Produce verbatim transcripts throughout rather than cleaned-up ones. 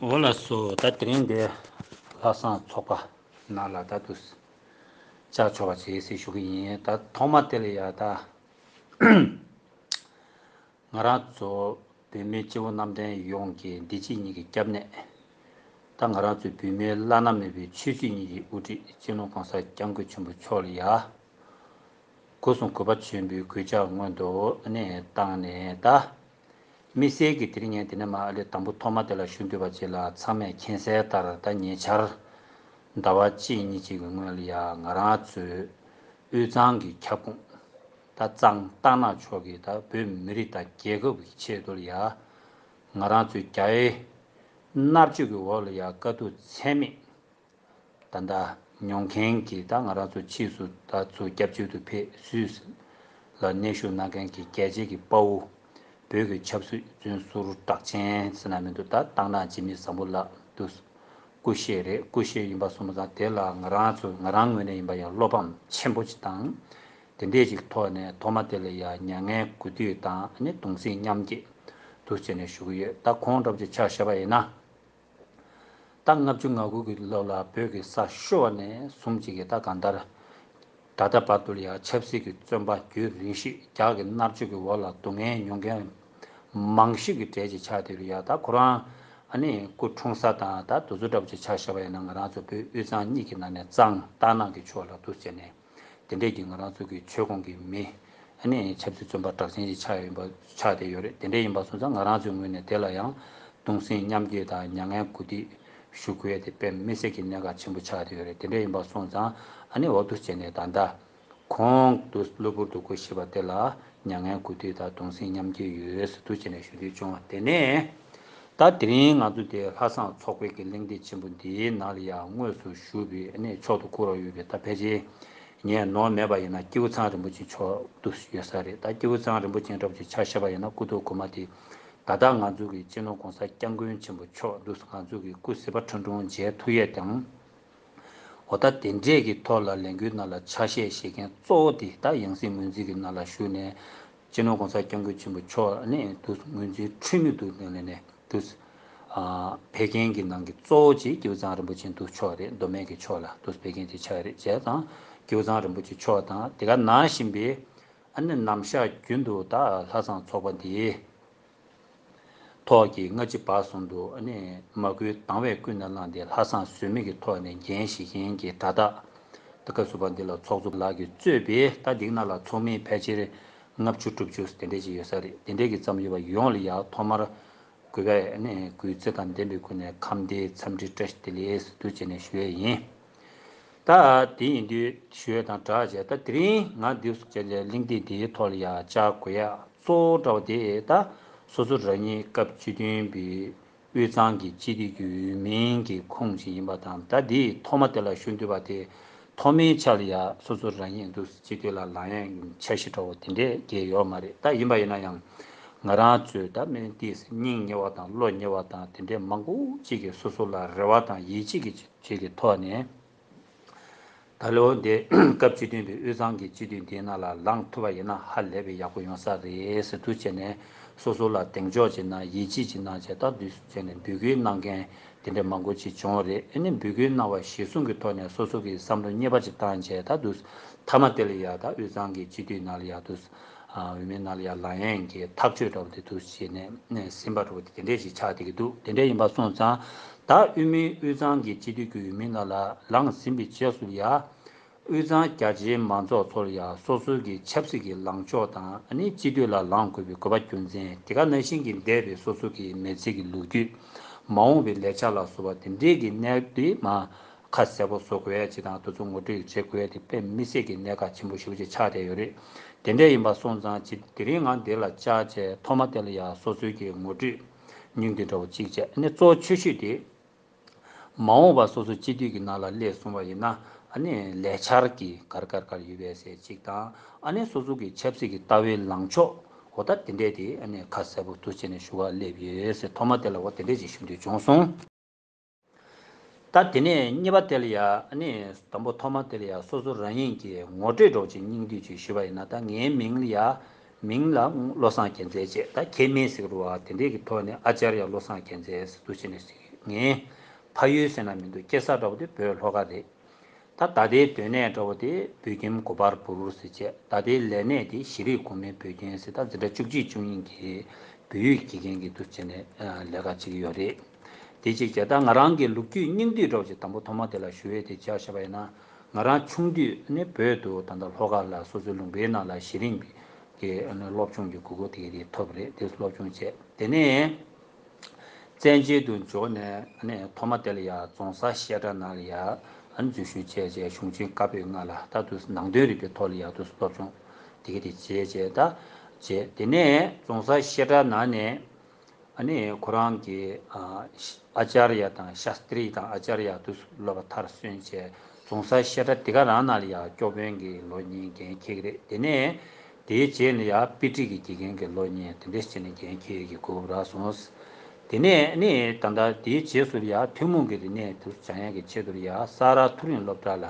འོ་ལགས་སོ། ད་དེ་རིང་འདི་ལྷག་བསམ་ཚོགས་པ་ནང་ལ་ད་དུ་བཅར་ཆོག་པ་བྱེད་ཟེར་ཞུ་གི་ཡིན། ད་ཐོག་མ་དེ་ལ་ཡ་ད་ང་རང་ཚོ་བོད་མི་སྤྱི་བོ་གནམ་བསྟན་ཡོངས་ཀྱི་བདེ་སྐྱིད་གཉིས་ཀྱི་སྐྱབས་གནས། ད་ང་རང་ཚོའི་བོད་མིའི་བླ་ན་མེད་པའི་ཆོས་སྲིད་གཉིས་ཀྱི་དབུ་ཁྲིད་སྤྱི་ནོར་གོང་ས་སྐྱབས་མགོན་ཆེན་པོ་མཆོག་ལ་ཡ། སྒོ་གསུམ་གུས་པ་ཆེན་པོས་གུས་ཕྱག་སྔོན་དུ་ཨ་ནི་བཏང་ནས། ད་དམིགས་བསལ་གྱི་དེ་རིང་ངས་དེ་ནས་མ་ཨ་ལེ་དང་པོ་ཐོག་མ་དེ་ལ་ཞུ་འདོད་པ་ཅིག་ལ། ཚང་མས་མཁྱེན་གསལ་ལྟར་ད་ཉེ་ཆར་ཟླ་བ་གཅིག་གཉིས་ཅིག་གི་སྔོན་ལ་ཡ་ང་རང་ཚོའི་དབུས་གཙང་གི་ཁྱབ་ཁོངས་ད་གཙང་རྟ་ནག་ཕྱོགས་ཀྱི་ད་བོད་མི་རིགས་དང་རྒྱལ་ཁབ་ཀྱི་ཆེད་དུ་ལ་ཡ་ང་རང་ཚོའི་རྒྱ་ཡའི་མནར་གཅོད་ཀྱི་འོག་ལ་ཡ་དཀའ་སྡུག་ཚད་མེད་ད་ལྟ་མྱོང་མཁན་གྱི་ད་ང་རང་ཚོ་ཕྱིས་སུ་ད་ཚུར་སྐྱབས་བཅོལ་དུ་ཕེབས། སུད་སི་ལ་གནས་བཞུགས་གནང་མཁན་གྱི་རྒྱལ་གཅེས་ཀྱི་དཔའ་བོ། བོད་ཀྱི་ཆབ་སྲིད་བཙོན་ཟུར་གྲགས་ཅན་ཟེར་ན་མི་འདུག་ད་སྟག་ནག་འཇིགས་མེད་བཟང་པོ་ལགས་དུ་སྐུ་གཤེགས་རེད། སྐུ་གཤེགས་ཡིན་པ་སོང་ཙང་དེ་ལ་ང་རང་ཚོ་ང་རང་ངོས་ནས་ཡིན་པ་ཡང་བློ་ཕམ་ཆེན་པོ་ཅིག་དང་། དེ་འདྲས་ཅིག་ཐོག་ནས་ཐོག་མ་དེ་ལ་ཡང་མྱ་ངན་གུས་འདུད་དང་ཨ་ནི་གདུང་སེམས་མཉམ་སྐྱེད་དུ་བྱས་ནས་ཞུ་གི་ཡོད། ད་ཁོང་འདྲ་པོ་ཅིག་ཆ་བཞག་པ་ཡིན་ན། ད་ལྔ་བཅུ་ང་དགུ་གི་ལོ་ལ་བོད་ཀྱི་ས་ཤོར་བ་ནས་བཟུང་ཅིག་གི་ད་གང་ལྟར་ད་ལྟ་བར་དུ་ལ་ཡང་ཆབ་སྲིད་ཀྱི་བཙོན་པ་རྒྱུན་རིང་ཤོས་རྒྱ་གི་མནར་གཅོད་ཀྱི་འོག་ལ་སྡུག་བསྔལ་མྱོང་མཁན་མང་ཤོས་ཀྱི་གྲས་ཅིག་ཆགས་བསྡད་རེད་ཡ། ད་ཁོ་རང་ཨ་ནི་སྐུ་འཁྲུངས་ས་དང་ད་དུས་ཚོད་འདྲ་པོ་ཅིག་ཆ་བཞག་པ་ཡིན་ན་ང་རང་ཚོ་བོད་དབུས་གཙང་གཉིས་ཀྱི་ནང་ནས་གཙང་རྟ་ནག་གི་ཕྱོགས་ལ་འདུག་བྱས་ནས། དེ་འདྲས་ཀྱི་ང་རང་ཚོ་གི་ཆོལ་ཁོངས་ཀྱི་མི་ཨ་ནི་ཆབ་སྲིད་བཙོན་པ་གྲགས་ཅན་ཞིག་ཆགས་ཡིན་པ་ཆགས་བསྡད་ཡོད་རེད། དེ་འདྲས་ཡིན་པ་སོང་ཙང་ང་རང་ཚོའི་ངོས་ནས་དེ་ལ་ཡང་གདུང་སེམས་མཉམ་སྐྱེད་དང་མྱ་ངན་གུས་འདུད་ཞུ་དགོས་དེ་དཔེ་མི་སྲིད་ཀྱི་གནད་འགག་ཆེན་པོ་ཆགས་བསྡད་ཡོད་རེད། དེ་འདྲས་ཡིན་པ་སོང་ཙང་ཨ་ནི་འོ་འདུག་བྱས་ནས་ད་ལྟ་ཁོང་དུ་གློ་བུར་དུ་སྐུ་གཤེགས་པ་དེ་ལ་མྱ་ངན་གུས་འདུད་དང་གདུང་སེམས་མཉམ་སྐྱེད་ཡོད་ཟེར་འདུག་བྱས་ནས་ཞུ་འདོད་བྱུང་བ། དེ་ནས་ད་དེ་རིང་ང་ཚོ་དེ་ལྷ་བསངས་ཚོགས་པའི་གི་གླེང་སྟེགས་ཆེན་པོ་འདིའི་ནང་ལ་ཡང་དངོས་སུ་བཞུགས་པའི་ཨ་ནི་མཆོག་ཏུ་གུས་པར་ཡོད་པའི་ད་ཕལ་ཆེར་ངས་ནོར་མེད་པ་ཡིན་ན་སྐྱེས་བུ་ཚང་རིན་པོ་ཆེ་མཆོག་ཏུ་ཡོད་ས་རེད། ད་སྐྱེས་བུ་ཚང་རིན་པོ་ཆེ་འདྲ་པོ་ཅིག་ཆ་བཞག་པ་ཡིན་ན་སྐུ་ཐོག་གོང་མ་དེ་ད་ལྟ་ང་ཚོ་གི་སྤྱི་ནོར་༸གོང་ས་༸སྐྱབས་མགོན་ཆེན་པོ་མཆོག་ཏུ་ང་ཚོ་གི་སྐུ་གཟི་དཔལ་ཁྲི་འབྲོང་མཇལ་ཐུབ་ཡས་དང་། འོ་ད་དེ་འདྲས་ཀྱི་ཐོག་ལ་ལས་འགུལ་ནང་ལ་ཆ་ཤས་བཞེས་མཁན་གཙོ་བོ་དེ་ད་ཡང་སྲིད་ངོས་འཛིན་གྱི་ནང་ལ་ཞུགས་ནས་སྤྱི་ནོར་༸གོང་ས་༸སྐྱབས་མགོན་ཆེན་པོ་མཆོག་ནས་དུ་ངོས་འཛིན་འཁྲུལ་མེད་དུ་ནས་ནས་དུ་ཕེབས་མཁན་གྱི་ནང་གི་གཙོ་བོ་གཅིག་སྐྱེས་བུ་ཚང་རིན་པོ་ཆེ་དུ་མཆོག་རེད། མདོ་སྨད་ཀྱི་ཕྱོགས་ལ་དུ་ཕེབས་མཁན་དེ་ཆགས་རེད། བྱས་ཙང་སྐྱེས་བུ་ཚང་རིན་པོ་ཆེ་མཆོག་དང་དེ་ག་ནང་བཞིན་པའི་ཨ་ནི་ནམ་ཞག་རྒྱུན་དུ་ད་ལྷ་བསངས་ཚོགས་པ་འདིའི་ཐོག་གི་སྔ་ཕྱི་བར་གསུམ་དུ་ཨ་ནི་མ་བསྐུལ་དང་བས་ཀུན་ནས་བསླངས་ཏེ་ལྷ་བསངས་ཟོལ་མེད་ཀྱི་ཐོག་ནས་འགན་བཞེས་མཁན་གྱི་དྲ་བདག་ད་སྐབས་སུ་བ་འདི་ལ་ཚོགས་གཙོ་ལགས་ཀྱིས་གཙོས་པའི་ད་འདི་ནང་ལ་ཚོགས་མི་ཕལ་ཆེར་ལྔ་བཅུ་དྲུག་ཅུ་དེ་འདྲས་ཅིག་ཡོད་ས་རེད། དེ་འདྲས་ཀྱི་ཙམ་ཡོད་པ་ཡོངས་ལ་ཡང་ཐོག་མར་གུས་པས་ཨ་ནི་གུས་བརྩི་དང་ལྡན་པའི་སྒོ་ནས་ཁམས་བདེ་འཚམས་འདྲི་བཀྲ་ཤིས་བདེ་ལེགས་ཟེར་དུ་བྱས་ནས་ཞུ་ཡས་ཡིན། ད་དེ་ཡིན་དུས་ཞུ་ཡས་དང་སྦྲགས་བྱས་ད་དེ་རིང་ང་འདི་བྱས་ནས་གླེང་སྟེགས་འདིའི་ཐོག་ལ་ཡང་བཅར་དགོས་ཡག་གཙོ་བོ་འདྲ་བ་དེ་ད་སོ་སོ་རང་ཉིད་སྐབས་བཅུ་བདུན་པའི་དབུས་གཙང་གི་སྤྱི་འཐུས་ཀྱི་འོས་མིའི་གི་ཁོངས་ཤིག་ཡིན་པ་དང་། ད་འདིའི་ཐོག་མ་དེ་ལ་ཞུ་འདོད་པ་དེ་ཐོག་མའི་ཆ་ལ་ཡང་སོ་སོ་རང་ཉིད་དུ་སྤྱི་འཐུས་ལ་ལངས་ཡས་འཆར་གཞི་འདྲ་བོ་དེ་འདྲས་གང་ཡང་ཡོད་མ་རེད། ད་ཡིན་པ་ཡིན་ན་ཡང་ང་རང་ཚོས་ད་སྨན་ཏིས་སྙིང་ཉེ་བ་དང་བློ་ཉེ་བ་དང་དེ་འདྲས་མང་པོ་ཅིག་གིས་སོ་སོ་ལ་རེ་བ་དང་ཡིད་ཆེས་ཀྱི་ཅིག་གི་ཐོག་ནས། ད་ལོ་འདི་སྐབས་བཅུ་བདུན་པའི་དབུས་གཙང་གི་སྤྱི་འཐུས་འདིའི་ནང་ལ་ལངས་ཐུབ་པ་ཡིན་ན་ཧ་ལས་པའི་ཡག་པོ་ཡོང་ས་རེད་ཟེར་དུ་བྱས་ནས་སོ་སོ་ལ་གདེང་འཇོག་ཅིག་གནང་། ཡིད་ཆེས་ཅིག་གནང་བྱས་ད་འདུས་བྱས་ནས་འབོད་སྐུལ་གནང་མཁན་དེ་འདྲ་མང་པོ་ཅིག་བྱུང་བ་རེད། ཨ་ནི་འབོད་སྐུལ་གནང་བ་གཞིར་བཟུང་གི་ཐོག་ནས་སོ་སོ་གི་བསམ་བློ་གཉིས་པ་ཅིག་བཏང་བྱས་ད་འདུས་མཐའ་མ་དེ་ལ་ཡ་ད་དབུས་གཙང་གི་སྤྱི་འཐུས་ནང་ལ་ཡ་འདུས་འོས་མིའི་ནང་ལ་ཡ་ལངས་ཡས་ཀྱི་ཐག་གཅོད་འདྲ་བོ་དེ་འདུས་བྱས་ནས་ཟིན་པ་འདྲ་བོ་དེ་འདྲ་ཞིག་ཆགས་བསྡད་ཀྱི་འདུག་དེ་འདྲ་ཡིན་པ་སོང་ཙང་། ད་དབུས་མི་དབུས་གཙང་གི་སྤྱི་འཐུས་ཀྱི་འོས་མི་ནང་ལ་ལངས་ཟིན་པའི་རྗེས་སུ་ཡ། དབུས་གཙང་རྒྱ་ཆེའི་མང་ཚོགས་ཚོར་ཡ་སོ་སོའི་གི་ཆབ་སྲིད་ཀྱི་ལངས་ཕྱོགས་དང་ཨ་ནི་སྤྱི་འཐུས་ལ་ལངས་དགོས་པའི་དགོས་པ་རྒྱུ་མཚན། དེ་ག་ནང་བཞིན་གྱི་འདས་པའི་སོ་སོ་གི་མི་ཚེ་གི་ལོ་རྒྱུས། མ་འོངས་པའི་ལས་འཆར་ལ་སོགས་པ་དེ་འདྲའི་གི་གནད་དུ་མ་ཁ་གསལ་པོ་བཟོ་དགོས་ཡ་ཅིག་དང་དེ་ཚོ་ངོ་སྤྲོད་བྱེད་དགོས་ཡ་དེ་དཔེ་མི་སྲིད་ཀྱི་གནད་འགག་ཆེན་པོ་ཞེ་པོ་ཅིག་ཆགས་བསྡད་ཡོད་རེད། དེ་འདྲ་ཡིན་པ་སོང་ཙང་ཅིག་དེ་རིང་ང་འདི་ལ་བཅར་བྱས་ཐོག་མ་དེ་ལ་ཡ་སོ་སོའི་གི་ངོ་སྤྲོད་སྙིང་བསྡུས་འདྲ་བོ་གཅིག་བྱས། ཨ་ནི་གཙོ་ཆེ་ཤོས་དེ། མ་འོངས་པ་སོ་སོ་སྤྱི་འཐུས་ཀྱི་ནང་ལ་སླེབས་སོང་བ་ཡིན་ན་ཨ་ནི་ལས་འཆར་གྱི་ག་རེ་ག་རེ་ག་རེ་ཡོད་པས་ཟེར་གཅིག་དང་། ཨ་ནི་སོ་སོ་གི་ཆབ་སྲིད་ཀྱི་ལྟ་བའི་ལངས་ཕྱོགས་འོ་ད་དེ་འདྲས་དེ་ཨ་ནི་ཁ་གསལ་པོ་ཐུགས་བྱས་ནས་ཞུ་བ་སླེབས་ཡོད་ཟེར། ཐོག་མ་དེ་ལ་འོ་དེ་འདྲས་ཅིག་ཞུ་འདོད་བྱུང་སོང་། ད་དེ་ནས་གཉིས་པ་དེ་ལ་ཡ་ཨ་ནི་དང་པོ་ཐོག་མ་དེ་ལ་ཡ་སོ་སོ་རང་ཉིད་ཀྱི་ངོ་སྤྲོད་འདྲ་བོ་ཅིག་སྙིང་བསྡུས་ཅིག་ཞུས་པ་ཡིན་ན། ད་ངའི་མིང་ལ་ཡ་མིང་ལ་བློ་བཟང་རྒྱལ་མཚན་བྱས། ད་ཁྱེད་མིང་ཟེར་གི་རེད་བ། དེ་འདྲས་ཀྱི་ཐོག་ནས་ཨ་ཅར་ཡ་བློ་བཟང་རྒྱལ་མཚན་ཟེར་དུ་བྱས་ནས་ཟེར་གི། ངའི་ཕ་ཡུལ་ཟེར་ན་མི་འདུག་སྐྱེས་ས་འདྲ་བོ་དེ་བོད་ལྷོ་ཁ་རེད། ད་ད་ལྟའི་སྡོད་གནས་འདྲ་བོ་དེ་བོད་ཁྱིམ་གོ་པར་བུ་རུ་ཟེར་བྱས། ད་ལྟའི་ལས་གནས་དེ་ཤེས་རིག་གོང་མའི་བོད་ཁྱིམ་ཟེར། ད་འཛིན་གྲྭ་བཅུ་གཅིག་བཅུ་གཉིས་ཀྱི་བོད་ཡིག་དགེ་རྒན་གྱི་འདུག་བྱས་ནས་ལས་ཀ་བྱེད་ཀྱི་ཡོད་རེད། དེ་གཅིག་བྱས། ད་ང་རང་གི་ལོ་རྒྱུས་སྙིང་བསྡུས་འདྲ་བོ་ཅིག་དང་པོ་ཐོག་མ་དེ་ལ་ཞུ་ཡས་དེ་ཆ་བཞག་པ་ཡིན་ན། ང་རང་ཆུང་དུས་ནི་བོད་དུ་ད་ལྟ་ལྷོ་ཁ་ལ་སོ་སོའི་ལུང་པའི་ནང་ལ་གཞི་རིམ་གྱི་སློབ་སྦྱོང་གི་གོ་སྐབས་དེ་ག་དེ་ཐོབ་རེད། དེ་སློབ་སྦྱོང་བྱས། དེ་ནས་བཙན་བྱོལ་དུ་འབྱོར་ནས་ནས་ཐོག་མ་དེ་ལ་ཡ་རྫོང་སར་བཤད་གྲྭ་ནང་ལ་ཡ་འཛུལ་ཞུགས་བྱས་རྗེས། གཞུང་ཆེན་བཀའ་པོད་ལྔ་ལ་ད་དུ་ནང་དོན་རིག་པའི་ཐོག་ལ་ཡ་དུ་སློབ་སྦྱོང་དེ་ག་དེ་བྱས་རྗེས། ད་བྱས། དེ་ནས་རྫོང་སར་བཤད་གྲྭ་ནང་ནས་ཨ་ནི་ཁོ་རང་གི་ཨ་ཨ་ཅར་ཡ་དང་ཤཱསྟྲི་དང་ཨ་ཅར་ཡ་དུ་སློབ་པ་མཐར་སོན་བྱས། རྫོང་སར་བཤད་གྲྭ་དེ་ག་རང་ནང་ལ་ཡ་སྐྱོར་དཔོན་གྱི་ལོ་གཉིས་འགན་འཁྱེར་གྱི་རེད། དེ་ནས་དེའི་རྗེས་ལ་ཡ་དཔེ་ཁྲིད་ཀྱི་དགེ་རྒན་གྱི་ལོ་གཉིས་དེ་འདྲས་བྱས་ནས་འགན་འཁྱེར་གྱི་གོ་སྐབས་རག་སོང་། དེ་ནས་ནི་ད་ལྟ་དེའི་རྗེས་སུ་ཡ་ཐུན་མོང་གི་རིག་གནས་དུ་སྦྱང་ཡག་གི་ཆེད་དུ་ཡ་ས་རཱ་མཐོ་རིམ་སློབ་གྲྭ་ལ་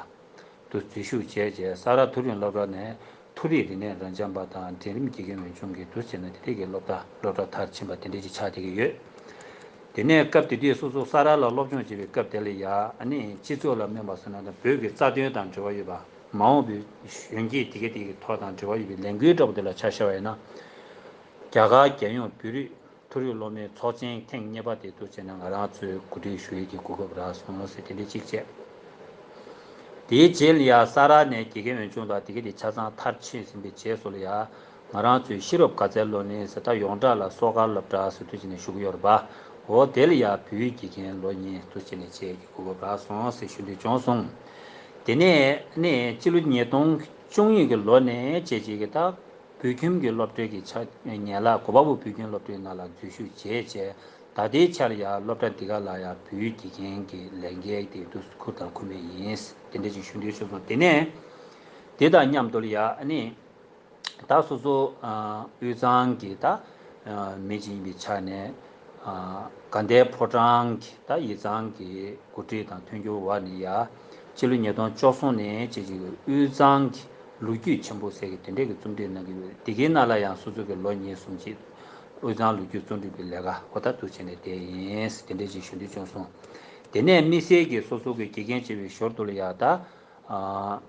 དུ་འཛུལ་ཞུགས་བྱས་རྗེས། ས་རཱ་མཐོ་རིམ་སློབ་གྲྭ་ནས་མཐོ་རིག་རིག་གནས་རབ་འབྱམས་པ་དང་འབྲིང་རིམ་དགེ་རྒན་འོས་སྦྱོང་གི་དུ་བྱས་ན་དེ་འདྲས་ཀྱི་སློབ་གྲྭ་སློབ་གྲྭ་མཐར་ཕྱིན་པ་དེ་འདྲས་ཅིག་ཆགས་བསྡད་ཀྱི་ཡོད། དེ་ནས་སྐབས་དེ་དུས་སོ་སོ་ས་རཱ་ལ་སློབ་སྦྱོང་བྱེད་པའི་སྐབས་དེ་ལ་ཡ་ཨ་ནི་སྤྱི་ཚོགས་ལ་སྨན་པ་ཟེར་ན་དང་བོད་ཀྱི་རྩ་དོན་དང་འབྲེལ་བ་ཡོད་པ། མ་འོངས་པའི་གཞོན་སྐྱེས་དེ་ག་དེ་གི་ཐོག་དང་འབྲེལ་བ་ཡོད་པའི་ལས་འགུལ་འདྲ་པོ་དེ་ལ་ཆ་བཞག་པ་ཡིན་ན། རྒྱ་གར་རྒྱལ་ཡོངས་བོད་རིགས་མཐོ་རིམ་སློབ་མའི་ཚོགས་ཆེན་ཐེངས་གཉིས་པ་དེ་དུ་བྱས་ནས་ང་རང་ཚོས་གོ་སྒྲིག་ཞུ་ཡས་ཀྱི་གོ་སྐབས་རག་སོང་ཟེར་དེ་འདྲ་གཅིག་བྱས། དེའི་རྗེས་ལ་ཡ་ས་རཱ་ནས་དགེ་རྒན་འོས་སྦྱོང་དང་དེ་ག་དེ་ཆ་ཚང་མཐར་ཕྱིན་ཟིན་པའི་རྗེས་སུ་ལ་ཡ། ང་རང་ཚོའི་ཤེས་རབ་དགའ་ཚལ་སློབ་གླིང་ཟེར། ད་ཡོངས་གྲགས་ལ་སོ་དཀར་སློབ་གྲྭ་ཟེར་དུ་བྱས་ནས་ཞུ་གི་ཡོད་རེད་པ། འོ་དེ་ལ་ཡ་བོད་ཡིག་དགེ་རྒན་ལོ་གཉིས་དུ་བྱས་ནས་བྱེད་ཀྱི་གོ་སྐབས་རག་སོང་ཟེར་ཞུ་འདོད་བྱུང་སོང་། དེ་ནས་ནས་སྤྱི་ལོ་ཉིས་སྟོང་བཅུ་གཉིས་ཀྱི་ལོ་ནས་བྱས་བྱས་ཀྱི་ད་བོད་ཁྱིམ་གྱི་སློབ་གྲྭའི་གི་ཆ་ཡན་ལག་གོ་པལ་པུར་བོད་ཁྱིམ་སློབ་གྲྭའི་ནང་ལ་འཛུལ་ཞུགས་བྱས་བྱས། ད་ལྟའི་ཆར་ཡ་སློབ་གྲྭ་འདི་ག་ལ་ཡ་བོད་ཡིག་དགེ་རྒན་གྱི་ལས་འགན་དེ་དུ་ཁུར་དང་ཁུར་མུས་ཡིན། དེ་འདྲ་ཅིག་ཞུ་འདོད་བྱུང་སོང་། དེ་ནས་དེ་དང་མཉམ་དུ་ལ་ཡ་ཨ་ནི། ད་སོ་སོ་ཨ་དབུས་གཙང་གི་ད་ཨ་མི་ཅིག་ཡིན་པའི་ཆ་ནས། ཨ་དགའ་ལྡན་ཕོ་བྲང་གི་ད་དབུས་གཙང་གི་འགོ་ཁྲིད་དང་མཐུན་འགྱུར་འོག་ནས་ཡ། སྤྱི་ལོ་ཉིས་སྟོང་བཅུ་གསུམ་ནས་བྱས་ཅིག་དབུས་གཙང་གི་ལོ་རྒྱུས་ཆེན་པོ་ཟེར་གྱི་དེ་འདྲས་ཀྱི་རྩོམ་སྒྲིག་གནང་གི་ཡོད། དེ་གའི་ནང་ལ་ཡང་སོ་སོ་གི་ལོ་གཉིས་གསུམ་ཅིག་དབུས་གཙང་ལོ་རྒྱུས་རྩོམ་སྒྲིག་པའི་ལས་ཀ་འོ་ད་འདུག་བྱས་ནས་བསྡད་ཡིན། དེ་འདྲས་ཅིག་ཞུ་འདོད་བྱུང་སོང་། དེ་ནས་དམིགས་བསལ་གྱི་སོ་སོ་གི་དགེ་རྒན་བྱེད་པའི་ཞོར་དུ་ལ་ཡ་ད། ཨ།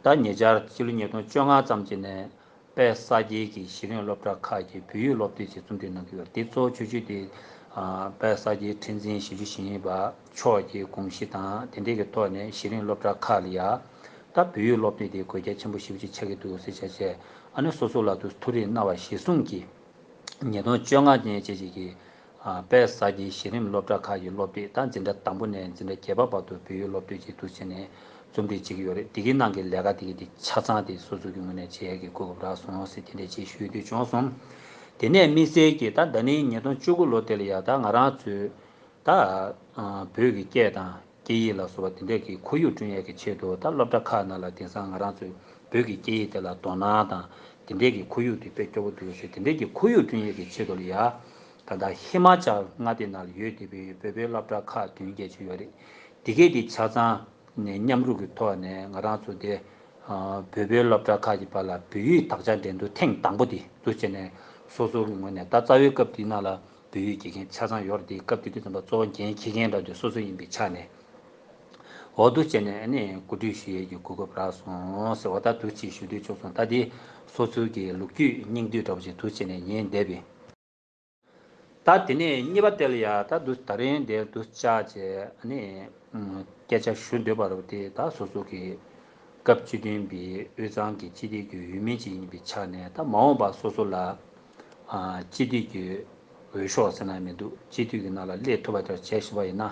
ད་ཉེ་ཆར་སྤྱི་ལོ་ཉིས་སྟོང་བཅོ་ལྔ་ཙམ་ཅིག་ནས་དཔལ་ས་སྐྱའི་གི་གཞི་རིམ་སློབ་གྲྭ་ཁག་གི་བོད་ཡིག་སློབ་དེབ་ཅིག་རྩོམ་སྒྲིག་གནང་གི་ཡོད། དེ་གཙོ་བོ་ཆེ་ཤོས་དེ་ཨ་དཔལ་ས་སྐྱའི་ཁྲི་འཛིན་ཞི་བདེ་ཞིང་ཡོད་པ་མཆོག་གི་དགོངས་གཞི་དང་དེ་འབྲེལ་གྱི་ཐོག་ནས་གཞི་རིམ་སློབ་གྲྭ་ཁག་ལ་ཡ་ད་བོད་ཡིག་སློབ་དེབ་དེ་དགོས་གལ་ཆེན་པོ་ཞེ་པོ་ཅིག་ཆགས་ཀྱི་འདུག་ཟེར་བྱས་བྱས། ཨ་ནི་སོ་སོ་ལ་དུ་ཐུགས་རེ་གནང་བ་གཞིར་བཟུང་གིས། ཉིས་སྟོང་བཅོ་ལྔ་ནས་བྱས་བྱས་ཀྱི་ཨ་དཔལ་ས་སྐྱའི་གཞི་རིམ་སློབ་གྲྭ་ཁག་གི་སློབ་དེབ་ད་འཛིན་གྲྭ་དང་པོ་ནས་འཛིན་གྲྭ་བརྒྱད་པ་བར་དུ་བོད་ཡིག་སློབ་དེབ་ཅིག་འདུག་བྱས་ནས་རྩོམ་སྒྲིག་བྱེད་ཀྱི་ཡོད་རེད། དེ་གའི་ནང་གི་ལས་ཀ་དེ་གའི་དེ་ཆ་ཚང་དེ་སོ་སོ་གི་ངོས་ནས་བྱེད་ཡག་གི་གོ་སྐབས་རག་སོང་ཟེར་དེ་འདྲས་ཅིག་ཞུ་འདོད་བྱུང་སོང་། དེ་ནས་དམིགས་བསལ་གྱི་ད་ད་ནི་ཉིས་སྟོང་བཅུ་དགུ་ལོ་དེ་ལ་ཡ་ད་ང་རང་ཚོའི་ད་ཨ་བོད་ཀྱི་སྐད་དང་སྐད་ཡིག་ལ་སོགས་པ་དེ་འདྲས་ཀྱི་ཁོར་ཡུག་བསྐྲུན་ཡག་གི་ཆེད་དུ་ད་སློབ་གྲྭ་ཁག་ནང་ལ་དེང་སང་ང་རང་ཚོའི་བོད་ཀྱི་སྐད་ཡིག་དེ་ལ་དོ་སྣང་དང་དེ་འདྲས་ཀྱི་ཁོར་ཡུག་དེ་དཔེ་སྐྱོ་པོ་འདུག་ཟེར། དེ་འདྲས་ཀྱི་ཁོར་ཡུག་བསྐྲུན་ཡག་གི་ཆེད་དུ་ལ་ཡ། ད་ལྟ་ཧི་མ་ཅལ་མངའ་སྡེ་ནང་ལ་ཡོད་བསྡད་པའི་བོད་པའི་སློབ་གྲྭ་ཁག་བདུན་བརྒྱད་ཅིག་ཡོད་རེད། དེ་གས་དེ་ཆ་ཚང་ནས་མཉམ་རུབ་ཀྱི་ཐོག་ནས་ང་རང་ཚོ་དེ་ཨ་བོད་པའི་སློབ་གྲྭ་ཁག་གི་བར་ལ་བོད་ཡིག་དག་ཆ་འགྲན་བསྡུར་ཐེངས་དང་པོ་དེ་འདུག་བྱས་ནས་སོ་སོ་གི་ངོས་ནས། ད་རྩ་བའི་སྐབས་དེའི་ནང་ལ་བོད་ཡིག་དགེ་རྒན་ཆ་ཚང་ཡོད་རེད། དེ་སྐབས་དེ་དུས་ཙམ་པ་གཙོ་བོ་འགན་འཁྱེར་མཁན་འདྲ་དེ་སོ་སོ་ཡིན་པའི་ཆ་ནས། འོ་འདུག་བྱས་ནས་ཨ་ནི་གོ་སྒྲིག་ཞུ་ཡས་ཀྱི་གོ་སྐབས་རག་སོང་ཟེར་བ་ད་འདུག་ཅིག་ཞུ་འདོད་བྱུང་སོང་། ད་དེ་སོ་སོའི་གི་ལོ་རྒྱུས་སྙིང་བསྡུས་འདྲ་པོ་ཞིག་འདུག་བྱས་ནས་ཉན་བསྡད་པས། ད་དེ་ནས་གཉིས་པ་དེ་ལ་ཡ་ད་འདུག་ད་རིང་དེ་འདུག་བཅར་བྱས་ཨ་ནི་སྐད་ཆ་ཞུ་འདོད་པ་རེད་པ། དེ་ད་སོ་སོ་གི་སྐབས་བཅུ་བདུན་པའི་དབུས་གཙང་གི་སྤྱི་འཐུས་ཀྱི་འོས་མི་ཅིག་ཡིན་པའི་ཆ་ནས། ད་མ་འོངས་པ་སོ་སོ་ལ་ཨ་སྤྱི་འཐུས་ཀྱི་འོས་ཤོག་ཟེར་ན་མི་འདུག་སྤྱི་འཐུས་ཀྱི་ནང་ལ་སླེབས་ཐུབ་པ་དེ་བྱས་ཞུ་བ་ཡིན་ན་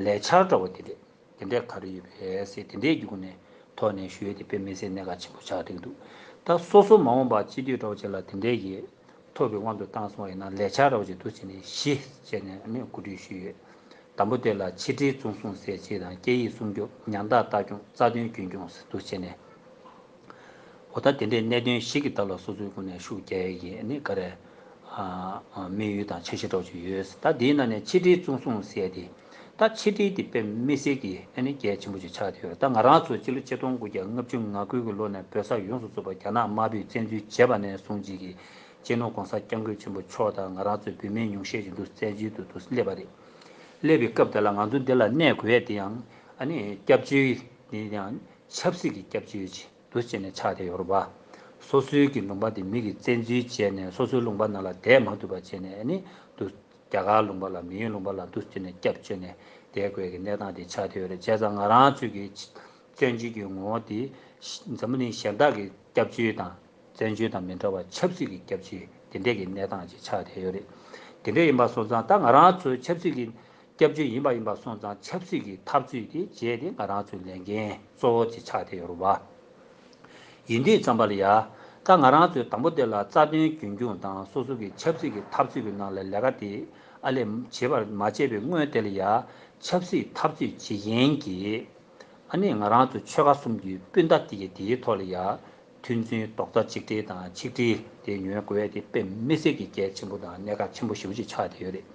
ལས་འཆར་འདྲ་བོ་དེ་རེད། དེ་འདྲས་ག་རེ་ཡོད་པས་ཟེར། དེ་འདྲས་ཀྱི་སྒོ་ནས་ཐོག་ནས་ཞུ་ཡས་དེ་དཔེ་མི་སྲིད་གནད་འགག་ཆེན་པོ་ཆགས་བསྡད་འདུག་ད་སོ་སོ་མ་འོངས་པ་སྤྱི་འཐུས་འདྲ་བོ་ཅིག་ལ་དེ་འདྲས་ཀྱི་ཐོབ་པའི་དབང་དུ་བཏང་སོང་བ་ཡིན་ན་ལས་འཆར་འདྲ་བོ་ཅིག་འདུག་བྱས་ནས་བཞི་བྱས་ནས་ཨ་ནི་གོ་སྒྲིག་ཞུས་ཡོད། དང་པོ་དེ་ལ་ཕྱི་དྲིལ་བཙོན་སྲུང་ཟེར་ཅིག་དང་། སྐད་ཡིག་སྲུང་སྐྱོབ། ཉམ་ཐག་ལྟ་སྐྱོང་། རྩ་དོན་རྒྱུན་འཁྱོངས་ཟེར་འདུག་བྱས་ནས། འོ་ད་དེ་འདྲའི་གནད་དོན་བཞི་གི་ཐད་ལ་སོ་སོའི་ངོས་ནས་ཤུགས་རྒྱག་ཡས་ཀྱི་ཨ་ནི་ག་རེ་ཨ་ཨ་དམིགས་ཡུལ་དང་འཆར་གཞི་འདྲ་བོ་ཅིག་ཡོད། ད་དེའི་ནང་ནས་ཕྱི་དྲིལ་བཙོན་སྲུང་ཟེར་ཡས་དེ། ད་ཕྱི་དྲིལ་དེ་དཔེ་མི་སྲིད་ཀྱི་ཨ་ནི་གལ་ཆེན་པོ་ཅིག་ཆགས་བསྡད་ཡོད་རེད། ད་ང་རང་ཚོ་སྤྱི་ལོ་ཆིག་སྟོང་དགུ་བརྒྱ་ལྔ་བཅུ་ང་དགུ་གི་ལོ་ནས་བོད་ས་ཡོངས་སུ་རྫོགས་པ་རྒྱ་ནག་དམར་པོས་བཙན་འཛུལ་བྱས་པ་ནས་བཟུང་ཅིག་གི་སྤྱི་ནོར་༸གོང་ས་༸སྐྱབས་མགོན་ཆེན་པོ་མཆོག་དང་ང་རང་ཚོའི་བོད་མི་ཉུང་ཤས་ཅིག་འདུག་བཙན་བྱོལ་དུ་འདུག་སླེབས་པ་རེད། སླེབས་པའི་སྐབས་དེ་ལ་ང་ཚོ་འདི་ལ་གནས་དགོས་ཡས་དེ་ཡང་ཨ་ནི་སྐྱབས་བཅོལ་དེ་ཡང་ཆབ་སྲིད་ཀྱི་སྐྱབས་བཅོལ་ཅིག་འདུག་བྱས་ནས་ཆགས་བསྡད་ཡོད་རེད་པ། སོ་སོའི་གི་ལུང་པ་དེ་མི་གིས་བཙན་འཛུལ་བྱས་ནས་སོ་སོའི་ལུང་པ་ནང་ལ་བསྡད་མ་ཐུབ་པ་བྱས་ནས་ཨ་ནི་འདུག་རྒྱ་གར་ལུང་པ་ལ་མི་ཡུལ་ལུང་པ་ལ་འདུག་བྱས་ནས་སྐྱབས་བཅོལ་ནས་བསྡད་དགོས་ཀྱི་གནས་སྟངས་དེ་ཆགས་བསྡད་ཡོད་རེད། བྱས་ཙང་ང་རང་ཚོའི་གི་བཙན་བྱོལ་གྱི་ངོ་བོ་དེ་འཛམ་བུ་གླིང་གཞན་དག་གི་སྐྱབས་བཅོལ་དང་། བཙན་བྱོལ་དང་མི་འདྲ་བར་ཆབ་སྲིད་ཀྱི་སྐྱབས་བཅོལ་དེ་འདྲས་ཀྱི་གནས་སྟངས་ཅིག་ཆགས་བསྡད་ཡོད་རེད། དེ་འདྲས་ཡིན་པ་སོང་ཙང་ད་ང་རང་ཚོའི་ཆབ་སྲིད་ཀྱི་སྐྱབས་བཅོལ་ཡིན་པ་ཡིན་པ་སོང་ཙང་ཆབ་སྲིད་ཀྱི་འཐབ་རྩོད་དེ་བྱས་ཏེ་ང་རང་ཚོའི་ལས་འགན་གཙོ་བོ་ཅིག་ཆགས་བསྡད་ཡོད་རེད་བ། ཡིན་དུས་ཙམ་པ་ལ་ཡ། ད་ང་རང་ཚོའི་དང་པོ་དེ་ལ་རྩ་དོན་རྒྱུན་འཁྱོངས་དང་སོ་སོ་གི་ཆབ་སྲིད་ཀྱི་འཐབ་རྩོད་ཀྱི་ནང་ལ་ལས་ཀ་དེ་ཨ་ལས་བྱེད་པར་མ་བྱས་པའི་སྔོན་དེ་ལ་ཡ། ཆབ་སྲིད་འཐབ་རྩོད་བྱེད་མཁན་གྱི། ཨ་ནི་ང་རང་ཚོ་ཆོལ་ཁ་གསུམ་གྱི་སྤུན་ཟླ་དེ་གའི་དེའི་ཐོག་ལ་ཡ། མཐུན་རྐྱེན་རྡོག་རྩ་གཅིག་སྒྲིལ་དང་ཆིག་སྒྲིལ་དེ་ཉོ་དགོས་ཡ་དེ་དཔེ་མི་སྲིད་ཀྱི་གལ་ཆེན་པོ་དང་གནད་འགག་ཆེན་པོ་ཞེ་པོ་ཅིག་ཆགས་བསྡད་ཡོད་རེད།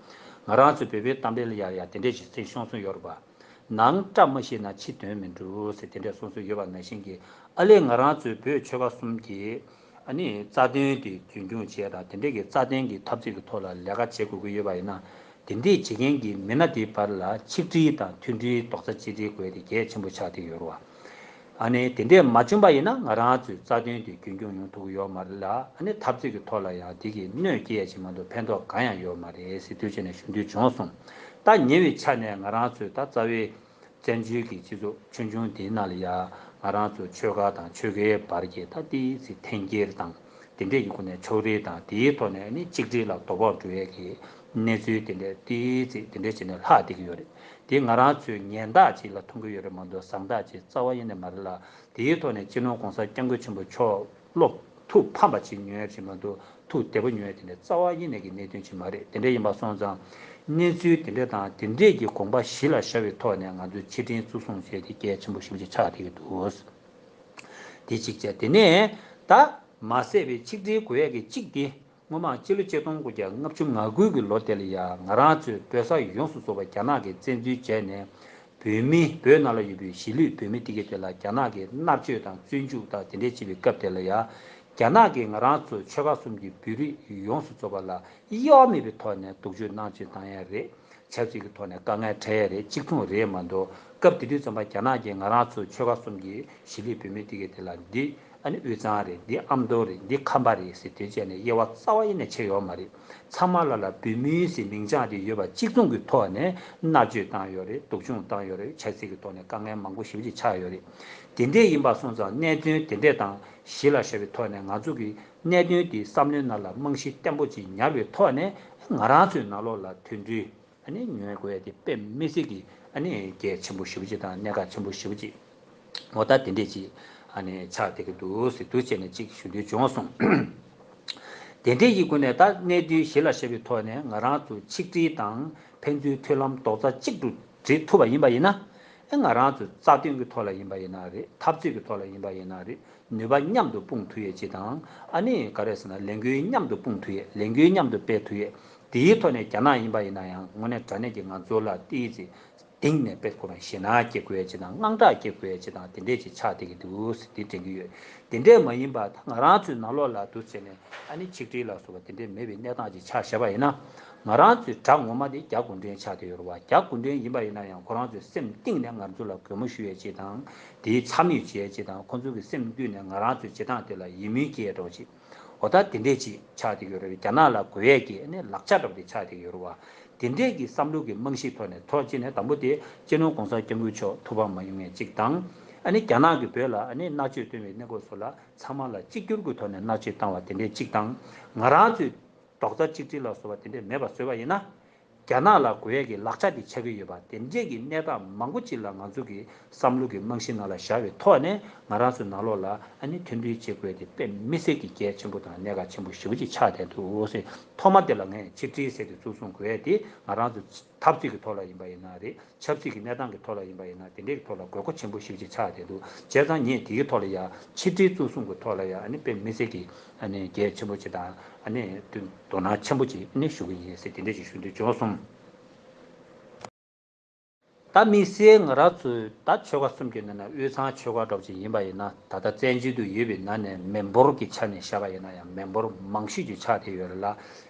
ང་རང་ཚོ་བོད་པའི་གཏམ་དཔེ་ལ་ཡ་ཡ་དེ་འདྲས་ཞིག་ཚིག་ཤོང་སོང་ཡོད་རེད་པ། ནང་བཀྲ་མ་ཤིས་ན་ཕྱི་དོན་མི་འགྲུབ་ཟེར་དེ་འདྲས་གསུངས་སྲོལ་ཡོད་པ་ནང་བཞིན་གྱི་ཨ་ལས་ང་རང་ཚོའི་བོད་ཆོལ་ཁ་གསུམ་གྱི་ཨ་ནི་རྩ་དོན་དེ་རྒྱུན་འཁྱོངས་བྱས་དང་དེ་འདྲས་ཀྱི་རྩ་དོན་གྱི་འཐབ་རྩོད་ཀྱི་ཐོག་ལ་ལས་ཀ་བྱེད་དགོས་ཀྱི་ཡོད་པ་ཡིན་ན། དེ་འདྲས་བྱེད་མཁན་གྱི་མི་སྣ་དེའི་བར་ལ་ཆིག་སྒྲིལ་དང་མཐུན་སྒྲིལ་རྡོག་རྩ་གཅིག་སྒྲིལ་དགོས་དེ་གལ་ཆེན་པོ་ཆགས་བསྡད་ཡོད་རེད་བ། ཨ་ནི་དེ་འདྲས་མ་བྱུང་པ་ཡིན་ན་ང་རང་ཚོའི་རྩ་དོན་དེ་རྒྱུན་འཁྱོངས་ཡོང་ཐུབ་ཀྱི་ཡོད་མ་རེད་ལ་ཨ་ནི་འཐབ་རྩོད་ཀྱི་ཐོག་ལ་ཡང་དེ་གི་གནོད་སྐྱེལ་ཡ་ཅིག་མ་གཏོགས་ཕན་ཐོགས་གང་ཡང་ཡོད་མ་རེད་ཟེར་དུས་བྱས་ནས་ཞུ་འདོད་བྱུང་སོང་། ད་ཉེ་བའི་ཆ་ནས་ང་རང་ཚོའི་ད་རྩ་བའི་བཙན་བྱོལ་གྱི་སྤྱི་ཚོགས་ཆུང་ཆུང་འདིའི་ནང་ལ་ཡ་ང་རང་ཚོ་ཆོལ་ཁ་དང་ཆོལ་ཁའི་བར་གྱི་ད་ཏིའི་ཚེ་འཐེན་འཁྱེར་དང་དེ་འདྲས་ཀྱི་སྒོ་ནས་ཕྱོགས་རིས་དང་དེའི་ཐོག་ནས་ནི་གཅིག་སྒྲིལ་ལ་དོ་ཕོག་འགྲོ་ཡས་ཀྱི་གནས་ཚུལ་དེ་འདྲས་ཏིའི་ཚེ་དེ་འདྲས་བྱས་ནས་ལྷག་བསྡད་ཀྱི་ཡོད་རེད། དེ་ང་རང་ཚོའི་ངན་རྟགས་ཅིག་ལ་མཐོང་གི་ཡོད་རེད་མ་གཏོགས་བཟང་རྟགས་ཅིག་རྩ་བ་ཉིད་ནས་མ་རེད་ལ། དེའི་ཐོག་ནས་སྤྱི་ནོར་༸གོང་ས་༸སྐྱབས་མགོན་ཆེན་པོ་མཆོག་བློ་ཐུགས་ཕམ་པ་ཅིག་ཉོས་ཡ་ཅིག་མ་གཏོགས་ཐུགས་བདེ་པོ་ཉོས་ཡ་དེ་འདྲ་རྩ་བ་ཉིད་ནས་ཀྱི་གནད་དོན་ཅིག་མ་རེད། དེ་འདྲ་ཡིན་པ་སོང་ཙང་གནས་ཚུལ་དེ་འདྲ་དང་དེ་འདྲས་ཀྱི་དགོངས་པ་གཞི་ལ་བཞག་པའི་ཐོག་ནས་ང་ཚོས་ཕྱིར་དྲན་བརྩི་སྲུང་བྱས་ཏེ་གལ་ཆེན་པོ་ཞེ་པོ་ཅིག་ཆགས་བསྡད་ཀྱི་འདུག་དེ་གཅིག་བྱས་དེ་ནས་ད་མ་ཟད་པའི་ཆིག་སྒྲིལ་དགོས་ཡ་གི་གཅིག་དེ། སྔོན་མ་སྤྱི་ལོ་ཆིག་སྟོང་དགུ་བརྒྱ་ལྔ་བཅུ་ང་དགུ་གི་ལོ་དེ་ལ་ཡང་ང་རང་ཚོའི་བོད་ས་ཡོངས་སུ་རྫོགས་པ་རྒྱ་ནག་གིས་བཙན་འཛུལ་བྱས་ནས་བོད་མི་བོད་ནང་ལ་ཡོད་པའི་གཞིས་ལུས་བོད་མི་དེ་གའི་དེ་ལ་རྒྱ་ནག་གིས་མནར་གཅོད་དང་བཙོན་འཇུག་དང་དེ་འདྲས་བྱེད་པའི་སྐབས་དེ་ལ་ཡང་རྒྱ་ནག་གིས་ང་རང་ཚོ་ཆོལ་ཁ་གསུམ་གྱི་བོད་རིགས་ཡོངས་སུ་རྫོགས་པ་ལ་གཡོ་བ་མེད་པའི་ཐོག་ནས་སྡུག་སྦྱོང་མནར་གཅོད་བཏང་ཡ་རེད། ཆབ་སྲིད་ཀྱི་ཐོག་ནས་དཀའ་ངལ་འཕྲད་ཡ་རེད། གཅིག་མཚུངས་རེད་མ་གཏོགས་སྐབས་དེ་དུས་ཙམ་པ་རྒྱ་ནག་གིས་ང་རང་ཚོ་ཆོལ་ཁ་གསུམ་གྱི་གཞིས་ལུས་བོད་མི་དེ་གའི་དེ་ལ་འདི། ཨ་ནི་དབུས་གཙང་རེད། འདི་ཨ་མདོ་རེད། འདི་ཁམས་པ་རེད་ཟེར་དུས་བྱས་ནས་དབྱེ་བ་རྩ་བ་ཡིན་ནས་ཕྱེ་ཡོད་མ་རེད། ཚང་མ་ལ་ལ་བོད་མི་ཟེར་མིང་བྱང་དེ་ཡོད་པ་གཅིག་མཚུངས་ཀྱི་ཐོག་ནས་མནར་གཅོད་བཏང་ཡོད་རེད། སྡུག་སྦྱོང་བཏང་ཡོད་རེད། ཆབ་སྲིད་ཀྱི་ཐོག་ནས་དཀའ་ངལ་མང་པོ་ཞེ་པོ་ཅིག་ཆགས་ཡོད་རེད། དེ་འདྲས་ཡིན་པ་སོང་ཙང་གནད་དོན་དེ་འདྲས་དང་གཞི་ལ་བཞག་པའི་ཐོག་ནས་ང་ཚོ་གི་གནད་དོན་དེ་བསམ་བློའི་ནང་ལ་རྨང་གཞི་བརྟན་པོ་ཅིག་ཉར་བའི་ཐོག་ནས་ང་རང་ཚོའི་ནང་ལོགས་ལ་མཐུན་སྒྲིལ། ཨ་ནི་ཉོ་དགོས་ཡ་དེ་དཔེ་མི་སྲིད་ཀྱི་ཨ་ནི་གལ་ཆེན་པོ་ཞེ་པོ་ཅིག་དང་གནད་འགག་ཆེན་པོ་ཞེ་པོ་ཅིག་འོ་ད་དེ་འདྲས་ཅིག་ཨ་ནི་ཆགས་བསྡད་ཀྱི་འདུག་ཟེར་དུས་བྱས་ནས་ཅིག་ཞུ་འདོད་བྱུང་སོང་། དེ་འདྲས་ཀྱི་སྒོ་ནས་ད་གནད་དོན་གཞི་ལ་བཞག་པའི་ཐོག་ནས་ང་རང་ཚོ་ཆིག་སྒྲིལ་དང་ཕན་ཚུན་མཐུན་ལམ་རྡོག་རྩ་གཅིག་ཏུ་སྒྲིལ་ཐུབ་པ་ཡིན་པ་ཡིན་ན། ཨེ་ང་རང་ཚོ་རྩ་དོན་གྱི་ཐོག་ལ་ཡིན་པ་ཡིན་ན་རེད། འཐབ་རྩོད་ཀྱི་ཐོག་ལ་ཡིན་པ་ཡིན་ན་རེད། ནུས་པ་མཉམ་དུ་སྤུངས་ཐུབ་ཡས་ཅིག་དང་། ཨ་ནི་ག་རེ་ཟེར་ན་ལས་འགུལ་མཉམ་དུ་སྤུངས་ཐུབ་ཡས། ལས་འགུལ་མཉམ་དུ་སྤེལ་ཐུབ་ཡས། དེའི་ཐོག་ནས་རྒྱ་ནག་ཡིན་པ་ཡིན་ན་ཡང་དངོས་གནས་དྲང་གནས་ཀྱི་ང་ཚོ་ལ་ཏིའི་ཙི་གཏིང་ནས་དཔེ་ཁོ་རང་ཞེད་སྣང་སྐྱེ་དགོས་ཡས་ཅིག་དང་། དངངས་སྐྲག་སྐྱེ་དགོས་ཡས་ཅིག་དང་། དེ་འདྲས་ཅིག་ཆགས་བསྡད་ཀྱི་འདུག་ཟེར་དེ་དྲན་གྱི་ཡོད། དེ་འདྲས་མ་ཡིན་པ་ད་ང་རང་ཚོའི་ནང་ལོགས་ལ་འདུག་ཟེར་ནས་ཨ་ནི་ཆིག་སྒྲིལ་ལ་སོགས་པ་དེ་འདྲས་མེད་པའི་གནས་སྟངས་ཅིག་ཆགས་བཞག་པ་ཡིན་ན། ང་རང་ཚོའི་དགྲ་ངོ་མ་དེ་རྒྱ་གུང་ཁྲན་ཆགས་བསྡད་ཡོད་རེད་བ། རྒྱ་གུང་ཁྲན་ཡིན་པ་ཡིན་ན་ཡང་ཁོ་རང་ཚོའི་སེམས་གཏིང་ནས་ང་ཚོ་ལ་དགོད་མོ་ཞུ་ཡས་ཅིག་དང་། དེའི་ཚབ་མོས་བྱེད་ཡས་ཅིག་དང་། ཁོ་ཚོ་གི་སེམས་མདུན་ནས་ང་རང་ཚོའི་བྱེད་སྟངས་དེ་ལ་ཡིད་སྨོན་སྐྱེ་ཡས་འདྲ་བོ་ཅིག་འོ་ད་དེ་འདྲས་ཅིག་ཆགས་བསྡད་ཡོད་རེད། རྒྱ་ནག་ལ་དགོས་ཡས་ཀྱི་ཨ་ནི་ལག་ཆ་འདྲ་བོ་དེ་ཆགས་བསྡད་ཡོད་རེད་བ། དེ་འདྲས་ཀྱི་བསམ་བློ་གི་རྨང་གཞིའི་ཐོག་ནས་ཐོག་གཅིག་ནས་དང་པོ་དེ་སྤྱི་ནོར་༸གོང་ས་༸སྐྱབས་མགོན་མཆོག་ཐུགས་ཕམ་མ་ཡོང་ངེས་གཅིག་དང་། ཨ་ནི་རྒྱ་ནག་གིས་བོད་ལ་ཨ་ནི་མནར་གཅོད་བཏོན་པའི་གནས་སྐབས་སུ་ལ་ཚང་མ་ལ་གཅིག་གྱུར་གྱི་ཐོག་ནས་མནར་གཅོད་བཏང་བ་དེ་འདྲས་གཅིག་དང་། ང་རང་ཚོའི་རྡོག་རྩ་གཅིག་སྒྲིལ་ལ་སོགས་པ་དེ་འདྲས་མེད་པ་བཟོས་པ་ཡིན་ན། རྒྱ་ནག་ལ་དགོས་ཡས་ཀྱི་ལག་ཆ་དེ་ཆགས་ཀྱི་ཡོད་པ་དེ་འདྲས་ཀྱི་གནས་སྟངས་མང་པོ་ཅིག་ལ་ང་ཚོ་གི་བསམ་བློ་གི་རྨང་གཞི་ནང་ལ་བཞག་པའི་ཐོག་ནས་ང་རང་ཚོའི་ནང་ལོགས་ལ་ཨ་ནི་མཐུན་སྒྲིལ་བྱེད་དགོས་ཡས་དེ་དཔེ་མི་སྲིད་ཀྱི་གལ་ཆེན་པོ་དང་གནད་འགག་ཆེན་པོ་ཞེ་པོ་ཅིག་ཆགས་བསྡད་འདུག་ཟེར། ཐོག་མ་དེ་ལ་ངས་ཆིག་སྒྲིལ་ཟེར་དེ་བཙུགས་སོང་དགོས་ཡས་དེ་ང་རང་ཚོ་འཐབ་རྩོད་ཀྱི་ཐོག་ལ་ཡིན་པ་ཡིན་ན་རེད། ཆབ་སྲིད་ཀྱི་གནས་སྟངས་ཀྱི་ཐོག་ལ་ཡིན་པ་ཡིན་ན་དེ་འདྲའི་ཐོག་ལ་དགོས་མཁོ་ཆེན་པོ་ཞིག་ཅིག་ཆགས་བསྡད་འདུག་བྱས་ཙང་ངས་དེའི་ཐོག་ལ་ཡང་ཆིག་སྒྲིལ་བཙུགས་གསུང་གི་ཐོག་ལ་ཡང་ཨ་ནི་དཔེ་མི་སྲིད་ཀྱི་ཨ་ནི་གལ་ཆེན་པོ་ཅིག་དང་ཨ་ནི་དོ་སྣང་ཆེན་པོ་ཅིག་ཨ་ནི་ཞུ་གི་ཡིན་ཟེར་དེ་འདྲ་ཅིག་ཞུ་འདོད་བྱུང་སོང་། ད་དམིགས་བསལ་ང་རང་ཚོའི་ད་ཆོལ་ཁ་གསུམ་གྱི་ནང་ན་དབུས་གཙང་ཆོལ་ཁ་འདྲ་པོ་ཅིག་ཡིན་པ་ཡིན་ན་ད་ལྟ་བཙན་བྱོལ་དུ་ཡོད་པའི་ནང་ནས་མི་འབོར་གྱི་ཆ་ནས་བཤད་པ་ཡིན་ན་ཡང་མི་འབོར་མང་ཤོས་ཅིག་ཆགས་བསྡད་ཡོད་རེད་ལ།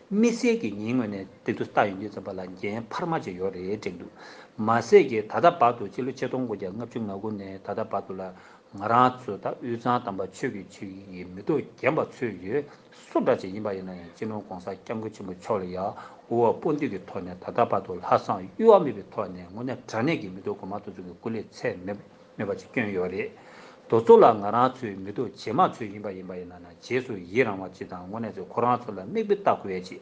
དམིགས་བསལ་གྱི་ངའི་ངོས་ནས་དེ་ཚོ་ལྟ་ཡོང་དུས་ཙམ་པ་ལ་འགན་འཕར་མ་ཅིག་ཡོད་རེད་དྲན་འདུག་མ་ཟད་ཀྱི་ད་ལྟ་བར་དུ་སྤྱི་ལོ་ཆིག་སྟོང་དགུ་བརྒྱ་ལྔ་བཅུ་ང་དགུ་ནས་ད་ལྟ་བར་དུ་ལ་ང་རང་ཚོ་ད་དབུས་གཙང་དམ་པ་ཆོས་ཀྱི་ཆོས་ཀྱི་མི་ཐོག་རྒན་པ་ཚོས་ཡོད། སུ་འདྲ་ཅིག་ཡིན་པ་ཡིན་ན་ཡང་སྤྱི་ནོར་གོང་ས་སྐྱབས་མགོན་ཆེན་པོ་མཆོག་ལ་ཡང་དབུ་བ་དཔུང་འདེགས་ཀྱི་ཐོག་ནས་ད་ལྟ་བར་དུ་ལྷག་བསམ་གཡོ་བ་མེད་པའི་ཐོག་ནས་དངོས་གནས་དྲང་གནས་ཀྱི་མི་ཐོག་གོང་མ་དེ་ཚོ་གི་སྐུ་ལས་ཚད་མེད་མེད་པ་ཅིག་བསྐྱོན་ཡོད་རེད། དེ་ཚོ་ལ་ང་རང་ཚོའི་མི་ཐོག་རྗེས་མ་ཚོས་ཡིན་པ་ཡིན་པ་ཡིན་ན་ན་རྗེས་སུ་ཡི་རང་བ་ཅིག་དང་དངོས་གནས་ཚོས་ཁོ་རང་ཚོ་ལ་མིག་དཔེ་ལྟ་དགོས་ཡ་ཅིག་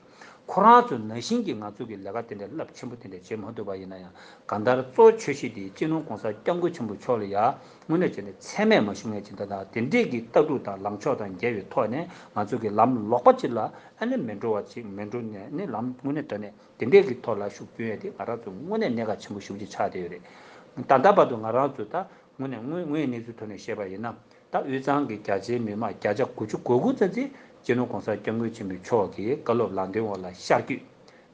ཁོ་རང་ཚོ་ནང་བཞིན་གྱི་ང་ཚོ་གི་ལས་ཀ་དེ་འདྲ་རླབས་ཆེན་པོ་དེ་འདྲ་བྱེད་མ་ཐུབ་པ་ཡིན་ན་ཡང་གང་ལྟར་གཙོ་ཆེ་ཤོས་དེ་སྤྱི་ནོར་གོང་ས་སྐྱབས་མགོན་ཆེན་པོ་མཆོག་ལ་ཡ་དངོས་གནས་བྱས་ནས་ཚད་མེད་མ་ཞུ་མཁན་ཅིག་ད་ལྟ་དེ་འདྲས་ཀྱི་ལྟ་གྲུབ་དང་ལངས་ཕྱོགས་དང་འགལ་བའི་ཐོག་ནས་ང་ཚོ་གི་ལམ་ལོག་པ་ཅིག་ལ་ཨ་ནི་མི་འགྲོ་བ་ཅིག་མི་འགྲོ་ནས་ནི་ལམ་དངོས་གནས་དྲང་གནས་དེ་འདྲས་ཀྱི་ཐོག་ལ་ཤུགས་སྐྱོན་ཡས་དེ་ང་རང་ཚོ་དངོས་གནས་གནད་འགག་ཆེན་པོ་ཞེ་པོ་ཅིག་ཆགས་བསྡད་ཡོད་རེད། ད་ལྟ་བར་དུ་ང་རང་ཚོ་ད་དངོས་གནས་དངོས་དངོས་ཡོད་གནས་ཚུལ་ཐོག་ནས་བཤད་པ་ཡིན་ན། ད་དབུས་གཙང་གི་རྒྱ་ཆེའི་མི་མང་བརྒྱ་ཆ་དགུ་བཅུ་གོ་དགུ་ཙམ་ཅིག་སྤྱི་ནོར་གོང་ས་སྐྱབས་མགོན་ཆེན་པོ་མཆོག་གི་བཀའ་སློབ་ལམ་སྟོན་འོག་ལ་ཤར་བསྐྱོད་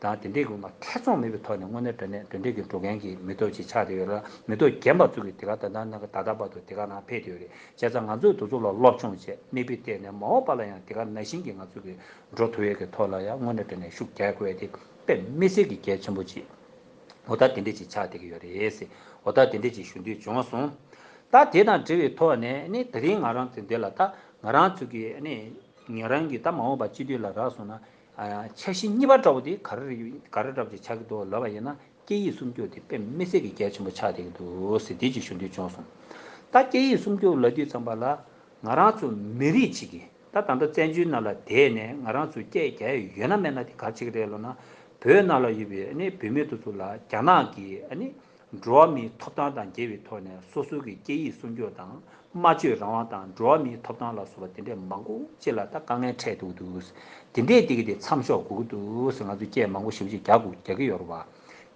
དང་དེ་འདྲའི་སྒོ་ནས་ཐེ་ཚོམ་མེད་པའི་ཐོག་ནས་དངོས་གནས་དྲང་གནས་དེ་འདྲའི་གི་འགྲོ་མཁན་གྱི་མི་ཐོག་ཅིག་ཆགས་བསྡད་ཡོད་ལ། མི་ཐོག་རྒན་པ་ཚོ་གི་དེ་ག་ད་ལྟ་ནང་གི་ད་ལྟ་བར་དུ་དེ་ག་ནང་ཕེབས་བསྡད་ཡོད་རེད། བྱས་ཙང་ང་ཚོས་དེ་ཚོ་ལ་སློབ་སྦྱོང་བྱས་མིག་དཔེ་བལྟས་ནས་མ་འོངས་པ་ལ་ཡང་དེ་ག་ནང་བཞིན་གྱི་ང་ཚོ་གི་འགྲོ་ཐུབ་ཡས་ཀྱི་ཐོག་ལ་ཡང་དངོས་གནས་དྲང་གནས་ཤུགས་རྒྱག་དགོས་ཡས་དེ་དཔེ་མི་སྲིད་ཀྱི་གལ་ཆེན་པོ་ཅིག་འོ་ད་དེ་འདྲས་ཅིག་ཆགས་བསྡད་ཀྱི་ཡོད་རེད་ཟེར། འོ་ད་དེ་འདྲས་ཅིག་ཞུ་འདོད་བྱུང་སོང་། ད་དེ་དང་འབྲེལ་བའི་ཐོག་ནས་ནི་དེ་རིང་ང་རང་ཚོ་འདི་ལ་ད་ང་རང་ཚོ་གི་ནི་ང་རང་གི་ད་མ་འོངས་པ་སྤྱི་འཐུས་ལ་རག་སོང་ན་ཨ་འཆར་གཞི་གཉིས་པ་འདྲ་བོ་དེ་ག་རེ་རེད་ག་རེ་འདྲ་བོ་ཅིག་ཆགས་ཀྱི་འདུག་ལབ་པ་ཡིན་ན་སྐད་ཡིག་སྲུང་སྐྱོབ་དེ་དཔེ་མི་སྲིད་ཀྱི་གལ་ཆེན་པོ་ཆགས་བསྡད་ཀྱི་འདུག་ཟེར་དེ་ཅིག་ཞུ་འདོད་བྱུང་སོང་། ད་སྐད་ཡིག་སྲུང་སྐྱོབ་ལབ་དུས་ཙམ་པ་ལ་ང་རང་ཚོ་མི་རིགས་གཅིག་གི་ད་ད་ལྟ་བཙན་བྱོལ་ནང་ལ་བསྡད་ནས་ང་རང་ཚོ་སྐད་རྒྱག་ཡ་ཡོད་ན་མེད་ན་དེ་ག་ཅིག་རེད་ལབ་ན། བོད་ནང་ལ་ཡོད་པའི་ཨ་ནི་བོད་མི་དེ་ཚོ་ལ་རྒྱ་ནག་གིས་ཨ་ནི་འགྲོ་བ་མིའི་ཐོབ་ཐང་དང་འགལ་བའི་ཐོག་ནས་སོ་སོ་གི་སྐད་ཡིག་སྲུང་སྐྱོབ་དང་སྨྲ་བརྗོད་རང་དབང་དང་འགྲོ་བ་མིའི་ཐོབ་ཐང་ལ་སོགས་པ་དེ་འདྲས་མང་པོ་ཅིག་ལ་ད་དཀའ་ངལ་འཕྲད་འདུག་འདུག་དེ་འདྲས་དེ་གི་དེ་མཚམས་འཇོག་དགོས་ཀྱི་འདུག་ཟེར་ང་ཚོ་སྐད་མང་པོ་ཞེ་པོ་ཅིག་རྒྱག་དགོས་རྒྱག་གི་ཡོད་རེད་བ།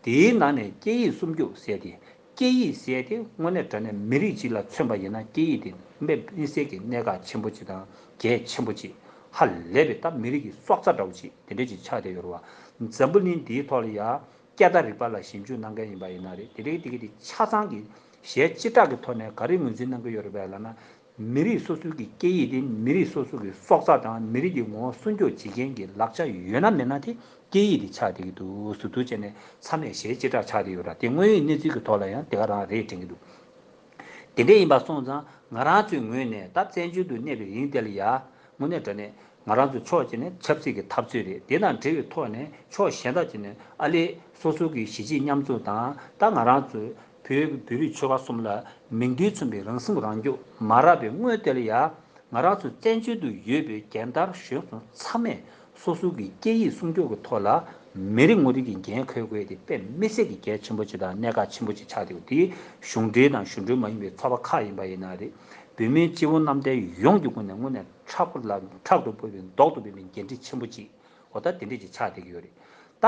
དེའི་ནང་ནས་སྐད་ཡིག་སྲུང་སྐྱོབ་ཟེར་དེ། སྐད་ཡིག་ཟེར་དེ་དངོས་གནས་དྲང་གནས་མི་རིགས་གཅིག་ལ་མཚོན་པ་ཡིན་ན་སྐད་ཡིག་དེ་དཔེ་མི་སྲིད་ཀྱི་གནད་འགག་ཆེན་པོ་གཅིག་དང་གལ་ཆེན་པོ་གཅིག་ཧ་ལས་པའི་ད་མི་རིགས་ཀྱི་སྲོག་རྩ་འདྲ་བོ་གཅིག་དེ་འདྲ་གཅིག་ཆགས་བསྡད་ཡོད་རེད་བ། འཛམ་བུ་གླིང་འདིའི་ཐོག་ལ་ཡ་སྐད་བརྡ་རིག་པ་ལ་ཞིབ་འཇུག་གནང་མཁན་ཡིན་པ་ཡིན་ན་རེད་དེ་རིགས་དེ་གི་དེ་ཆ་ཚང་གི་གཞས་སྤྱི་བསྒྲགས་ཀྱི་ཐོག་ནས་ག་རེ་ངོས་འཛིན་གནང་གི་ཡོད་རེད་པས་ལབ་ན། མི་རིགས་སོ་སོའི་གི་སྐད་ཡིག་དེ་མི་རིགས་སོ་སོ་གི་སྲོག་རྩ་དང་མི་རིགས་ཀྱི་ངོ་བོ་སྲུང་སྐྱོབ་བྱེད་མཁན་གྱི་ལག་ཆ་ཡོད་ན་མེད་ན་དེ་སྐད་ཡིག་དེ་ཆགས་བསྡད་ཀྱི་འདུག་ཟུར་དུ་བྱས་ནས་ཚང་མས་གཞས་སྤྱི་བསྒྲགས་ཆགས་བསྡད་ཡོད་ར་དེ་དངོས་ཡོད་གནས་ཚུལ་གྱི་ཐོག་ལ་ཡང་དེ་ག་རང་རེད་དྲན་གྱི་འདུག་དེ་འདྲ་ཡིན་པ་སོང་ཙང་ང་རང་ཚོའི་ངོས་ནས་ད་བཙན་བྱོལ་དུ་གནས་པའི་རིང་དེ་ལ་ཡ་དངོས་གནས་དྲང་གནས་ང་རང་ཚོ་ཕྱོགས་གཅིག་ནས་ཆབ་སྲིད་ཀྱི་འཐབ་རྩོད་རེད་དེ་དང་འབྲེལ་བའི་ཐོག་ནས་ཕྱོགས་གཞན་དག་ཅིག་ནས་ཨ་ལས་སོ་སོ་གི་གཞིས་བྱེས་མཉམ་འཛོམས་དང་ད་ང་རང་ཚོའི་བོད་ཀྱི་བོད་རིགས་ཆོལ་ཁ་གསུམ་ལ་མིང་དོན་མཚུངས་པའི་རང་སེམས་རང་སྐྱོབ་མ་རག་པའི་དངོས་དེ་ལ་ཡ། ང་རང་ཚོ་བཙན་བྱོལ་དུ་ཡོད་པའི་རྒན་དར་གཞོན་གསུམ་ཚང་མས་སོ་སོ་གི་སྐད་ཡིག་སྲུང་སྐྱོབ་ཀྱི་ཐོག་ལ་མི་རེ་ངོ་རེ་གི་འགན་འཁུར་དགོས་དེ་དཔེ་མི་སྲིད་ཀྱི་གལ་ཆེན་པོ་ཅིག་དང་གནད་འགག་ཆེན་པོ་ཅིག་ཆགས་བསྡད་ཡོད་དེ་གཞུང་འབྲེལ་དང་གཞུང་འབྲེལ་མ་ཡིན་པའི་ཚོགས་པ་ཁག་ཡིན་པ་ཡིན་ན་རེད། བོད་མིའི་སྤྱི་བོ་གནམ་བསྟན་ཡོངས་ཀྱི་ངོས་ནས་དངོས་གནས་ཕྲག་པ་ལ་ཕྲག་ཏུ་སྤོབས་པའི་མདོག་ཏུ་སྤོབས་པའི་འགན་འཁྲི་ཆེན་པོ་ཅིག་འོ་ད་དེ་འདྲས་ཅིག་ཆགས་བསྡད་ཀྱི་ཡོད་རེད་ད།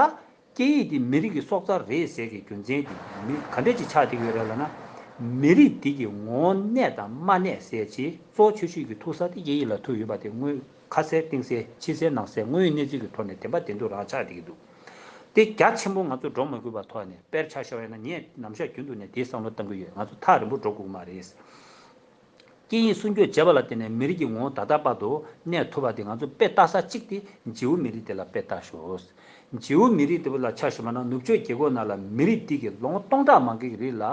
སྐད་ཡིག་འདི་མི་རིགས་ཀྱི་སྲོག་རྩ་རེད་ཟེར་གྱི་རྒྱུ་མཚན་དེ་མི་ག་འདྲ་ཅིག་ཆགས་བསྡད་ཀྱི་ཡོད་རེད་ལབ་ན། མི་རིགས་འདི་གི་ངོ་བོ་གནས་དང་མ་གནས་ཟེར་ཅིག་གཙོ་བོ་ཆེ་ཤོས་ཀྱི་ཐུག་ས་དེ་སྐད་ཡིག་ལ་ཐུག་ཡོད་པ་དེ་དངོས་ཁ་གསལ་གཏིང་གསལ་ཕྱི་གསལ་ནང་གསལ་དངོས་ཡོད་གནས་ཚུལ་གྱི་ཐོག་ནས་བདེན་པ་བདེན་མཐུག་རང་ཆགས་བསྡད་ཀྱི་འདུག་དེ་རྒྱ་ཆེན་པོ་ང་ཚོ་འགྲོ་མ་དགོས་པ་ཐོག་ནས་དཔེར་ཆ་བཞག་པ་ཡིན་ན་ངས་ནམ་ཞག་རྒྱུན་དུ་ནས་དེའི་བསམ་བློ་བཏང་གི་ཡོད། ང་ཚོ་ཐག་རིང་པོ་འགྲོ་དགོས་ཀྱི་མ་རེད། སྐད་ཡིག་སྲུང་སྐྱོབ་བྱས་པ་ལ་བརྟེན་ནས་མི་རིགས་ཀྱི་ངོ་བོ་ད་ལྟ་བར་དུ་གནས་ཐུབ་པ་དེ་ང་ཚོ་དཔེ་ལྟ་ས་གཅིག་དེ་ཇིའུ་མི་རིགས་དེ་ལ་དཔེ་ལྟ་ཤོག་ཇིའུ་མི་རིགས་དེ་ལ་ཆ་བཞག་པ་ན་ནུབ་ཕྱོགས་རྒྱལ་ཁབ་ནང་ལ་མི་རིགས་དེ་གི་ལོ་ངོ་སྟོང་ཕྲག་མང་པོའི་རིང་ལ་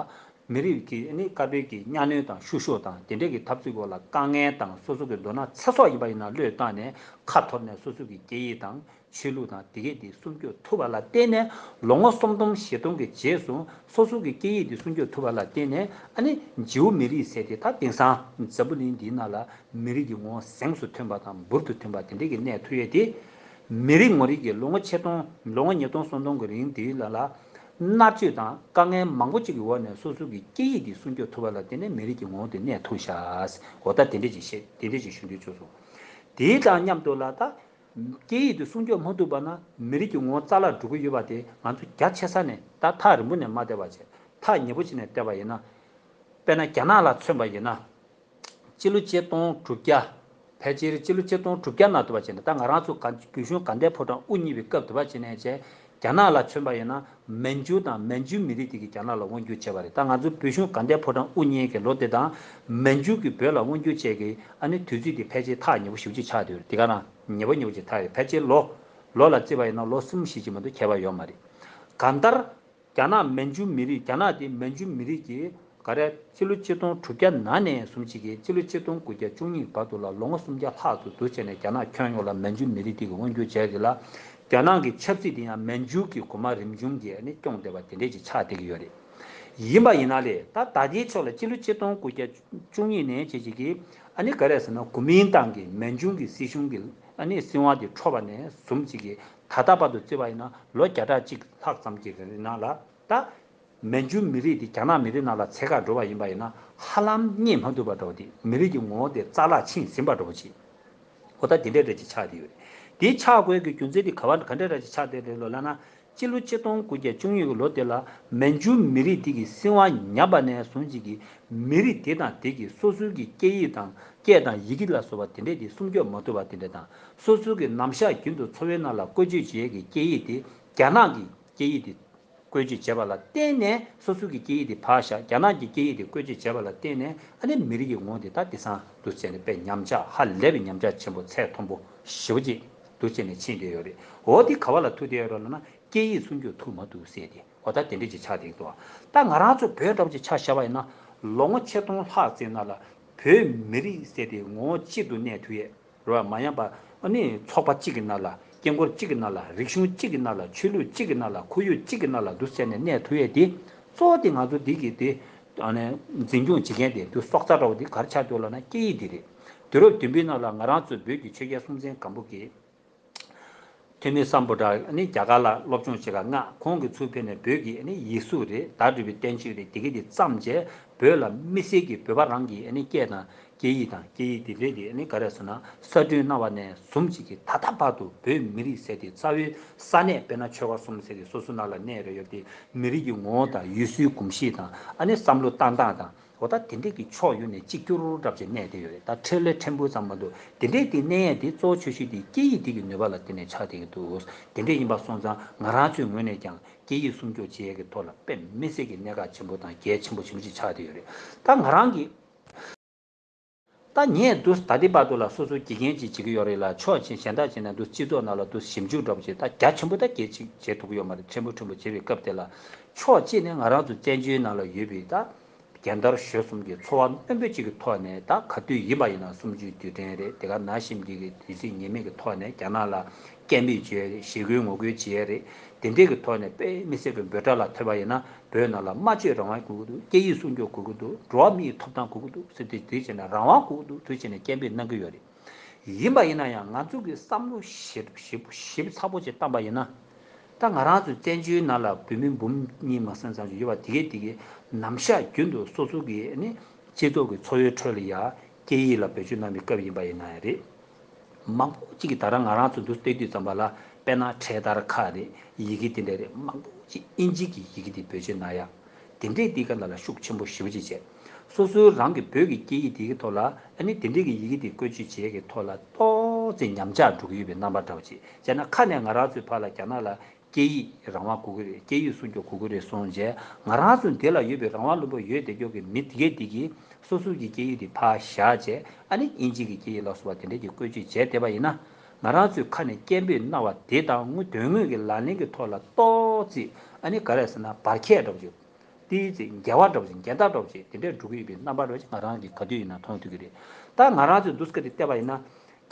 མི་རིགས་ཀྱི་ནི་དཀར་པོའི་གི་གཉའ་གནོན་དང་བཤུ་གཞོག་དང་དེ་འདྲས་ཀྱི་འཐབ་རྩོད་སྐོར་ལ་དཀའ་ངལ་དང་སོ་སོ་གི་མདོར་ན་ཚེ་སྲོག་ཡིན་པ་ཡིན་ན་བློས་བཏང་ནས་ཁ་འཐོར་ནས་སོ་སོ་གི་སྐད་ཡིག་དང་། ཆོས་ལུགས་དང་དེ་གས་དེ་སྲུང་སྐྱོབ་ཐུབ་པ་ལ་བརྟེན་ནས་ལོ་ངོ་སུམ་སྟོང་བཞི་སྟོང་གི་རྗེས་སུ་སོ་སོ་གི་སྐད་ཡིག་དེ་སྲུང་སྐྱོབ་ཐུབ་པ་ལ་བརྟེན་ནས་ཨ་ནི་ཇིའུ་མི་རིགས་ཟེར་དེ་ད་དེང་སང་འཛམ་བུ་གླིང་འདིའི་ནང་ལ་མི་རིགས་ཀྱི་ངོ་བོ་གཟེངས་སུ་ཐོན་པ་དང་འབུར་དུ་ཐོན་པ་དེ་འདྲས་ཀྱི་གནས་ཐུབ་ཡས་དེ་མི་རིགས་ངོ་རིགས་ཀྱི་ལོ་ངོ་ཆིག་སྟོང་ལོ་ངོ་ཉིས་སྟོང་སུམ་སྟོང་གི་རིང་དེའི་ལ་ལ་མནར་གཅོད་དང་དཀའ་ངལ་མང་པོ་ཅིག་གི་འོག་ནས་སོ་སོ་གི་སྐད་ཡིག་དེ་སྲུང་སྐྱོབ་ཐུབ་པ་ལ་བརྟེན་ནས་མི་རིགས་ཀྱི་ངོ་བོ་དེ་གནས་ཐུབ་ཤག་འོ་ད་དེ་འདྲས་ཅིག་བཤད་དེ་འདྲས་ཅིག་ཞུ་འདོད་བྱུང་སོང་། དེའི་དང་མཉམ་དུ་ལ་ད། སྐད་ཡིག་དེ་སྲུང་སྐྱོབ་མ་ཐུབ་པ་ན་མི་རིགས་ཀྱི་ངོ་བོ་རྩ་བརླག་འགྲོ་གི་ཡོད་པ་དེ་ང་ཚོ་རྒྱ་ཆེ་ས་ནས་ད་ཐག་རིང་པོ་ནས་མ་བལྟས་པ་བྱས་ཐག་ཉེ་པོ་ཅིག་ནས་བལྟས་པ་ཡིན་ན། དཔེར་ན་རྒྱ་ནག་ལ་མཚོན་པ་ཡིན་ན། སྤྱི་ལོ་ཆིག་སྟོང་དྲུག་བརྒྱ། ཕལ་ཆེར་སྤྱི་ལོ་ཆིག་སྟོང་དྲུག་བརྒྱ་ནང་དུ་བ་བྱས་ན་ད་ང་རང་ཚོ་ག་བོད་གཞུང་དགའ་ལྡན་ཕོ་བྲང་དབུ་བརྙེས་པའི་སྐབས་དུ་བ་བྱས་ནས་བྱས། རྒྱ་ནག་ལ་མཚོན་པ་ཡིན་ན་མན་ཇུ་དང་མན་ཇུ་མི་རིགས་དེ་གིས་རྒྱ་ནག་ལ་དབང་བསྒྱུར་བྱས་པ་རེད། ད་ང་ཚོ་བོད་གཞུང་དགའ་ལྡན་ཕོ་བྲང་དབུ་བརྙེས་ཀྱི་ལོ་དེ་དང་མན་ཇུ་གིས་བོད་ལ་དབང་བསྒྱུར་བྱས་ཀྱི་ཨ་ནི་དུས་ཚོད་དེ་ཕལ་ཆེར་ཐག་ཉེ་པོ་ཞེ་པོ་ཅིག་ཆགས་བསྡད་ཡོད་རེད། དེ་ག་རང་ཉེ་པོ་ཉེ་པོ་ཅིག་ཐག་ཡོད། ཕལ་ཆེར་ལོ་ ལོ་ལ་བརྩིས་པ་ཡིན་ན་ལོ་གསུམ་བཞི་ཅིག་མ་གཏོགས་ཁྱད་པར་ཡོད་མ་རེད། གང་ལྟར། རྒྱ་ནག་མན་ཇུ་མི་རིགས། རྒྱ་ནག་དེ་མན་ཇུ་མི་རིགས་ཀྱི་ག་རེ། སྤྱི་ལོ་ཆིག་སྟོང་དྲུག་བརྒྱ་ནང་ནས་བཟུང་ཅིག་གི་སྤྱི་ལོ་ཆིག་སྟོང་དགུ་བརྒྱ་བཅུ་གཉིས་བར་དུ་ལ་ལོ་ངོ་སུམ་བརྒྱ་ལྷག་ཙམ་འདུག་བྱས་ནས་རྒྱ་ནག་ཁྱོན་ཡོངས་ལ་མན་ཇུ་མི་རིགས་དེ་གི་དབང་སྒྱུར་བྱས་ཏེ་ལ། རྒྱ་ནག་གི་ཆབ་སྲིད་དེ་ཡང་མན་ཇུ་གི་གོང་མ་རིམ་བྱུང་གིས་ནི་སྐྱོང་བསྡད་པ་དེ་འདྲས་ཅིག་ཆགས་བསྡད་ཀྱི་ཡོད་རེད། ཡིན་པ་ཡིན་ན་ལས་ད་ད་ལྟའི་ཆོག་ལ་སྤྱི་ལོ་ཆིག་སྟོང་དགུ་བརྒྱ་བཅུ་གཉིས་ནས་བྱས་ཅིག་གི་ཨ་ནི་ག་རེ་ཟེར་ན་གོ་མིན་ཏང་གི་མན་ཇུ་གི་སྲིད་གཞུང་གི་ཨ་ནི་སྲིད་དབང་དེ་འཕྲོག་པ་ནས་བཟུང་ཅིག་གི་ད་ལྟ་བར་དུ་བརྩིས་པ་ཡིན་ན་ལོ་བརྒྱ་ཕྲག་གཅིག་ལྷག་ཙམ་ཅིག་གི་ནང་ལ་ད། མན་ཇུ་མི་རིགས་དེ་རྒྱ་ནག་མི་རིགས་ནང་ལ་འཚོ་ག་འགྲོ་བ་ཡིན་པ་ཡིན་ན་ཧ་ལམ་རྙེད་མ་ཐུབ་པ་འདྲ་བོ་དེ་མི་རིགས་ཀྱི་ངོ་བོ་དེ་རྩ་བརླག་ཕྱིན་ཟིན་པ་འདྲ་བོ་ཅིག་འོ་ད་དེ་འདྲའི་འདྲ་ཅིག་ཆགས་བསྡད་ཡོད་རེད། དེ་ཆགས་དགོས་ཀྱི་རྒྱུ་མཚན་དེ་ག་བ་ག་འདྲའི་འདྲ་ཅིག་ཆགས་བསྡད་རེད་ལོ་ལབ་ན། སྤྱི་ལོ་ཆིག་སྟོང་དགུ་བརྒྱ་བཅུ་གཉིས་ཀྱི་ལོ་དེ་ལ་མན་ཇུ་མི་རིགས་དེ་གི་སྲིད་དབང་ཉམས་པ་ནས་བཟུང་ཅིག་གི་མི་རིགས་དེ་དང་དེ་གི་སོ་སོའི་གི་སྐད་ཡིག་དང་སྐད་དང་ཡི་གེ་ལ་སོགས་པ་དེ་འདྲས་དེ་སྲུང་སྐྱོབ་མ་ཐུབ་པ་དེ་འདྲས་དང་སོ་སོའི་གི་ནམ་ཞག་རྒྱུན་དུ་འཚོ་བའི་ནང་ལ་བཀོལ་སྤྱོད་བྱེད་ཡས་ཀྱི་སྐད་ཡིག་དེ་རྒྱ་ནག་གི་སྐད་ཡིག་དེ། བཀོལ་སྤྱོད་བྱས་པ་ལ་བརྟེན་ནས་སོ་སོ་གི་སྐད་ཡིག་དེ་ཕར་བཞག་རྒྱ་ནག་གི་སྐད་ཡིག་དེ་བཀོལ་སྤྱོད་བྱས་པ་ལ་བརྟེན་ནས་ཨ་ནི་མི་རིགས་ཀྱི་ངོ་བོ་དེ་ད་དེང་སང་འདུག་བྱས་ནས་དཔེ་ཉམས་ཆག་ཧ་ལས་པའི་ཉམས་ཆག་ཆེན་པོ་ཚད་མཐོན་པོ་ཞེ་པོ་ཅིག་འདུག་བྱས་ནས་ཕྱིན་བསྡད་ཡོད་རེད། འོ་དེ་ག་བ་ལ་ཐུག་བསྡད་ཡོད་རེད་ལབ་ན་སྐད་ཡིག་སྲུང་སྐྱོབ་ཐུབ་མ་ཐུབ་ཟེར་ཏེ་འོ་ད་དེ་འདྲ་ཅིག་ཆགས་བསྡད་འདུག་ད་ང་རང་ཚོ་བོད་འདྲ་པོ་ཅིག་ཆ་བཞག་པ་ཡིན་ན་ལོ་ངོ་ཆིག་སྟོང་ལྷག་ཙམ་ནང་ལ་བོད་མི་རིགས་ཟེར་ཏེ་ངོ་བོ་གཅིག་ཏུ་གནས་ཐུབ་ཡས། རེད་བ། མ་ཡིན་པ་ཨ་ནི་ཚོགས་པ་གཅིག་གི་ནང་ལ་སྐད་འཁོར་གཅིག་གི་ནང་ལ་རིག་གཞུང་གཅིག་གི་ནང་ལ་ཆོས་ལུགས་གཅིག་གི་ནང་ལ་ཁོར་ཡུག་གཅིག་གི་ནང་ལ་འདུག་ཟེར་ནས་གནས་ཐུབ་ཡས་དེ་གཙོ་བོ་དེ་ང་ཚོ་འདི་གི་དེ་ཨ་ནི་འཛིན་སྐྱོང་བྱེད་མཁན་དེ་དུ་སྲོག་རྩ་འདྲ་བོ་དེ་ག་རེ་ཆགས་འདུག་ལབ་ན་སྐད་ཡིག་དེ་རེད། དུས་རབས་བདུན་པའི་ནང་ལ་ང་རང་ཚོ་བོད་ཀྱི་ཆོས་རྒྱལ་སྲོང་བཙན་སྒམ་པོ་གིས་ཐོན་མི་སམ་བྷོ་ཊ་ནི་རྒྱ་གར་ལ་སློབ་སྦྱོང་བྱེད་ག་མངགས། ཁོང་གིས་ཚུར་ཕེབས་ནས་བོད་ཀྱི་ནི་ཡིག་གཟུགས་རེད། བརྡ་སྤྲོད་པའི་བསྟན་བཅོས་རེད། དེ་གའི་དེ་བརྩམས་རྗེས་བོད་ལ་དམིགས་བསལ་གྱི་བོད་པ་རང་གི་ནི་སྐད་དང་སྐད་ཡིག་དང་སྐད་ཡིག་དེ་འདྲས་དེ་ནི་ག་རེ་ཟེར་ན་གསར་སྐྲུན་གནང་བ་ནས་བཟུང་ཅིག་གི་ད་ལྟ་བར་དུ་བོད་མི་རིགས་ཟེར་དེ་རྩ་བའི་ས་གནས་དཔེར་ན་ཆོལ་ཁ་གསུམ་ཟེར་དེ་སོ་སོ་ནང་ལ་གནས་རེ་ཡོད་དེ་མི་རིགས་ཀྱི་ངོ་བོ་དང་ཡུལ་སྲོལ་གོམས་གཤིས་དང་ཨ་ནི་བསམ་བློ་བཏང་སྟངས་དང་། འོ་ད་དེ་འདྲས་ཀྱི་ཕྱོགས་ཡོད་ནས་གཅིག་གྱུར་འདྲ་བྱས་གནས་བསྡད་ཡོད་རེད། ད་ཕྲན་ལས་ཕྲན་བུ་ཙམ་མ་གཏོགས་དེ་འདྲས་ཀྱི་གནས་ཡས་དེ་གཙོ་བོ་ཆེ་ཤོས་དེ་སྐད་ཡིག་དེ་གི་ནུས་པ་ལ་བརྟེན་ནས་ཆགས་བསྡད་ཀྱི་འདུག་དེ་འདྲས་ཡིན་པ་སོང་ཙང་ང་རང་ཚོའི་ངོས་ནས་ཀྱང་སྐད་ཡིག་སྲུང་སྐྱོབ་བྱེད་ཡས་ཀྱི་ཐོག་ལ་དཔེ་མི་སྲིད་ཀྱི་གནད་འགག་ཆེན་པོ་དང་གལ་ཆེན་པོ་ཆེན་པོ་ཅིག་ཆགས་བསྡད་ཡོད་རེད། ད་ང་རང་གི་ད་ངས་འདུག་ད་ལྟའི་བར་དུ་ལ་སོ་སོའི་དགེ་རྒན་ཅིག་བྱེད་ཀྱི་ཡོད་རེད་ལ་ཕྱོགས་ཅིག་གཞན་དག་བྱས་ན་འདུག་སྤྱི་ཚོགས་ནང་ལ་འདུག་ཞིབ་འཇུག་འདྲ་པོ་ཅིག་ད་རྒྱ་ཆེན་པོ་ད་གལ་ཆེ་བྱེད་ཐུབ་ཀྱི་ཡོད་མ་རེད། ཕྲན་བུ་ཕྲན་བུ་བྱེད་པའི་སྐབས་དེ་ལ་ཕྱོགས་གཅིག་ནས་ང་རང་ཚོ་བཙན་བྱོལ་ནང་ལ་ཡོད་པའི་ད་རྒན་དར་གཞོན་གསུམ་གྱི་འཚོ་བ་རྣོན་པོ་ཅིག་གི་ཐོག་ནས་ད་ག་དུས་ཡིན་པ་ཡིན་ན་གསུམ་བཅུའི་དུས་དྲན་རེད། དེ་ག་ནང་བཞིན་གྱི་དུས་ཚིགས་ངེས་མེད་ཀྱི་ཐོག་ནས་རྒྱ་ནག་ལ་སྐད་འབོད་བྱེད་ཡས་རེད། ཞི་རྒོལ་ངོ་རྒོལ་བྱེད་ཡས་རེད། དེ་འདྲས་ཀྱི་ཐོག་ནས་དཔེ་མི་སྲིད་པའི་འབོད་སྒྲ་ལ་ཐོས་པ་ཡིན་ན། བོད་ནང་ལ་སྨྲ་བརྗོད་རང་དབང་དགོས་ཀྱི་འདུག་སྐད་ཡིག་སྲུང་སྐྱོབ་དགོས་ཀྱི་འདུག་འགྲོ་བ་མིའི་ཐོབ་ཐང་དགོས་ཀྱི་འདུག་ཟེར་ཏེ་དེ་བྱས་ན་རང་དབང་དགོས་ཀྱི་འདུག་དེ་བྱས་ནས་སྐད་འབོད་གནང་གི་ཡོད་རེད། ཡིན་པ་ཡིན་ན་ཡང་ང་ཚོ་གི་བསམ་བློ་ཞིབ་ཞིབ་ཞིབ་ཚགས་པོ་ཅིག་བཏང་པ་ཡིན་ན། ད་ང་རང་ཚོ་བཙན་བྱོལ་ནང་ལ་བོད་མི་འབུམ་གཉིས་མ་ཟིན་ཙམ་ཞིག་ཡོད་པ་དེ་གས་དེ་གས་ནམ་ཞག་རྒྱུན་དུ་སོ་སོ་གི་ནི་སྤྱི་ཚོགས་ཀྱི་འཚོ་བའི་ཁྲོད་ལ་ཡ་སྐད་ཡིག་ལ་བེད་སྤྱོད་གནང་བའི་སྐབས་ཡིན་པ་ཡིན་ན་ཡང་རེད། མང་པོ་ཅིག་གིས་ད་རང་ང་རང་ཚོ་འདུག་བལྟས་དུས་ཙམ་པ་ལ་དཔེར་ན་འཕྲེད་དར་ཁག་རེད། ཡི་གེ་དེ་འདྲ་རེད། མང་པོ་ཅིག་ཨིན་ཇི་གི་ཡི་གེ་དེ་བེད་སྤྱོད་གནང་ཡ། དེ་འདྲས་དེའི་སྒང་ལ་ཤུགས་ཆེན་པོ་ཞེ་པོ་ཅིག་བྱས། སོ་སོའི་རང་གི་བོད་ཀྱི་སྐད་ཡིག་དེ་གི་ཐོག་ལ་ཨ་ནི་དེ་འདྲས་ཀྱི་ཡི་གེ་དེ་བཀོལ་སྤྱོད་བྱེད་ཡ་གི་ཐོག་ལ་ཏོག་ཙམ་ཉམས་ཆག་འགྲོ་གི་ཡོད་པའི་རྣམ་པ་འདྲ་བོ་ཅིག་བྱས་ན་ཁ་ནས་ང་རང་ཚོའི་ཕར་ལ་རྒྱ་ནག་ལ་སྐད་ཡིག་རང་དབང་དགོས་ཀྱི་རེད། སྐད་ཡིག་སྲུང་སྐྱོབ་དགོས་ཀྱི་རེད་གསུངས་རྗེས་ང་རང་ཚོ་འདི་ལ་ཡོད་པའི་རང་དབང་ལུང་པ་ཡོད་བསྡད་ཀྱོག་གི་མི་དེ་གས་དེ་གིས་སོ་སོ་གི་སྐད་ཡིག་དེ་ཕར་བཞག་བྱས་ཨ་ནི་དབྱིན་ཇི་གི་སྐད་ཡིག་ལ་སོགས་པ་དེ་འདྲས་ཀྱི་བཀོལ་སྤྱོད་བྱས་བསྡད་པ་ཡིན་ན་ང་རང་ཚོའི་ཁ་ནས་སྐད་འབོད་གནང་བ་དེ་དང་དོན་དངོས་ཀྱི་ལག་ལེན་གྱི་ཐོག་ལ་ཏོག་ཙམ་ཨ་ནི་ག་རེ་ཟེར་ན་བར་ཁྱད་འདྲ་བོ་ཅིག་ཏོག་ཙམ་འགལ་བ་འདྲ་བོ་ཅིག་འགལ་ཟླ་འདྲ་བོ་ཅིག་དེ་འདྲས་འགྲོ་གི་ཡོད་པའི་རྣམ་པ་འདྲ་བོ་ཅིག་ང་རང་གིས་ག་དུས་ཡིན་ན་མཐོང་ཐུབ་ཀྱི་རེད། ད་ང་རང་ཚོས་འདུག་སེ་བལྟས་པ་ཡིན་ན།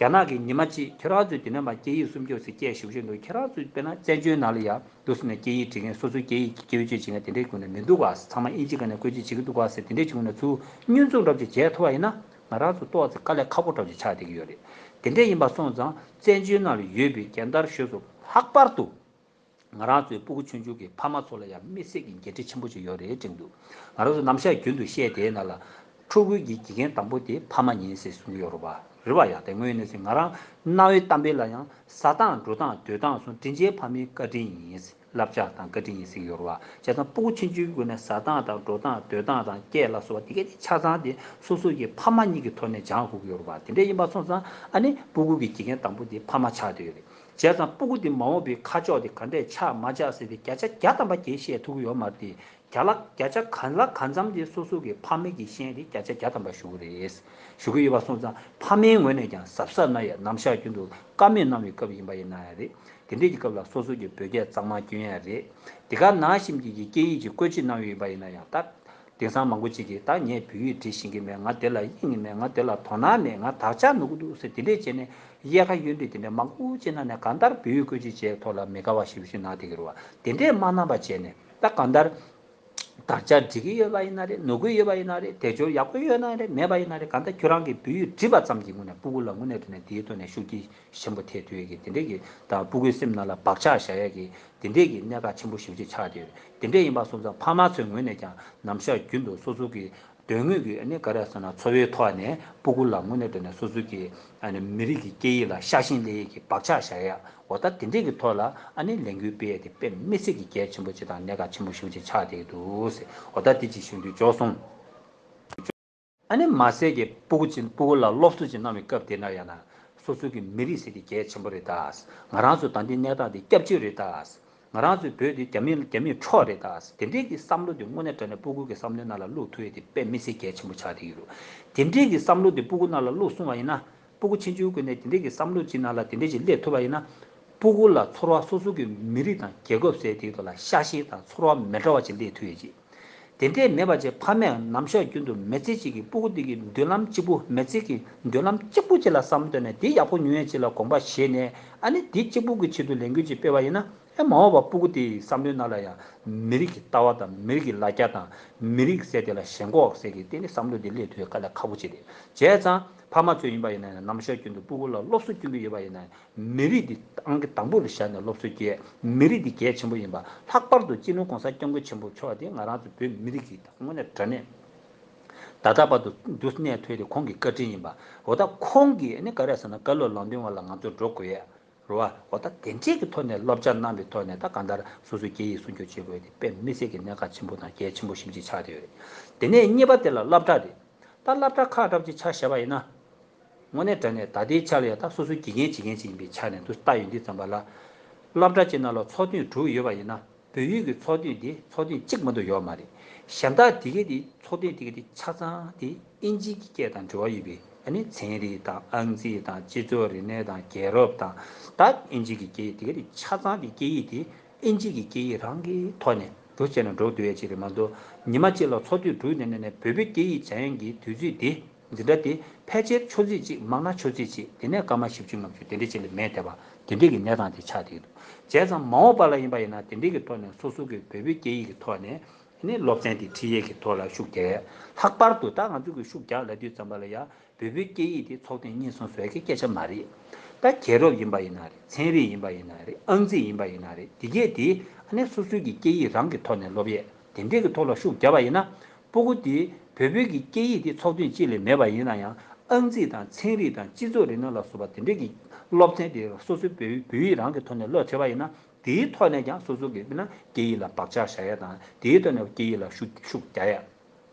རྒྱ་ནག་གིས་ཉི་མ་གཅིག་ཁྱོད་རང་ཚོས་དེ་ནས་མར་སྐད་ཡིག་སྲུང་སྐྱོབ་ཟེར་སྐད་ཞེ་པོ་ཅིག་འདུག་ཁྱོད་རང་ཚོས་དཔེར་ན་བཙན་བྱོལ་ནང་ལ་ཡ་འདུག་སེ་ནས་སྐད་ཡིག་འབྲི་མཁན་སོ་སོའི་སྐད་ཡིག་བེད་སྤྱོད་བྱེད་མཁན་དེ་འདྲའི་སྒང་ནས་མི་འདུག་ག་ཚང་མ་དབྱིན་ཇི་སྒང་ནས་བཀོལ་སྤྱོད་བྱེད་ཀྱི་འདུག་ག་ཟེར་དེ་འདྲའི་བྱུང་ན་ཚུར་བསྙོན་འཛུགས་འདྲ་བོ་ཅིག་བྱས་ཐུབ་པ་ཡིན་ན་ང་རང་ཚོ་ཏོག་ཙམ་དཀའ་ལས་ཁག་པོ་འདྲ་བོ་ཅིག་ཆགས་བསྡད་ཀྱི་ཡོད་རེད། དེ་འདྲ་ཡིན་པ་སོང་ཙང་བཙན་བྱོལ་ནང་ལ་ཡོད་པའི་རྒན་དར་གཞོན་ཚོ་ལྷག་པར་དུ། ང་རང་ཚོའི་སྤུ་གུ་ཆུང་ཆུང་གི་ཕ་མ་ཚོ་ལ་ཡང་དམིགས་བསལ་གྱི་འགན་འཁྲི་ཆེན་པོ་ཅིག་ཡོད་རེད་དྲན་འདུག་ང་རང་ཚོ་ནམ་ཞག་རྒྱུན་དུ་བཤད་དེའི་ནང་ལ་ཕྲུ་གུ་གི་དགེ་རྒན་དང་པོ་དེ་ཕ་མ་ཡིན་ཟེར་གསུང་གི་ཡོད་རེད་པ། རེད་པ་ཡ། དེ་དངོས་གནས་ཟེར་ང་རང་རྣ་བའི་གཏམ་དཔེ་ལ་ཡང་ཟ་སྟངས་འགྲོ་སྟངས་སྡོད་སྟངས་སོགས་དྲིན་ཅན་ཕ་མའི་བཀའ་དྲིན་ཡིན་ཟེར། བསླབ་བྱ་དང་བཀའ་དྲིན་ཡིན་ཟེར་གྱི་ཡོད་རེད་པ། བྱས་ཙང་སྤུ་གུ་ཆུང་ཆུང་གི་སྒོ་ནས་ཟ་སྟངས་དང་འགྲོ་སྟངས་སྡོད་སྟངས་དང་སྐད་ལ་སོགས་པ་དེ་གས་དེ་ཆ་ཚང་དེ་སོ་སོ་གི་ཕ་མ་གཉིས་ཀྱི་ཐོག་ནས་སྦྱང་དགོས་ཀྱི་ཡོད་རེད་པ། དེ་འདྲ་ཡིན་པ་སོང་ཙང་ཨ་ནི་སྤུ་གུ་གི་དགེ་རྒན་དང་པོ་དེ་ཕ་མ་ཆགས་བསྡད་ཡོད་རེད། བྱས་ཙང་སྤུ་གུ་དེ་མ་འོངས་པའི་ཁ་ཕྱོགས་དེ་ག་འདྲས་ཆགས་མ་ཆགས་ཟེར་ཏེ་བརྒྱ་ཆ་བརྒྱ་ཐམ་པ་གྱིས་བཤད་ཐུབ་ཀྱི་ཡོད་མ་རེད་དེ། བརྒྱ་ལ་བརྒྱ་ཆ་གང་ལ་གང་འཚམ་དེ་སོ་སོ་གི་ཕ་མེས་ཀྱི་ཤན་དེ་བརྒྱ་ཆ་བརྒྱ་ཐམ་པ་ཞུ་གི་རེད། ཞུ་གི་ཡོད་པ་སོང་ཙང་ཕ་མའི་ངོས་ནས་ཀྱང་གཟབ་གཟབ་གནང་ཡ། ནམ་ཞག་རྒྱུན་དུ་བཀའ་མོལ་གནང་བའི་སྐབས་ཡིན་པ་ཡིན་ན་ཡང་རེད། དེ་འདྲས་ཀྱི་སྐབས་ལ་སོ་སོ་གི་བོད་སྐད་གཙང་མ་སྐྱོན་ཡ་རེད། དེ་ག་ནང་བཞིན་གྱི་སྐད་ཡིག་ཅིག་བཀོལ་སྤྱོད་གནང་ཡོད་པ་ཡིན་ན་ཡང་ད། དེང་སང་མང་པོ་ཅིག་གིས་ད་ངས་བོད་ཡིག་འབྲི་ཤེས་ཀྱི་མེད། ང་དེ་ལ་དབྱིངས་ཀྱི་མེད། ང་དེ་ལ་དོ་སྣང་མེད། ང་དག་ཆ་ནོར་གི་འདུག་ཟེར་དེ་འདྲས་བྱས་ནས་དབྱེ་ཁ་གཡོན་འདྲི་དེ་འདྲས་མང་པོ་བྱས་ན་ནས་གང་ལྟར་བོད་ཡིག་བཀོལ་སྤྱོད་བྱས་ཐོག་ལ་མི་དགའ་བ་ཞེ་པོ་ཞིག་གནང་བསྡད་ཀྱི་རེད་བ། དེ་འདྲས་མ་གནང་པ་བྱས་ནས་ད་གང་ལྟར་དག་ཆ་འགྲིག་གི་ཡོད་པ་ཡིན་ན་རེད། ནོར་གི་ཡོད་པ་ཡིན་ན་རེད། དལ་འབྱོར་ཡག་པོ་ཡོད་ན་རེད། མེད་པ་ཡིན་ན་རེད། གང་ལྟར་ཁྱོད་རང་གིས་བོད་ཡིག་འབྲི་བ་ཙམ་གྱི་ངོས་ནས་སྤུ་གུ་ལ་དངོས་གནས་དྲང་གནས་དེའི་ཐོག་ནས་ཤུགས་རྐྱེན་ཆེན་པོ་ཐེབས་ཐུབ་ཡས་ཀྱི་དེ་འདྲས་ཀྱི་དང་སྤུ་གུའི་སེམས་ནང་ལ་བག་ཆགས་བཞག་ཡས་ཀྱི་དེ་འདྲས་ཀྱི་གནད་འགག་ཆེན་པོ་ཞེ་པོ་ཅིག་ཆགས་བསྡད་ཡོད་རེད། དེ་འདྲས་ཡིན་པ་སོང་ཙང་ཕ་མ་ཚོའི་ངོས་ནས་ཀྱང་ནམ་ཞག་རྒྱུན་དུ་སོ་སོ་གི་དོན་དངོས་ཀྱི་ཨ་ནི་ག་རེ་ཟེར་ན་འཚོ་བའི་ཐོག་ནས་སྤུ་གུ་ལ་དངོས་གནས་དྲང་གནས་སོ་སོ་གི་ཨ་ནི་མི་རིགས་ཀྱི་སྐད་ཡིག་ལ་ཤ་ཞེན་སླེབས་ཡས་ཀྱི་བག་ཆགས་བཞག་ཡས། འོ་ད་དེ་འདྲས་ཀྱི་ཐོག་ལ་ཨ་ནི་ལས་འགུལ་སྤེལ་ཡས་དེ་དཔེ་མི་སྲིད་ཀྱི་གལ་ཆེན་པོ་ཅིག་དང་གནད་འགག་ཆེན་པོ་ཞེ་པོ་ཅིག་ཆགས་བསྡད་ཀྱི་འདུག་ཟེར། འོ་ད་དེ་ཅིག་ཞུ་འདོད་བྱུང་སོང་། ཨ་ནི་མ་ཟད་ཀྱི་སྤུ་གུ་ཅིག་སྤུ་གུ་ལ་སློབ་གསོ་ཅིག་གནང་བའི་སྐབས་དེ་ན་ཡང་ན་སོ་སོ་གི་མི་རིགས་ཟེར་དེ་གལ་ཆེན་པོ་རེད་ད། ང་རང་ཚོ་ད་ལྟའི་གནས་སྟངས་དེ་སྐྱབས་བཅོལ་རེད་ད། ང་རང་ཚོའི་བོད་དེ་རྒྱ་མི་རྒྱ་མིའི་འཕྲོག་རེད་ད། དེ་འདྲའི་གི་བསམ་བློ་དེ་དངོས་གནས་དྲང་གནས་སྤུ་གུ་གི་བསམ་བློའི་ནང་ལ་བླུག་ཐུབ་ཡས་དེ་དཔེ་མི་སྲིད་གལ་ཆེན་པོ་ཆགས་བསྡད་ཀྱི་རེད། དེ་འདྲའི་གི་བསམ་བློ་དེ་སྤུ་གུ་ནང་ལ་བླུག་སོང་བ་ཡིན་ན། སྤུ་གུ་ཆུང་ཆུང་ཀུན་ནས་དེ་འདྲའི་གི་བསམ་བློ་ཅིག་ནང་ལ་དེ་འདྲའི་ཅིག་སླེབས་ཐུབ་པ་ཡིན་ན། སྤུ་གུ་ལ་ཚོར་བ་སོ་སོ་གི་མི་རིགས་དང་རྒྱལ་ཁབ་ཟེར་དེའི་ཐོག་ལ་ཤ་ཞེན་དང་ཚོར་བ་མི་འདྲ་བ་ཅིག་སླེབས་ཐུབ་ཡོད་ཅིག་དེ་འདྲས་མེད་པ་བྱས་ཕ་མས་ནམ་ཞག་རྒྱུན་དུ་མི་ཚེ་གཅིག་གི་སྤུ་གུ་དེ་གི་མདུན་ལམ་གཅིག་པུ་མི་ཚེ་གི་མདུན་ལམ་གཅིག་པུ་ཅིག་ལ་བསམ་བློ་བཏོན་ནས་དེ་ཡག་པོ་ཉོ་ཡས་ཅིག་ལ་དགོངས་པ་བཞེས་ནས་ཨ་ནི་དེ་གཅིག་པུ་གི་ཆེད་དུ་ལས་འགུལ་ཅིག་སྤེལ་བ་ཡིན་ན་ཨེ་མ་འོངས་པ་སྤུ་གུ་དེའི་བསམ་བློའི་ནང་ལ་ཡང་མི་རིགས་ཀྱི་ལྟ་བ་དང་མི་རིགས་ཀྱི་ལ་རྒྱ་དང་མི་རིགས་ཟེར་དེ་ལ་ཞེན་ཁོག་ཟེར་གི་དེ་ནི་བསམ་བློ་དེ་སླེབས་ཐུབ་ཡས་དཀའ་ལས་ཁག་པོ་ཅིག་རེད། བྱས་ཙང་ཕ་མ་ཚོ་ཡིན་པ་ཡིན་ན་ཡང་ནམ་ཞག་རྒྱུན་དུ་སྤུ་གུ་ལ་སློབ་གསོ་སྐྱོན་གྱི་ཡོད་པ་ཡིན་ན་ཡང་། མི་རིགས་འདི་ཨང་ཀི་དང་པོ་རུ་བཞག་ནས་སློབ་གསོ་སྐྱེལ། མི་རིགས་འདི་གལ་ཆེན་པོ་ཡིན་པ། ལྷག་པར་དུ་སྤྱི་ནོར་གོང་ས་སྐྱབས་མགོན་ཆེན་པོ་མཆོག་འདི་ང་རང་ཚོ་བོད་མི་རིགས་ཀྱི་དངོས་གནས་དྲང་གནས་ད་ལྟ་བར་དུ་འདུག་གནས་ཐོག་དེ་ཁོང་གི་བཀའ་དྲིན་ཡིན་པ། འོ་ད་ཁོང་གིས་ནི་ག་རེ་ཟེར་ན་བཀའ་སློབ་ལམ་སྟོན་པ་ལ་ང་ཚོ་འགྲོ་དགོས་ཡ་རེད་བ། འོ་ད་དེ་འདྲས་ཀྱི་ཐོག་ནས་བསླབ་བྱ་གནང་བའི་ཐོག་ནས་ད་གང་ལྟར་སོ་སོའི་སྐད་ཡིག་སྲུང་སྐྱོབ་བྱེད་དགོས་དེ་དཔེ་མི་སྲིད་ཀྱི་གནད་འགག་ཆེན་པོ་དང་གལ་ཆེན་པོ་ཞེ་པོ་ཅིག་ཆགས་བསྡད་ཡོད་རེད། དེ་ནས་གཉིས་པ་དེ་ལ་སློབ་གྲྭ་རེད། ད་སློབ་གྲྭ་ཁག་གྲབས་ཅིག་ཆ་བཞག་པ་ཡིན་ན། དངོས་གནས་དྲང་གནས་ད་ལྟའི་ཆ་ལ་ཡང་ད་སོ་སོའི་དགེ་རྒན་བྱེད་མཁན་ཅིག་ཡིན་པའི་ཆ་ནས་འདུག་ལྟ་ཡོང་དུས་ཙམ་པ་ལ། སློབ་གྲྭ་ཅིག་ནང་ལ་ཚོགས་ཐེངས་དྲུག་ཡོད་པ་ཡིན་ན་བོད་ཡིག་གི་ཚོགས་ཐེངས་དེ་ཚོགས་ཐེངས་གཅིག་མ་གཏོགས་ཡོད་མ་རེད། གཞན་དག་དེ་གའི་དེ་ཚོགས་ཐེངས་དེ་གའི་དེ་ཆ་ཚང་དེ་ཨིན་ཇི་གི་སྐད་དང་འབྲེལ་བ་ཡོད་པའི་ཨ་ནི་ཚན་རིག་དང་ཨང་རྩིས་དང་སྤྱི་ཚོགས་རིག་གནས་དང་རྒྱལ་རབས་དང་ད་ཨིན་ཇི་གི་སྐད་ཡིག་དེ་གའི་དེ་ཆ་ཚང་དེ་སྐད་ཡིག་དེ། ཨིན་ཇི་གི་སྐད་ཡིག་རང་གི་ཐོག་ནས་འགྲོ་བྱས་ནས་འགྲོ་སྡོད་ཡས་ཅིག་རེད་མ་གཏོགས་ཉི་མ་གཅིག་ལ་ཚོགས་དུས་དྲུག་ནས་ནས་ནས་བོད་པའི་སྐད་ཡིག་སྦྱང་ཡས་ཀྱི་དུས་ཚོད་དེ་འཛིན་གྲྭ་དེ་ཕལ་ཆེར་ཆུ་ཚོད་གཅིག་མང་ན་ཆུ་ཚོད་གཅིག་དེ་ནས་སྐར་མ་བཞི་བཅུ་ལྔ་བཅུ་དེ་འདྲ་ཅིག་ལས་མེད་བསྡད་པ་དེ་འདྲའི་གི་གནས་སྟངས་དེ་ཆགས་བསྡད་ཀྱི་འདུག་བྱས་ཙང་མ་འོངས་པ་ལ་ཡིན་པ་ཡིན་ན་དེ་འདྲའི་གི་ཐོག་ནས་སོ་སོ་གི་བོད་པའི་སྐད་ཡིག་གི་ཐོག་ནས་ནི་སློབ་ཚན་དེ་ཁྲིད་ཡས་ཀྱི་ཐོག་ལ་ཤུགས་རྒྱག་ལྷག་པར་དུ་ད་ང་ཚོ་གི་ཤུགས་རྒྱག་ལབ་དུས་ཙམ་པ་ལ་ཡ། བོད་པའི་སྐད་ཡིག་དེ་ཚོགས་ཐེངས་གཉིས་གསུམ་བཟོ་ཡ་གི་སྐད་ཆ་མ་རེད། ད་རྒྱལ་རབས་ཡིན་པ་ཡིན་ན་རེད། ཚན་རིག་ཡིན་པ་ཡིན་ན་རེད། ཨང་རྩིས་ཡིན་པ་ཡིན་ན་རེད། དེ་གས་དེ་ཨ་ནི་སོ་སོའི་གི་སྐད་ཡིག་རང་གི་ཐོག་ནས་སློབ་ཡས་དེ་འདྲས་ཀྱི་ཐོག་ལ་ཤུགས་བརྒྱབ་པ་ཡིན་ན། སྤུ་གུ་དེ་བོད་པའི་གི་སྐད་ཡིག་དེ་ཚོགས་ཐེངས་གཅིག་ལས་མེད་པ་ཡིན་ན་ཡང་ཨང་རྩིས་དང་ཚན་རིག་དང་སྤྱི་ཚོགས་རིག་གནས་ལ་སོགས་པ་དེ་འདྲས་ཀྱི་སློབ་ཚན་དེ་སོ་སོའི་བོད་བོད་ཡིག་རང་གི་ཐོག་ནས་སློབ་ཐུབ་པ་ཡིན་ན། དེའི་ཐོག་ནས་ཀྱང་སོ་སོ་གི་དཔེར་ན་སྐད་ཡིག་ལ་བག་ཆགས་བཞག་ཡ་དང་དེའི་ཐོག་ནས་སྐད་ཡིག་ལ་ཤུགས་ཤུགས་རྒྱག་ཡ།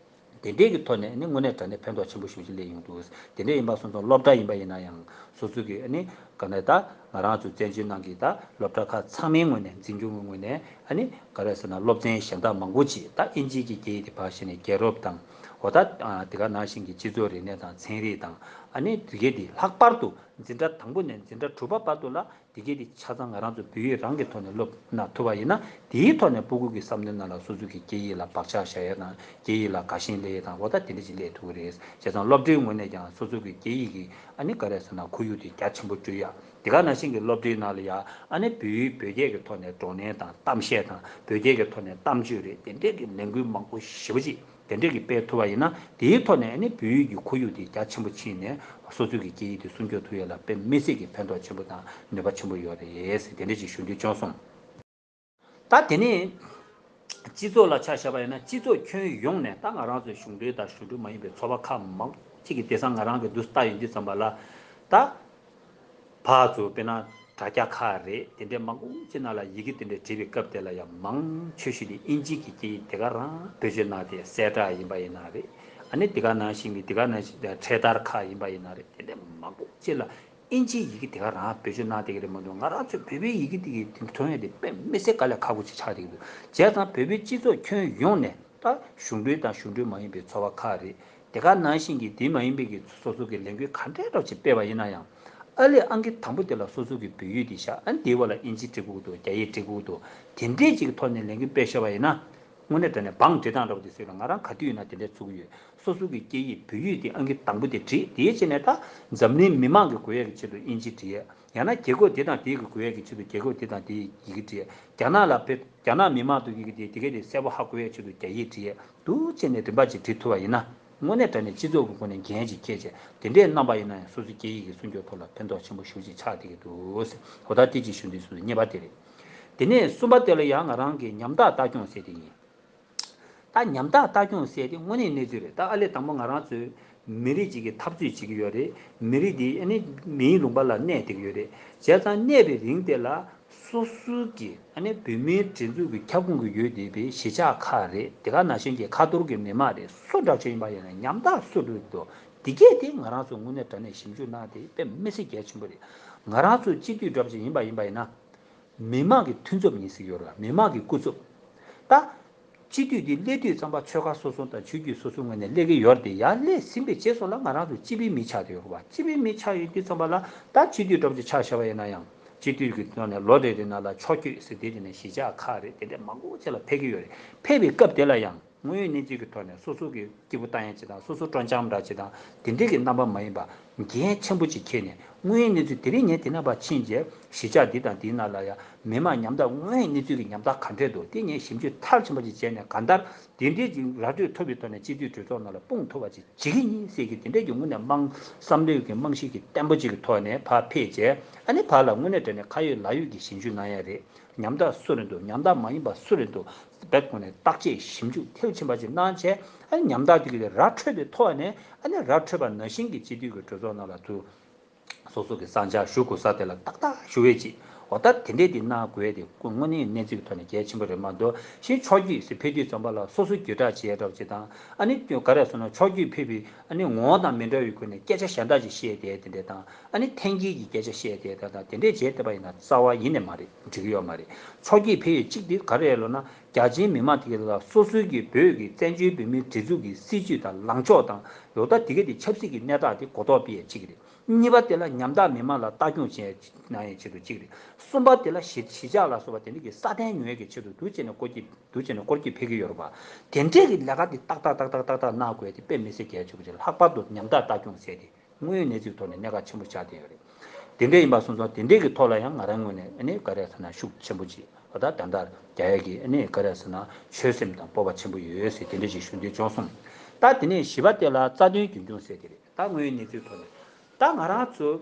དེ་འདྲས་ཀྱི་ཐོག་ནས་ནི་དངོས་གནས་དྲང་གནས་ཕན་ཐོགས་ཆེན་པོ་ཞེ་པོ་ཅིག་སླེབས་ཡོང་འདུག་དེ་འདྲས་ཡིན་པ་སོང་ཙང་སློབ་གྲྭ་ཡིན་པ་ཡིན་ན་ཡང་སོ་སོ་གི་ནི་ག་ནས་ད་ང་རང་ཚོ་བཙན་བྱོལ་ནང་གི་ད་སློབ་གྲྭ་ཁག་ཚང་མའི་ངོས་ནས་འཛིན་སྐྱོང་གི་ངོས་ནས་ཨ་ནི་ག་རེ་ཟེར་ན་སློབ་ཚན་གཞན་དག་མང་པོ་ཅིག་ད་ཨིན་ཇི་གི་སྐད་ཡིག་དེ་ཕར་བཞག་ནས་རྒྱལ་རབས་དང་འོ་ད་དེ་ག་ནང་བཞིན་གྱི་སྤྱི་ཚོགས་རིག་གནས་དང་ཚན་རིག་དང་ཨ་ནི་དེ་གས་དེ་ལྷག་པར་དུ་འཛིན་གྲྭ་དང་པོ་ནས་འཛིན་གྲྭ་དྲུག་པ་བར་དུ་ལ། དེ་གས་དེ་ཆ་ཚང་ང་རང་ཚོ་བོད་ཡིག་རང་གི་ཐོག་ནས་སློབ་ན་ཐུབ་པ་ཡིན་ན་དེའི་ཐོག་ནས་སྤུ་གུ་གི་བསམ་བློའི་ནང་ལ་སོ་སོ་གི་སྐད་ཡིག་ལ་བག་ཆགས་བཞག་ཡ་དང་སྐད་ཡིག་ལ་དགའ་ཞེན་སླེབས་ཡ་དང་འོ་ད་དེ་འདྲ་ཅིག་སླེབས་ཐུབ་ཀྱི་རེད། བྱས་ཙང་སློབ་གྲྭའི་ངོས་ནས་ཀྱང་སོ་སོ་གི་སྐད་ཡིག་གི་ཨ་ནི་ག་རེ་ཟེར་ན་ཁོར་ཡུག་དེ་རྒྱ་ཆེན་པོ་བསྐྲུན་ཡ། དེ་ག་ནང་བཞིན་གྱི་སློབ་གྲྭའི་ནང་ལ་ཡ་ཨ་ནི་བོད་ཡིག་བོད་སྐད་ཀྱི་ཐོག་ནས་བགྲོ་གླེང་དང་གཏམ་བཤད་དང་བོད་སྐད་ཀྱི་ཐོག་ནས་གཏམ་བརྗོད་རེད། དེ་འདྲས་ཀྱི་ལས་འགུལ་མང་པོ་ཞེ་པོ་ཅིག་དེ་འདྲས་ཀྱི་སྤེལ་ཐུབ་པ་ཡིན་ན་དེའི་ཐོག་ནས་ནི་བོད་ཡིག་གི་ཁོར་ཡུག་དེ་རྒྱ་ཆེན་པོ་ཕྱིན་ནས་སོ་སོ་གི་སྐད་ཡིག་དེ་སྲུང་སྐྱོབ་ཐུབ་ཡ་ལ་དཔེ་མི་སྲིད་ཀྱི་ཕན་ཐོགས་ཆེན་པོ་དང་ནུས་པ་ཆེན་པོ་ཡོད་རེད་ཟེར་དེ་འདྲས་ཅིག་ཞུ་འདོད་བྱུང་སོང་། ད་དེ་ནས་སྤྱི་ཚོགས་ལ་ཆ་བཞག་པ་ཡིན་ན་སྤྱི་ཚོགས་ཁྱོན་ཡོངས་ནས་ད་ང་རང་ཚོའི་གཞུང་འབྲེལ་དང་གཞུང་འབྲེལ་མ་ཡིན་པའི་ཚོགས་པ་ཁག་མང་པོ་ཅིག་གིས་དེང་སང་ང་རང་གི་འདུག་ལྟ་ཡོང་དུས་ཙམ་པ་ལ་ད། ཕར་ཚུར་དཔེར་ན་དྲ་རྒྱ་ཁག་རེད། དེ་འདྲའི་མང་པོ་ཅིག་ནང་ལ་ཡི་གེ་དེ་འདྲ་བྲིས་པའི་སྐབས་དེ་ལ་ཡང་མང་ཆེ་ཤོས་དེ་ཨིན་ཇི་གི་སྐད་ཡིག་དེ་ག་རང་བེད་སྤྱོད་གནང་སྟེ་གསལ་བསྒྲགས་ཡིན་པ་ཡིན་ན་རེད། ཨ་ནི་དེ་ག་ནང་བཞིན་གྱི་དེ་ག་ནང་བཞིན་འཕྲེད་དར་ཁག་ཡིན་པ་ཡིན་ན་རེད། དེ་འདྲའི་མང་པོ་ཅིག་ལ་ ཨིན་ཇིའི་ཡི་གེ་དེ་ག་རང་བེད་སྤྱོད་གནང་བསྡད་ཀྱི་རེད་མ་གཏོགས། ང་རང་ཚོའི་བོད་པའི་ཡི་གེ་དེ་གི་དེ་ཐོན་ཡས་དེ་དཔེ་མི་སྲིད་དཀའ་ལས་ཁག་པོ་ཅིག་ཆགས་བསྡད་ཀྱི་འདུག་བྱས་ཙང་བོད་པའི་སྤྱི་ཚོགས་ཁྱོན་ཡོངས་ནས་ད་གཞུང་འབྲེལ་དང་གཞུང་འབྲེལ་མ་ཡིན་པའི་ཚོགས་པ་ཁག་རེད། དེ་ག་ནང་བཞིན་གྱི་དེ་མ་ཡིན་པའི་གི་སོ་སོ་གི་ལས་འགུལ་ག་འདྲའི་རོགས་ཅིག་སྤེལ་བ་ཡིན་ན་ཡང་། ཨ་ལས་ཨང་ཀི་དང་པོ་དེ་ལ་སོ་སོ་གི་བོད་ཡིག་དེ་བཞག་ཨ་ནི་དེའི་འོག་ལ་ཨིན་ཇི་འབྲི་དགོས་འདུག་རྒྱ་ཡིག་འབྲི་དགོས་འདུག་དེ་འདྲའི་ཅིག་གི་ཐོག་ནས་ལས་འགུལ་སྤེལ་བཞག་པ་ཡིན་ན། དངོས་གནས་དྲང་གནས་བང་བསྒྲིགས་སྟངས་འདྲ་པོ་དེ་ཟེར་ལ་ང་རང་ག་དུས་ཡིན་ན་དེ་འདྲའི་ཚུགས་ཀྱི་ཡོད། སོ་སོ་གི་སྐད་ཡིག་བོད་ཡིག་དེ་ཨང་ཀི་དང་པོ་དེ་བྲིས། དེའི་རྗེས་ནས་ད་འཛམ་གླིང་མི་མང་གི་དགོས་ཡས་ཀྱི་ཆེད་དུ་ཨིན་ཇི་བྲིས། ཡང་ན་རྒྱལ་ཁབ་དེ་དང་དེའི་གི་དགོས་ཡས་ཀྱི་ཆེད་དུ་རྒྱལ་ཁབ་དེ་དང་དེའི་ཡི་གེ་བྲིས། རྒྱ་ནག་ལ་ཕེབས། རྒྱ་ནག་མི་མང་དུ་ཡི་གེ་དེ་དེ་གས་དེ་གསལ་པོ་ཧ་གོ་ཡས་ཆེད་དུ་རྒྱ་ཡིག་བྲིས། འདུག་བྱས་ནས་རིམ་པ་ཅིག་བྲིས་ཐུབ་པ་ཡིན་ན། དངོས་གནས་དྲང་གནས་སྤྱི་ཚོགས་ཀྱི་སྒོ་ནས་འགན་ཅིག་འཁྱེར་བྱས་དེ་འདྲས་གནང་པ་ཡིན་ན་ཡང་སོ་སོའི་སྐད་ཡིག་གི་སྲུང་སྐྱོབ་ཐོག་ལ་ཕན་ཐོགས་ཆེན་པོ་ཞེ་པོ་ཅིག་ཆགས་བསྡད་ཀྱི་འདུག་ཟེར། འོ་ད་དེ་ཅིག་ཞུ་འདོད་སོ་སོ་གཉིས་པ་དེ་རེད། དེ་ནས་གསུམ་པ་དེ་ལ་ཡང་ང་རང་གི་ཉམ་ཐག་ལྟ་སྐྱོང་ཟེར་དེ་ཡིན། ད་ཉམ་ཐག་ལྟ་སྐྱོང་ཟེར་དེ་དངོས་གནས་གནས་ཚུལ་རེད། ད་ཨ་ལས་དང་པོ་ང་རང་ཚོའི་མི་རིགས་ཅིག་གི་འཐབ་རྩོད་བྱེད་ཀྱི་ཡོད་རེད། མི་རིགས་འདི་ཨ་ནི་མིའི་ལུང་པ་ལ་གནས་བསྡད་ཀྱི་ཡོད་རེད། བྱས་ཙང་གནས་པའི་རིང་དེ་ལ་སོ་སོའི་གི་ཨ་ནི་བོད་མིའི་སྒྲིག་འཛུགས་ཀྱི་ཁྱབ་ཁོངས་ཀྱི་ཡོད་བསྡད་པའི་གཞིས་ཆགས་ཁག་རེད། དེ་ག་ནང་བཞིན་གྱི་ཁ་ཐོར་གྱི་མི་མང་རེད། སུ་འདྲ་ཅིག་ཡིན་པ་ཡིན་ན་ཉམ་ཐག་སུ་འགྲོ་འདུག་འདི་གས་དེ་ང་རང་ཚོ་དངོས་གནས་དྲང་གནས་ཞིབ་འཇུག་གནང་དེ་དཔེ་མི་སྲིད་གལ་ཆེན་པོ་རེད། ང་རང་ཚོ་སྤྱི་འཐུས་འདྲ་ཅིག་ཡིན་པ་ཡིན་པ་ཡིན་ན། མི་མང་གི་མཐུན་ཚོགས་ཡིན་ཟེར་གྱི་ཡོད་རེད་བ། མི་མང་གི་སྐུ་ཚབ། ད། སྤྱི་འཐུས་འདི་སླེབས་དུས་ཙམ་པ་ཆོལ་ཁ་སོ་སོ་དང་ཆོས་བརྒྱུད་སོ་སོའི་ངོས་ནས་སླེབས་ཀྱི་ཡོད་རེད་དེ། ཡར་སླེབས་ཟིན་པའི་རྗེས་སུ་ལ་ང་རང་ཚོ་སྤྱི་པའི་མི་ཆགས་བསྡད་ཡོད་རེད་བ། སྤྱི་པའི་མི་ཆགས་ཡོད་དུས་ཙམ་པ་ལ་ད་སྤྱི་འཐུས་འདྲ་པོ་ཅིག་ཆགས་བཞག་པ་ཡིན་ན་ཡང་། སྤྱི་འཐུས་ཀྱི་ཐོག་ནས་ལོ་རེ་རེ་ནང་ལ་ཕྱོགས་བསྐྱོད་ཟེར་དེ་དེ་ནས་གཞིས་ཆགས་ཁག་རེད་དེ་འདྲ་མང་པོ་ཅིག་ལ་ཕེབས་ཀྱི་ཡོད་རེད། ཕེབས་པའི་སྐབས་དེ་ལ་ཡང་། དངོས་ཡོད་གནས་ཚུལ་གྱི་ཐོག་ནས་སོ་སོ་གི་སྐྱིད་པོ་བཏང་ཡས་ཅིག་དང་། སོ་སོ་སྤྲོ་འཆམ་འདྲ་ཅིག་དང་། དེ་འདྲའི་གི་རྣམ་པ་མ་ཡིན་པ། འགན་ཆེན་པོ་ཅིག་འཁྱེར་ནས་དངོས་ཡོད་གནས་ཚུལ་དེ་རིང་ངས་དེ་ན་ཕར་ཕྱིན་རྗེས་གཞིས་ཆགས་འདི་དང་འདིའི་ནང་ལ་ཡང་མི་མང་ཉམ་ཐག་དངོས་ཡོད་གནས་ཚུལ་གྱི་ཉམ་ཐག་ག་འདྲས་འདུག་དེ་ངས་ཞིབ་འཇུག་མཐར་ཕྱིན་པ་ཅིག་བྱས་ནས། གང་ལྟར་དེ་འདྲའི་ཅིག་ར་སྤྲོད་ཐུབ་པའི་ཐོག་ནས་སྤྱི་འཐུས་གྲོས་ཚོགས་ནང་ལ་སྤུངས་ཐུབ་པ་ཅིག་བྱེད་ཀྱི་ཡིན་ཟེར་གྱི་དེ་འདྲའི་གི་དངོས་གནས་རྨང་བསམ་བློའི་གི་རྨང་གཞི་གི་བརྟན་པོ་ཅིག་གི་ཐོག་ནས་ཕར་ཕེབས་རྗེས། ཨ་ནི་ཕར་ལ་དངོས་གནས་དྲང་གནས་ཁ་ཡོད་ལག་ཡོད་ཀྱི་ཞིབ་འཇུག་གནང་ཡ་རེད། ཉམ་ཐག་སུ་རེད་འདུག་ཉམ་ཐག་མ་ཡིན་པ་སུ་རེད་འདུག་བེད་ཁོ་ནས་བརྟག་དཔྱད་ཞིབ་འཇུག་མཐིལ་ཕྱིན་པ་ཅིག་གནང་བྱས། ཨ་ནི་ཉམ་ཐག་དེ་གི་ར་འཕྲོད་པའི་ཐོག་ནས། ཨ་ནི་ར་འཕྲོད་པ་ནང་བཞིན་གྱི་སྤྱི་འཐུས་ཀྱི་གྲོས་ཚོགས་ནང་ལ་ཚུར་སོ་སོ་གི་བསམ་འཆར་ཞུ་དགོས་ས་དེ་ལ་ཏག་ཏག་ཞུ་བའི་ཅིག་འོ་ད་དེ་འདྲས་དེ་གནང་དགོས་ཡས་དེ་དངོས་གནས་གནས་ཚུལ་གྱི་ཐོག་ནས་གལ་ཆེན་པོ་རེད་མ་གཏོགས། གཞན་ཕྱོགས་བསྐྱོད་ཟེར་ཕེབས་དུས་ཙམ་པ་ལ་སོ་སོ་བརྒྱུད་བསྒྲགས་བྱེད་ཡས་འདྲ་པོ་ཅིག་དང་། ཨ་ནི་ག་རེ་ཟེར་ན་ཕྱོགས་བསྐྱོད་ཕེབས་པའི་ཨ་ནི་ངོ་བོ་དང་མི་འདྲ་བའི་སྒོ་ནས་སྐད་ཆ་གཞན་དག་ཅིག་བཤད་བསྡད་དེ་འདྲས་དང་། ཨ་ནི་འཐེན་འཁྱེར་གྱི་སྐད་ཆ་བཤད་དེ་ད་ད་དེ་འདྲས་བྱས་བསྡད་པ་ཡིན་ན་རྩ་བ་ཡིན་ནས་མ་རེད། འགྲིག་གི་ཡོད་མ་རེད། ཕྱོགས་ཀྱིས་ཕེ་ཡོད་གཅིག་དེ་ག་རེ་ལབ་ན། རྒྱ་ཆེའི་མི་མང་དེ་ག་ལ་སོ་སོའི་གི་བོད་ཀྱི་བཙན་བྱོལ་བོད་མིའི་སྒྲིག་འཛུགས་ཀྱི་སྲིད་བྱུས་དང་ལངས་ཕྱོགས་དང་། ཡོད་ད་དེ་ག་དེ་ཆབ་སྲིད་ཀྱི་གནས་སྟངས་དེ་གོ་རྟོགས་སྤེལ་ཡས་གཅིག་རེད། གཉིས་པ་དེ་ལ་ཉམ་ཐག་མི་མང་ལ་ལྟ་སྐྱོང་བྱས་གནང་ཡས་ཆེད་དུ་གཅིག་རེད། གསུམ་པ་དེ་ལ་གཞིས་གཞིས་ཆགས་ལ་སོགས་པ་དེ་འདྲ་གི་སྲ་བརྟན་ཡོང་ཡས་ཀྱི་ཆེད་དུ་འདུག་བྱས་ནས་སྐོར་གྱི་འདུག་བྱས་ནས་སྐོར་གྱི་ཕེབས་ཀྱི་ཡོད་རེད་པ། དེ་འདྲས་ཀྱི་ལས་ཀ་དེ་ཏག་ཏག་ཏག་ཏག་ཏག་ཏག་གནང་དགོས་ཡས་དེ་དཔེ་མི་སྲིད་གལ་ཆེན་པོ་ཅིག་ལྷག་པར་དུ་ཉམ་ཐག་ལྟ་སྐྱོང་ཟེར་དེ། དངོས་ཡོད་གནས་ཚུལ་ཐོག་ནས་གནད་འགག་ཆེན་པོ་ཆགས་བསྡད་ཡོད་རེད། དེ་འདྲ་ཡིན་པ་སོང་ཙང་དེ་འདྲའི་གི་ཐོག་ལ་ཡང་ང་རང་ངོས་ནས་ཨ་ནི་ག་རེ་ཟེར་ན་ཤུགས་ཆེན་པོ་ཅིག་ད་ལྟ་རྒྱག་ཡ་གི་ཨ་ནི་ག་རེ་ཟེར་ན་ཆོད་སེམས་དང་སྤོབས་པ་ཆེན་པོ་ཡོད་ཟེར་དེ་འདྲ་ཞིག་ཞུ་འདོད་བྱུང་སོང་། ད་དེ་ནས་བཞི་པ་དེ་ལ་རྩ་དོན་རྒྱུན་འཁྱོངས་ཟེར་དེ་རེད། ད་དངོས་ཡོད་གནས་ཚུལ་ཐོག་ནས་ད་ང་རང་ཚོ་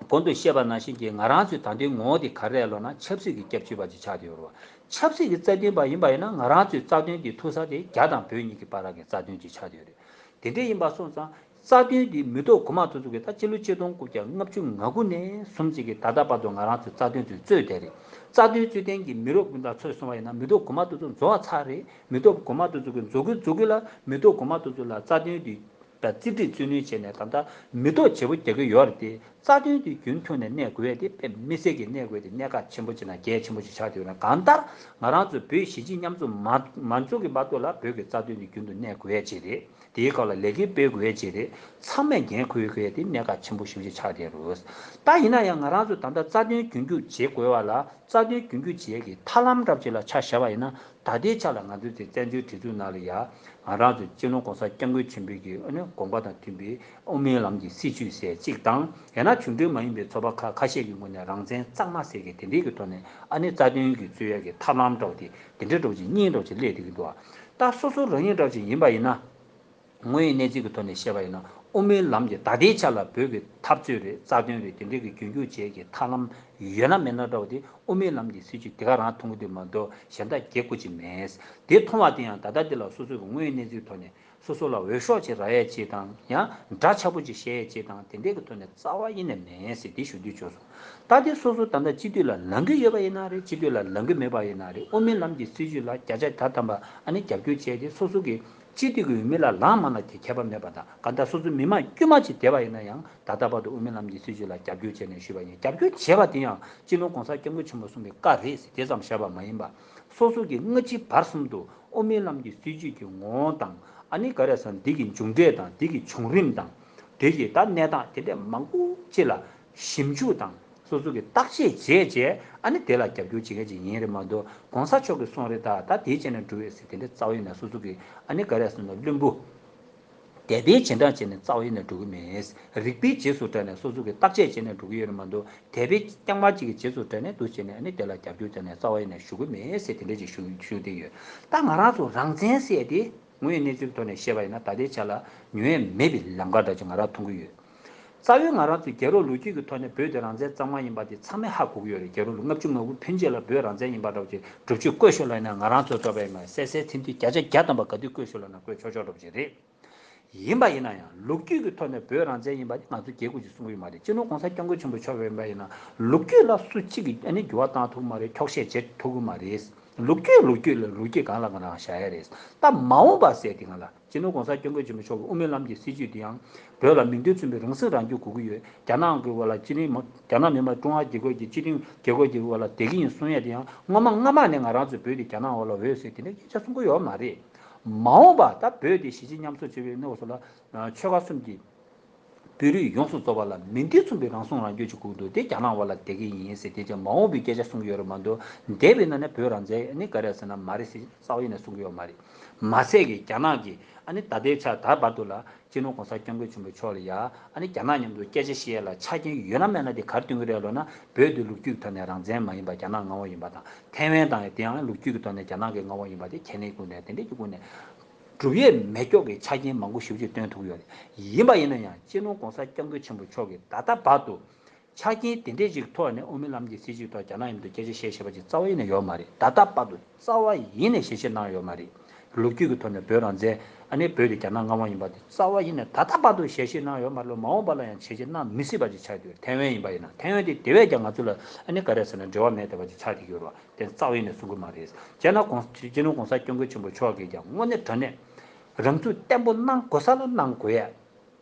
གོང་དུ་བཤད་པ་ནང་བཞིན་གྱི་ང་རང་ཚོའི་ད་ལྟའི་ངོ་བོ་དེ་ག་རེ་ལབ་ན་ཆབ་སྲིད་ཀྱི་སྐྱབས་བཅོལ་བ་ཅིག་ཆགས་བསྡད་ཡོད་རེད་བ། ཆབ་སྲིད་ཀྱི་རྩ་དོན་པ་ཡིན་པ་ཡིན་ན་ང་རང་ཚོའི་རྩ་དོན་དེ་ཐུག་ས་དེ་རྒྱ་དང་བོད་གཉིས་ཀྱི་བར་གྱི་རྩ་དོན་ཅིག་ཆགས་བསྡད་ཡོད་རེད། དེ་འདྲ་ཡིན་པ་སོང་ཙང་། རྩ་དོན་འདི་མི་ཐོག་གོང་མ་དེ་ཚོ་གིས་ད་སྤྱི་ལོ་ཆིག་སྟོང་དགུ་བརྒྱ་ལྔ་བཅུ་ང་དགུ་ནས་བཟུང་ཅིག་གི་ད་ལྟ་བར་དུ་ང་རང་ཚོས་རྩ་དོན་དེ་རྩོད་བསྡད་རེད། རྩ་དོན་རྩོད་མཁན་གྱི་མི་རབས་ཀུན་ལ་ཚོད་སོང་བ་ཡིན་ན་མི་ཐོག་གོང་མ་དེ་ཚོ་རྫོགས་པ་ཚར་རེད། མི་ཐོག་གོང་མ་དེ་ཚོ་གིས་རྫོགས་ཀྱི་རྫོགས་ཀྱི་ལ་མི་ཐོག་གོང་མ་དེ་ཚོ་ལ་རྩ་དོན་དེ་ད་རྩིས་སྤྲོད་རྩིས་སྣོན་བྱས་ནས་ད་ལྟ་མི་ཐོག་བརྗེ་པོ་རྒྱག་གི་ཡོད་རེད་དེ། རྩ་དོན་དེ་རྒྱུན་མཐུད་ནས་གནས་དགོས་ཡས་དེ་དཔེ་མི་སྲིད་ཀྱི་གནས་དགོས་དེ་གནད་འགག་ཆེན་པོ་ཅིག་དང་གལ་ཆེན་པོ་ཅིག་ཆགས་བསྡད་ཡོད་ན། གང་ལྟར་ང་རང་ཚོ་བོད་གཞིས་བྱེས་མཉམ་འཛོམས་མ་མ་འཛུགས་ཀྱི་བར་དུ་ལ་བོད་ཀྱི་རྩ་དོན་དེ་རྒྱུན་དུ་གནས་དགོས་ཡས་ཅིག་རེད། དེའི་སྐབས་ལ་ལས་འགུལ་སྤེལ་དགོས་ཡས་ཅིག་རེད། ཚང་མས་འགན་འཁུར་དགོས་ཡས་དེ་གནད་འགག་ཆེན་པོ་ཞེ་པོ་ཅིག་ཆགས་བསྡད་ཡོད་རེད། ད་ཡིན་ན་ཡང་ང་རང་ཚོ་ད་ལྟ་རྩ་དོན་རྒྱུན་སྐྱོང་བྱེད་དགོས་པ་ལ་རྩ་དོན་རྒྱུན་སྐྱོང་བྱེད་ཡས་ཀྱི་ཐབས་ལམ་འདྲ་པོ་ཅིག་ལ་ཆ་བཞག་པ་ཡིན་ན། ད་ལྟའི་ཆ་ལ་ང་ཚོའི་དེ་བཙན་བྱོལ་སྒྲིག་འཛུགས་ནང་ལ་ཡ། ང་རང་ཚོ་སྤྱི་ནོར་༸གོང་ས་༸སྐྱབས་མགོན་ཆེན་པོའི་གི་ཨ་ནི་དགོངས་པ་དང་མཐུན་པའི་དབུ་མའི་ལམ་གྱི་སྲིད་བྱུས་ཟེར་གཅིག་དང་། ཡང་ན་གཞུང་འབྲེལ་མ་ཡིན་པའི་ཚོགས་པ་ཁག་ཁ་ཤས་ཀྱི་ངོས་ནས་རང་བཙན་གཙང་མ་ཟེར་གི་དེ་འདྲའི་གི་ཐོག་ནས་ཨ་ནི་རྩ་དོན་གྱི་རྩོད་ཡ་གི་ཐབས་ལམ་འདྲ་པོ་དེ་དེ་འདྲ་འདྲ་པོ་ཅིག་གཉིས་འདྲ་པོ་ཅིག་སླེབས་བསྡད་ཀྱི་འདུག་ད་སོ་སོ་རང་ཉིད་འདྲ་པོ་ཅིག་ཡིན་པ་ཡིན་ན། དངོས་ཡོད་གནས་ཚུལ་གྱི་ཐོག་ནས་བཤད་པ་ཡིན་ན་དབུ་མའི་ལམ་གྱི་ད་ལྟའི་ཆ་ལ་བོད་ཀྱི་འཐབ་རྩོད་རེད། རྩ་དོན་རེད། དེ་འདྲའི་གི་རྒྱུན་སྐྱོང་བྱེད་ཀྱི་ཐབས་ལམ་ཡོད་ན་མེད་ན་འདྲ་པོ་དེ་དབུ་མའི་ལམ་གྱི་སྲིད་བྱུས་དེ་ག་རང་མཐོང་གི་འདུག་མ་གཏོགས་གཞན་དག་གེ་ཁུ་ཅིག་མེད། དེ་མཐོང་བ་དེ་ཡང་ད་ལྟ་འདི་ལ་སོ་སོ་གི་དངོས་ཡོད་གནས་ཚུལ་ཐོག་ནས་སོ་སོ་ལ་འོས་ཤོག་ཅིག་རག་ཡས་ཅིག་དང་། ཡང་འདྲ་ཆགས་པོ་ཅིག་བཤད་ཡས་ཅིག་དང་། དེ་འདྲའི་གི་ཐོག་ནས་རྩ་བ་ཡིན་ནས་མེད་ཟེར་དེ་ཞུ་འདོད་བྱུང་སོང་། ད་དེ་སོ་སོ་ད་ལྟ་སྤྱི་འཐུས་ལ་ལངས་ཀྱི་ཡོད་པ་ཡིན་ན་རེད། སྤྱི་འཐུས་ལ་ལངས་ཀྱི་མེད་པ་ཡིན་ན་རེད། དབུ་མའི་ལམ་གྱི་སྲིད་བྱུས་ལ་བརྒྱ་ཆ་བརྒྱ་ཐམ་པ་ཨ་ནི་རྒྱབ་སྐྱོར་བྱས་ཏེ་སོ་སོ་གི་ སྤྱི་འཐུས་ཀྱི་འོས་མི་ལ་ལངས་མ་ལངས་དེ་ཁྱད་པར་མེད་པ་དང་། གང་ལྟར་སོ་སོའི་མི་མང་དཀྱུས་མ་ཅིག་བསྡད་པ་ཡིན་ན་ཡང་། ད་ལྟ་བར་དུ་དབུ་མའི་ལམ་གྱི་སྲིད་བྱུས་ལ་རྒྱབ་སྐྱོར་བྱས་ནས་ཞུས་པ་ཡིན། རྒྱབ་སྐྱོར་བྱས་པ་དེ་ཡང་སྤྱི་ནོར་༸གོང་ས་༸སྐྱབས་མགོན་ཆེན་པོ་གསུངས་པའི་བཀའ་རེད་ཟེར་དེ་ཙམ་བཞག་པ་མ་ཡིན་པ། སོ་སོ་གི་སྔ་ཕྱི་བར་གསུམ་དུ་དབུ་མའི་ལམ་གྱི་སྲིད་བྱུས་ཀྱི་ངོ་བོ་དང་། ཨ་ནི་ག་རེ་ཟེར་ན། འདི་གི་མཇུག་འབྲས་དང་། འདི་གི་བྱུང་རིམ་དང་། དེ་གི་ད་གནས་སྟངས་དེ་འདྲ་མང་པོ་ཅིག་ལ་ཞིབ་འཇུག་དང་། སོ་སོ་གི་བརྟག་དཔྱད་བྱས་བྱས། ཨ་ནི་དེ་ལ་རྒྱབ་སྐྱོར་བྱེད་མཁན་ཅིག་ཡིན་རེད་མ་གཏོགས། ༸གོང་ས་མཆོག་གིས་གསུངས་རེད། ད་ད་དེའི་ཆ་ནས་འགྲོ་ཡོད་ཟེར་དེ་འདྲ་རྩ་བ་ཡིན་ནས་སོ་སོ་གི། ཨ་ནི་ག་རེ་ཟེར་ན། བླུན་པོ། དད་པའི་རྗེས་འབྲང་བྱས་ནས་རྩ་བ་ཡིན་ནས་འགྲོ་གི་མེད། རིགས་པའི་རྗེས་སུ་འབྲངས་ནས་སོ་སོ་གི་བརྟག་དཔྱད་བྱས་ནས་འགྲོ་གི་ཡོད་རེད་མ་གཏོགས། དད་པའི་རྐྱང་པ་གཅིག་གི་རྗེས་སུ་འབྲངས་ནས་འདུག་བྱས་ནས། ཨ་ནི་དེ་ལ་རྒྱབ་སྐྱོར་བྱས་ནས་རྩ་བ་ཡིན་ནས་ཞུ་གི་མེད་ཟེར་དེ་འདྲ་ཅིག་ཞུ་ཞུ་བསྡད་ཡོད། ད་ང་རང་ཚོ་རང་བཙན་ཟེར་དེ། དངོས་ཡོད་གནས་ཚུལ་གྱི་ཐོག་ནས་བཤད་པ་ཡིན་ན། ད་ལྟའི་ཆ་ལ་ཉོ་ཡ་མེད་པའི་ལམ་ཁ་འདྲ་ཅིག་ང་རང་མཐོང་གི་ཡོད། རྩ་བའི་ང་རང་ཚོའི་རྒྱལ་རབས་ལོ་རྒྱུས་ཀྱི་ཐོག་ནས་བོད་དེ་རང་བཙན་གཙང་མ་ཡིན་པ་དེ་ཚང་མས་ཧ་གོ་གི་ཡོད་རེད། རྒྱལ་རབས་ལོ་ལྔ་བཅུ་ང་དགུ་ཕན་ཆད་ལ་བོད་རང་བཙན་ཡིན་པ་འདྲ་བོ་ཅིག་སྒྲུབ་བྱེད་བཀོད་ཤོག་ལབ་ན། ང་རང་ཚོ་ཚོགས་པས་མ་གསལ་གསལ་ཐིང་ཐིང་བརྒྱ་ཆ་བརྒྱ་ཐམ་པ་ག་དུས་བཀོད་ཤོག་ལབ་ན་བཀོད་ཆོག་ཆོག་འདྲ་བོ་ཅིག་རེད། ཡིན་པ་ཡིན་ན་ཡང་ལོ་རྒྱུས་ཀྱི་ཐོག་ནས་བོད་རང་བཙན་ཡིན་པ་དེ་ང་ཚོ་རྒྱལ་ཁབ་ཅིག་གསུང་གི་ཡོད་མ་རེད། སྤྱི་ནོར་༸གོང་ས་༸སྐྱབས་མགོན་ཆེན་པོ་མཆོག་ཡིན་པ་ཡིན་ན། ལོ་རྒྱུས་ལ་སུ་གཅིག་གིས་ཨ་ནི་འགྱུར་བ་བཏང་ཐུབ་མ་རེད། འཁྱོག་བཤད་བྱེད་ཐུབ་ཀྱི་མ་རེད། ལོ་རྒྱུས་ལོ་རྒྱུས་ལ་ལོ་རྒྱུས་སྒང་ལ་ང་རང་བཞག་ཡ་རེད། ད་མ་འོངས་པ་ཟེར་དེ་སྒང་ལ། སྤྱི་ནོར་༸གོང་ས་༸སྐྱབས་མགོན་ཆེན་པོ་མཆོག་གི་དབུ་མའི་ལམ་གྱི་སྲིད་བྱུས་དེ་ཡང་བོད་ལ་མིང་དོན་མཚུངས་པའི་རང་སྲིད་རང་སྐྱོང་དགོས་ཀྱི་ཡོད། རྒྱ་ནག་གི་འོག་ལ་སྤྱི་མཐུན་མ། རྒྱ་ནག་མི་དམངས་ཀྲུང་ཧྭ་རྒྱལ་ཁབ་ཀྱི་སྤྱི་མཐུན་རྒྱལ་ཁབ་ཀྱི་འོག་ལ་བསྡད་ཀྱི་ཡིན་གསུང་ཡ་དེ་ཡང་སྔོན་མ་སྔ་མ་ནས་ང་རང་ཚོས་བོད་དེ་རྒྱ་ནག་འོག་ལ་འོས་ཟེར་དེ་འདྲ་སྐད་ཆ་གསུང་གི་ཡོད་མ་རེད། མ་འོངས་པ་ད་བོད་དེ་གཞིས་བྱེས་མཉམ་གསོ་བྱེད་པའི་གནས་སྐབས་སུ་ལ། ཆོལ་ཁ་གསུམ་གྱི་བོད་རིགས་ཡོངས་སུ་རྫོགས་པ་ལ་མིང་དོན་མཚུངས་པའི་རང་སྲུང་རང་སྐྱོབ་ཅིག་དགོས་འདུག་དེ་རྒྱ་ནག་འོག་ལ་བསྡད་ཀྱི་ཡིན་ཟེར་དེ་ཅང་མ་འོངས་པའི་སྐད་ཆ་གསུང་གི་ཡོད་རེད་མ་གཏོགས། འདས་པའི་ནང་ནས་བོད་རང་བཙན་ནི་ག་རེ་ཟེར་ན་མ་རེད་ཟེར་རྩ་བ་ཉིད་ནས་གསུང་གི་ཡོད་མ་རེད། མ་ཟད་ཀྱི་རྒྱ་ནག་གིས་ཨ་ནི་ད་ལྟའི་ཆར་ད་བར་དུ་ལ་སྤྱི་ནོར་༸གོང་ས་༸སྐྱབས་མགོན་ཆེན་པོ་མཆོག་ལ་ཡ། ཨ་ནི་རྒྱ་ནག་མཉམ་དུ་སྐད་ཆ་བཤད་ཡ་ལ་ཆ་རྐྱེན་ཡོད་ན་མེད་ན་དེ་ག་རེ་སྟོན་གྱི་རེད་ལབ་ན། བོད་དེ་ལོ་རྒྱུས་ཀྱི་ཐོག་ནས་རང་བཙན་མ་ཡིན་པ་རྒྱ་ནག་མངའ་འོག་ཡིན་པ་དང་། ཐའེ་ཝན་དང་ཡང་དེ་ཡང་ལོ་རྒྱུས་ཀྱི་ཐོག་ནས་རྒྱ་ནག་གི་མངའ་འོག་ཡིན་པ་དེ་ཁས་ལེན་ཀུན་ནས་དེ་འདྲས་ཀྱི་ཀུན་ནས། སྒྲུབ་ཡས་མེད་སྐྱོག་གི་ཆ་རྐྱེན་མང་པོ་ཞེ་པོ་ཅིག་སྟོན་ཐུབ་ཡོད་རེད། ཡིན་པ་ཡིན་ན་ཡང་སྤྱི་ནོར་༸གོང་ས་༸སྐྱབས་མགོན་ཆེན་པོ་མཆོག་གིས་ད་ལྟ་བར་དུ་ཆ་རྐྱེན་དེ་འདྲས་ཅིག་ཐོག་ནས་དབུ་མའི་ལམ་གྱི་སྲིད་བྱུས་ཐོག་རྒྱ་ནག་མཉམ་དུ་སྐད་ཆ་བཤད་བཤད་པ་ཅིག་རྩ་བ་ཡིན་ནས་ཡོད་མ་རེད། ད་ལྟ་བར་དུ་རྩ་བ་ཡིན་ནས་ཞལ་བཞེས་གནང་ཡོད་མ་རེད། ལོ་རྒྱུས་ཀྱི་ཐོག་ནས་བོད་རང་བཙན། ཨ་ནི་བོད་དེ་རྒྱ་ནག་མངའ་འོག་ཡིན་པ་དེ་རྩ་བ་ཡིན་ནས་ད་ལྟ་བར་དུ་ཞལ་བཞེས་གནང་ཡོད་མ་རེད་ལོ། མ་འོངས་པ་ལ་ཡང་ཞལ་བཞེས་གནང་མི་སྲིད་པ་ཅིག་ཆགས་ཡོད། ཐའེ་ཝན་ཡིན་པ་ཡིན་ན། ཐའེ་ཝན་དེ་དེ་བས་ཀྱང་ང་ཚོ་ལ་ཨ་ནི་ག་རེ་ཟེར་ན་འབྲེལ་བ་མེད་བསྡད་པ་ཅིག་ཆགས་བསྡད་ཀྱི་ཡོད་རེད་བ། དེ་རྩ་བ་ཡིན་ནས་གསུང་གི་མ་རེད། བྱས་ན་༸གོང་། སྤྱི་ནོར་༸གོང་ས་༸སྐྱབས་མགོན་ཆེན་པོ་མཆོག་གིས་ཀྱང་དངོས་གནས་དྲང་གནས་རང་ཚུགས་བརྟན་པོ་གནང་དགོས་ས་ལ་གནང་དགོས་ཡ།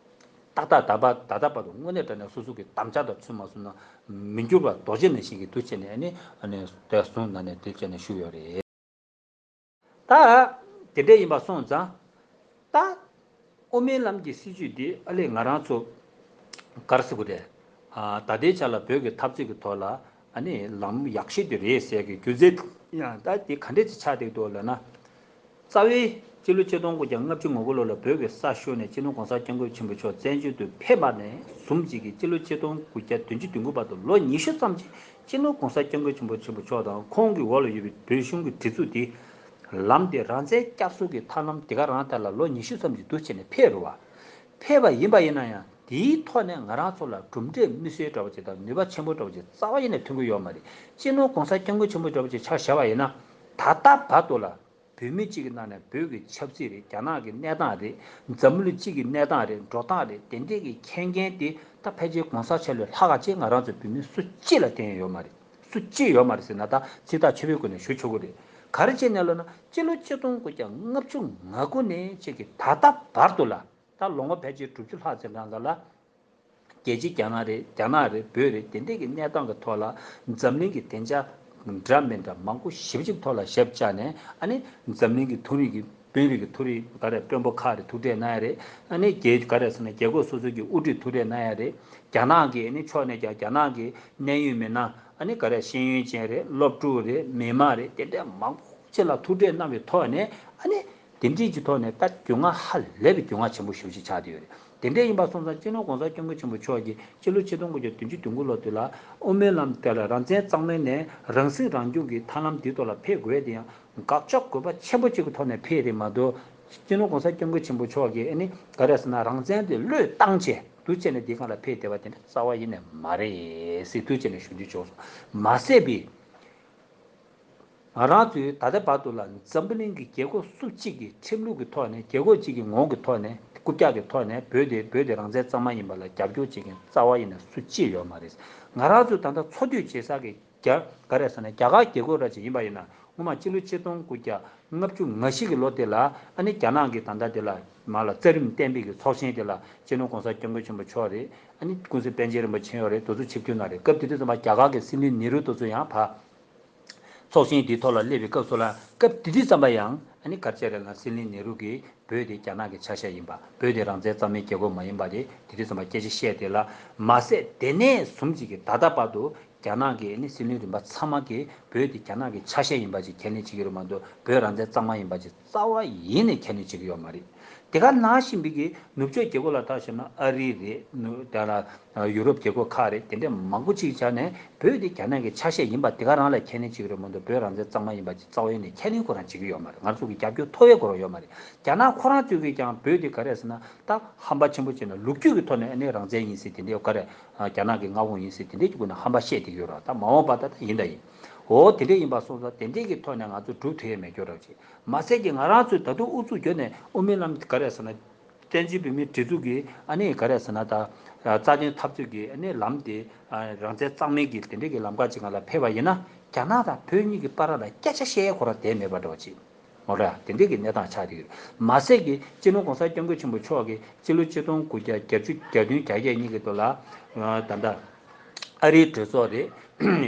ཏག་ཏག་ད་བར་ད་ལྟ་བར་དུ་དངོས་གནས་དྲང་གནས་སོ་སོ་གི་དམ་བཅའ་དང་མཐུན་མ་སོང་ན། མི་འགྱུར་བ་རྡོ་རྗེ་ནང་བཞིན་གྱི་འདུག་བྱས་ནས་ཨ་ནི་ཨ་ནི་དེ་གསུང་གནང་ནས་འདུག་བྱས་ནས་བཞུགས་ཡོད་རེད། ད་དེ་འདྲ་ཡིན་པ་སོང་ཙང་། ད་དབུ་མའི་ལམ་གྱི་སྲིད་བྱུས་འདི་ཨ་ལས་ང་རང་ཚོ་ག་རེ་ཟེར་དགོས་རེད། ཨ། ད་ལྟའི་ཆ་ལ་བོད་ཀྱི་འཐབ་རྩོད་ཀྱི་ཐོག་ལ་ཨ་ནི་ལམ་ཡག་ཤོས་དེ་རེད་ཟེར་གྱི་རྒྱུ་མཚན་ཡང་ད་དེ་ག་འདྲས་ཅིག་ཆགས་བསྡད་འདུག་ལབ་ན། རྩ་བའི་སྤྱི་ལོ་ཆིག་སྟོང་དགུ་བརྒྱ་ལྔ་བཅུ་ང་དགུ་ལོ་ལ་བོད་ཀྱི་ས་ཤོར་ནས་སྤྱི་ནོར་༸གོང་ས་༸སྐྱབས་མགོན་ཆེན་པོ་མཆོག་བཙན་བྱོལ་དུ་ཕེབས་པ་ནས་བཟུང་ཅིག་གི་སྤྱི་ལོ་ཆིག་སྟོང་དགུ་བརྒྱ་བདུན་ཅུ་དོན་དགུ་བར་དུ་ལོ་ཉི་ཤུ་ཙམ་ཅིག་སྤྱི་ནོར་༸གོང་ས་༸སྐྱབས་མགོན་ཆེན་པོ་ཆེན་པོ་མཆོག་དང་ཁོང་གི་འོག་ལ་ཡོད་པའི་བོད་གཞུང་གི་སྒྲིག་འཛུགས་དེ། ལམ་དེ་རང་བཙན་བསྐྱར་གསོ་གི་ཐབས་ལམ་དེ་ག་རང་ཐད་ལ་ལོ་ཉི་ཤུ་ཙམ་ཅིག་འདུག་བྱས་ནས་ཕེབས་རེད་བ། ཕེབས་པ་ཡིན་པ་ཡིན་ན་ཡང་དེའི་ཐོག་ནས་ང་རང་ཚོ་ལ་གྲུབ་འབྲས་མིག་གསལ་འདྲ་བོ་ཅིག་དང་ནུས་པ་ཆེན་པོ་འདྲ་བོ་ཅིག་རྩ་བ་ཡིན་ནས་ཐོན་གྱི་ཡོད་མ་རེད། སྤྱི་ནོར་༸གོང་ས་༸སྐྱབས་མགོན་ཆེན་པོ་འདྲ་བོ་ཅིག་ཆ་བཞག་པ་ཡིན་ན། ད་ལྟ་བར་དུ་ལ། བོད་མི་གཅིག་གི་ནང་ནས་བོད་ཀྱི་ཆབ་སྲིད་རེད། རྒྱ་ནག་གི་གནས་སྟངས་རེད། འཛམ་གླིང་སྤྱི་གི་གནས་སྟངས་རེད། འགྲོ་སྟངས་རེད། དེ་འདྲས་ཀྱི་མཁྱེན་མཁན་དེ་ད་ཕལ་ཆེར་༸གོང་ས་མཆོག་ལས་ལྷག་ག་ཅིག་ང་རང་ཚོ་བོད་མི་སུ་གཅིག་ལ་བསྟན་ཡོད་མ་རེད། སུ་གཅིག་ཡོད་མ་རེད་ཟེར་ན་ད་ཚིག་ཐག་ཆོད་པོའི་སྒོ་ནས་ཞུ་ཆོག་གི་རེད། ག་རེ་བྱས་ནས་ལབ་ན། སྤྱི་ལོ་ཆིག་སྟོང་དགུ་བརྒྱ་ལྔ་བཅུ་ང་དགུ་ནས་བྱས་ཀྱི་ད་ལྟ་བར་དུ་ལ། ད་ལོ་ངོ་ཕལ་ཆེར་དྲུག་ཅུ་ལྷག་ཙམ་རིང་ལ། རྒྱལ་སྤྱི་རྒྱ་ནག་རེད། རྒྱ་ནག་རེད། བོད་རེད། དེ་འདྲས་ཀྱི་གནས་སྟངས་ཀྱི་ཐོག་ལ་འཛམ་གླིང་གི་བདེ་འཇགས་འདྲ་མི་འདྲ་མང་པོ་ཞེ་པོ་ཅིག་ཐོག་ལ་ཞབས་བཅགས་ནས། ཨ་ནི་འཛམ་གླིང་གི་མཐོ་རིམ་གྱི་དཔོན་རིགས་ཀྱི་མཐོ་རིམ་ག་རེ་དཔོན་པོ་ཁག་རེ་ཐུག་འཕྲད་གནང་ཡ་རེད། ཨ་ནི་རྒྱལ་ག་རེ་ཟེར་ན་རྒྱལ་ཁབ་སོ་སོ་གི་དབུ་ཁྲིད་ཐུག་འཕྲད་གནང་ཡ་རེད། རྒྱ་ནག་གི་ཨ་ནི་ཕྱོགས་ནས་ཀྱང་རྒྱ་ནག་གི་གནད་ཡོད་མི་སྣ། ཨ་ནི་ག་རེ་ཤེས་ཡོན་ཅན་རེད། སློབ་ཕྲུག་རེད། མི་མང་རེད། དེ་འདྲ་མང་པོ་ཅིག་ལ་ཐུག་འཕྲད་གནང་བའི་ཐོག་ནས། ཨ་ནི་དེ་འདྲས་ཀྱི་ཐོག་ནས་ད་རྒྱུས་མངའ་ཧ་ལས་པའི་རྒྱུས་མངའ་ཆེན་པོ་ཞེ་པོ་ཅིག་ཆགས་བསྡད་ཡོད་རེད། དེ་འདྲས་ཡིན་པ་སོང་ཙང་སྤྱི་ནོར་༸གོང་ས་༸སྐྱབས་མགོན་ཆེན་པོ་མཆོག་གིས་སྤྱི་ལོ་ཆིག་སྟོང་དགུ་བརྒྱ་བདུན་ཅུ་དོན་དགུ་ལོ་དེ་ལ་དབུ་མའི་ལམ་དེ་ལ་རང་བཙན་གཙང་མའི་ནས་རང་སྲིད་རང་སྐྱོང་གི་ཐབས་ལམ་འདིའི་ཐོག་ལ་ཕེབས་དགོས་དེ་ཡང་དགག་ཕྱོགས་དགོས་པ་ཆེན་པོ་གཅིག་གི་ཐོག་ནས་ཕེབས་རེད་མ་གཏོགས། སྤྱི་ནོར་༸གོང་ས་༸སྐྱབས་མགོན་ཆེན་པོ་མཆོག་གིས་ཨ་ནི་ག་རེ་ཟེར་ན། རང་བཙན་དེ་བློས་བཏང་བྱས་འདུག་བྱས་ནས་འདི་སྒང་ལ་ཕེབས་བསྡད་པ་དེ་འདྲ་རྩ་བ་ཡིན་ནས་མ་རེད་ཟེར་འདུག་བྱས་ནས་ཞུ་འདོད་བྱུང་སོང་། མ་ཟད་པའི། ང་རང་ཚོས་ད་ལྟ་བར་དུ་ལ་འཛམ་བུ་གླིང་གི་རྒྱལ་ཁབ་སུ་གཅིག་གི་ཁྲིམས་ལུགས་ཀྱི་ཐོག་ནས། རྒྱལ་ཁབ་གཅིག་གི་ངོ་བོ་གི་ཐོག་ནས། རྐུབ་བཀྱག་གི་ཐོག་ནས་བོད་དེ་བོད་དེ་རང་བཙན་གཙང་མ་ཡིན་པ་ལ་རྒྱབ་སྐྱོར་བྱེད་མཁན་རྩ་བ་ཡིན་ནས་སུ་གཅིག་ཡོད་མ་རེད། ང་རང་ཚོས་ད་ལྟ་འཚོ་སྡོད་བྱེད་ས་གི་ རྒྱ་ག་རེ་ཟེར་ན་རྒྱ་གར་རྒྱལ་ཁབ་ར་ཅིག་ཡིན་པ་ཡིན་ན། སྔོན་མ་སྤྱི་ལོ་ཆིག་སྟོང་དགུ་བརྒྱ་ལྔ་བཅུ་ང་བཞི་གི་ལོ་དེ་ལ་ཨ་ནི་རྒྱ་ནག་གི་ད་ལྟ་དེ་ལ་མ་ལ་རྩ་རིམ་གཏན་འབེབས་ཀྱི་ཚོགས་ཆེན་དེ་ལ་སྤྱི་ནོར་གོང་ས་སྐྱབས་མགོན་ཆེན་པོ་མཆོག་རེད། ཨ་ནི་ཀུན་གཟིགས་པཎ་ཆེན་རིན་པོ་ཆེ་ཡོད་རེད། དེ་ཚོ་ཆིབས་བསྒྱུར་གནང་རེད། སྐབས་དེ་དུས་ཙམ་པ་རྒྱ་གར་གྱི་སྲིད་བློན་ནེ་རུ་དེ་ཚོ་ཡང་ཕ་ཚོགས་ཆེན་དེའི་ཐོག་ལ་སླེབས་པའི་སྐབས་སུ་ལ་སྐབས་དེ་དུས་ཙམ་པ་ཡང་ཨ་ནི་ག་རེ་བྱས་རེད་ལ་སྲིད་བློན་ནེ་རུ་གིས་བོད་དེ་རྒྱ་ནག་གི་ཆ་ཤས་ཡིན་པ། བོད་དེ་རང་བཙན་གཙང་མའི་རྒྱལ་ཁབ་མ་ཡིན་པ་དེ་དེ་དུས་ཙམ་པ་སྐད་ཆ་བཤད་དེ་ལ་མ་ཟད་དེ་ནས་བཟུང་ཅིག་གི་ད་ལྟ་བར་དུ་རྒྱ་ནག་གི་ཨ་ནི་སྲིད་བློན་རིམ་པ་ཚང་མ་གིས་བོད་དེ་རྒྱ་ནག་གི་ཆ་ཤས་ཡིན་པ་ཅིག་ཁས་ལེན་བྱེད་ཀྱི་རེད་མ་གཏོགས་བོད་རང་བཙན་གཙང་མ་ཡིན་པ་ཅིག་རྩ་བ་ཡིན་ནས་ཁས་ལེན་བྱེད་ཀྱི་ཡོད་མ་རེད། དེ་ག་ནང་བཞིན་པའི་གི་ནུབ་ཕྱོགས་རྒྱལ་ཁབ་ལ་ད་བཤད་ན་ཨ་རི་རེད། ནུ་དེ་ལ་ཡུ་རོབ་རྒྱལ་ཁབ་ཁག་རེད། དེ་འདྲ་མང་པོ་ཅིག་ཆ་ནས་བོད་དེ་རྒྱ་ནག་གི་ཆ་ཤས་ཡིན་པ་དེ་ག་རང་ལ་ཁས་ལེན་བྱེད་ཀྱི་རེད་མ་གཏོགས་བོད་རང་བཙན་གཙང་མ་ཡིན་པ་ཅིག་རྩ་བ་ཡིན་ནས་ཁས་ལེན་ཁོ་རང་བྱེད་ཀྱི་ཡོད་མ་རེད། ང་ཚོ་གི་རྒྱབ་སྐྱོར་ཐོབ་པའི་ཁོ་རང་ཡོད་མ་རེད། རྒྱ་ནག་ཁོ་རང་ཚོས་གིས་ཀྱང་བོད་དེ་ག་རེ་ཟེར་ན་ད་ཧམ་པ་ཆེན་པོ་བྱས་ན་ལོ་རྒྱུས་ཀྱི་ཐོག་ནས་ཨ་ནི་རང་བཙན་ཡིན་ཟེར་དེ་འདྲའི་ག་རེ་རྒྱ་ནག་གི་མངའ་དབང་ཡིན་ཟེར་དེ་འདྲའི་གི་སྒོ་ནས་ཧམ་པ་བཤད་བསྡད་ཀྱི་ཡོད་རེད། ད་མ་འོངས་པ་ད་ད་ཡིན་ད་ཡིན། འོ་དེ་འདྲ་ཡིན་པ་སོང་ཙང་དེ་འདྲའི་གི་ཐོག་ནས་ང་ཚོ་སྒྲུབ་ཐུབ་ཡས་མེད་སྐྱོ་ར་ཅིག་མ་ཟད་ཀྱི་ང་རང་ཚོས་ད་དུང་ཨུ་ཚུགས་བརྒྱབ་ནས་དབུ་མའི་ལམ་ག་རེ་ཟེར་ན། བཙན་བྱོལ་བོད་མིའི་སྒྲིག་འཛུགས་ཀྱི་ཨ་ནི་ག་རེ་ཟེར་ན་ད། རྩ་དོན་འཐབ་རྩོད་ཀྱི་ཨ་ནི་ལམ་དེ། རང་བཙན་གཙང་མའི་གི་དེ་འདྲའི་གི་ལམ་ཁ་ཅིག་སྒང་ལ་ཕེབས་པ་ཡིན་ན་རྒྱ་ནག་དང་བོད་གཉིས་ཀྱི་བར་ལ་སྐད་ཆ་བཤད་ཡས་ཁོ་རང་བསྡད་མེད་པ་འདྲ་བ་ཅིག་འོ་ར་དེ་འདྲའི་གི་གནས་སྟངས་ཆགས་བསྡད་ཡོད་རེད། མ་ཟད་ཀྱི་སྤྱི་ནོར་གོང་ས་སྐྱབས་མགོན་ཆེན་པོ་མཆོག་གིས་སྤྱི་ལོ་ཆིག་སྟོང་དགུ་བརྒྱ་བརྒྱད་ཅུ་གྱ་བདུན་གྱ་བརྒྱད་གཉིས་ཀྱི་ཐོག་ལ། ད་ལྟ་ཨ་རིའི་གྲོས་ཚོགས་རེད།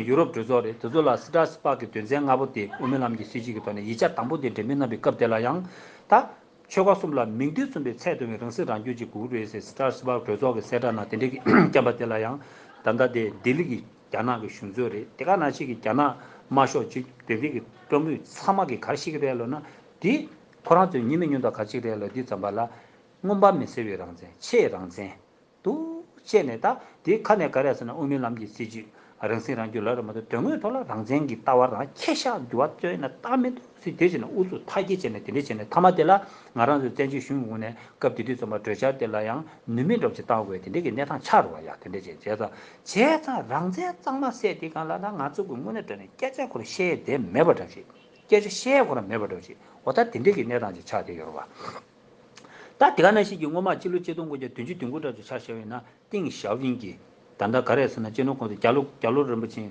ཡུ་རོབ་གྲོས་ཚོགས་རེད། དེ་ཚོ་ལ་སི་ཏྲ་སི་པག་གི་དོན་ཚན་ལྔ་པོ་དེ་དབུ་མའི་ལམ་གྱི་སྲིད་བྱུས་ཀྱི་ཐོག་ནས་ཡིག་ཆ་དང་པོ་དེ་འབྲེལ་མོལ་གནང་བའི་སྐབས་དེ་ལ་ཡང་ད། ཆོལ་ཁ་གསུམ་ལ་མིང་དོན་མཚུངས་པའི་ཚད་མཐོ་བའི་རང་སྲིད་རང་སྐྱོང་ཅིག་དགོས་ཀྱི་རེད་ཟེར་སི་ཏྲ་སི་པག་གྲོས་ཚོགས་ཀྱི་གསལ་བསྒྲགས་ནང་དེ་འདྲའི་གི་བསྐྱངས་པ་དེ་ལ་ཡང་ད་ལྟ་དེ་ལྡི་ལི་གི་རྒྱ་ནག་གི་གཞུང་ཚབ་རེད། དེ་ག་ནང་བཞིན་གྱི་རྒྱ་ནག་དམར་ཤོག་ཅིག་དེ་འདྲའི་གི་དཔོན་པོས་ཚང་མ་གིས་ག་རེ་བཤད་ཀྱི་རེད་ལབ་ན། དེ་ཁོ་རང་ཚོས་ཉིན་མོ་ཉིན་ཐོག་ག་རེ་བཤད་ཀྱི་རེད་ལབ་དུས་ཙམ་པ་ལ། མངོན་པ་མི་གསལ་བའི་རང་བཙན། ཕྱེད་རང་བཙན། འདུག་བྱས་ནས་ད་དེ་ཁ་ནས་ག་རེ་ཟེར་ན་དབུ་མའི་ལམ་གྱི་སྲིད་བྱུས་རང་སྲིད་རང་སྐྱོང་ལབ་རེད་མ་གཏོགས་དོན་དངོས་ཐོག་ལ་རང་བཙན་གྱི་ལྟ་བ་རང་ཁྱེར་ཤག་འགྱུར་བ་བཏང་ན་བཏང་མི་འདུག་ཟེར་དེ་བྱས་ནས་ཨུ་ཚུགས་མཐའ་སྐྱེལ་བྱས་ནས་དེ་འདྲ་བྱས་ནས་མཐའ་མ་དེ་ལ་ང་རང་ཚོའི་བཙན་བྱོལ་གཞུང་གི་ངོས་ནས་སྐབས་དེ་དུས་ཙམ་པ་གྲོས་འཆར་དེ་ལ་ཡང་ནུས་མེད་འདྲ་པོ་ཅིག་བཏང་དགོས་པའི་དེ་འདྲ་གི་གནས་སྟངས་ཆགས་རེད་བ། ཡ་དེ་འདྲ་བྱས་བྱས་ཙང་བྱས་ཙང་རང་བཙན་གཙང་མ་ཟེར་དེ་སྒང་ལ་ད་ང་ཚོ་གི་དངོས་གནས་དྲང་གནས་སྐད་ཆ་ཁོ་རང་བཤད་ཡས་དེ་མེད་པ་འདྲ་ཞིག་སྐད་ཆ་བཤད་ཡས་ཁོ་རང་མེད་པ་འདྲ་ཞིག་འོ་ད་དེ་འདྲ་གི་གནས་སྟངས་ཅིག་ཆགས་བསྡད་ཡོད་རེད་བ། ད་དེ་ག་ནང་བཞིན་གྱི་སྔོན་མ་སྤྱི་ལོ་ཆིག་སྟོང་དགུ་བརྒྱ་བདུན་ཅུ་དོན་དགུ་འདྲ་ཅིག་ཆ་བཞག་པ་ཡིན་ན་ཏིང་ཞའོ་ཕིང་གིས་ད་ལྟ་ག་རེ་ཟེར་ན་སྤྱི་ནོར་གོང་ས་རྒྱ་ལོ་རྒྱ་ལོ་རིན་པོ་ཆེ་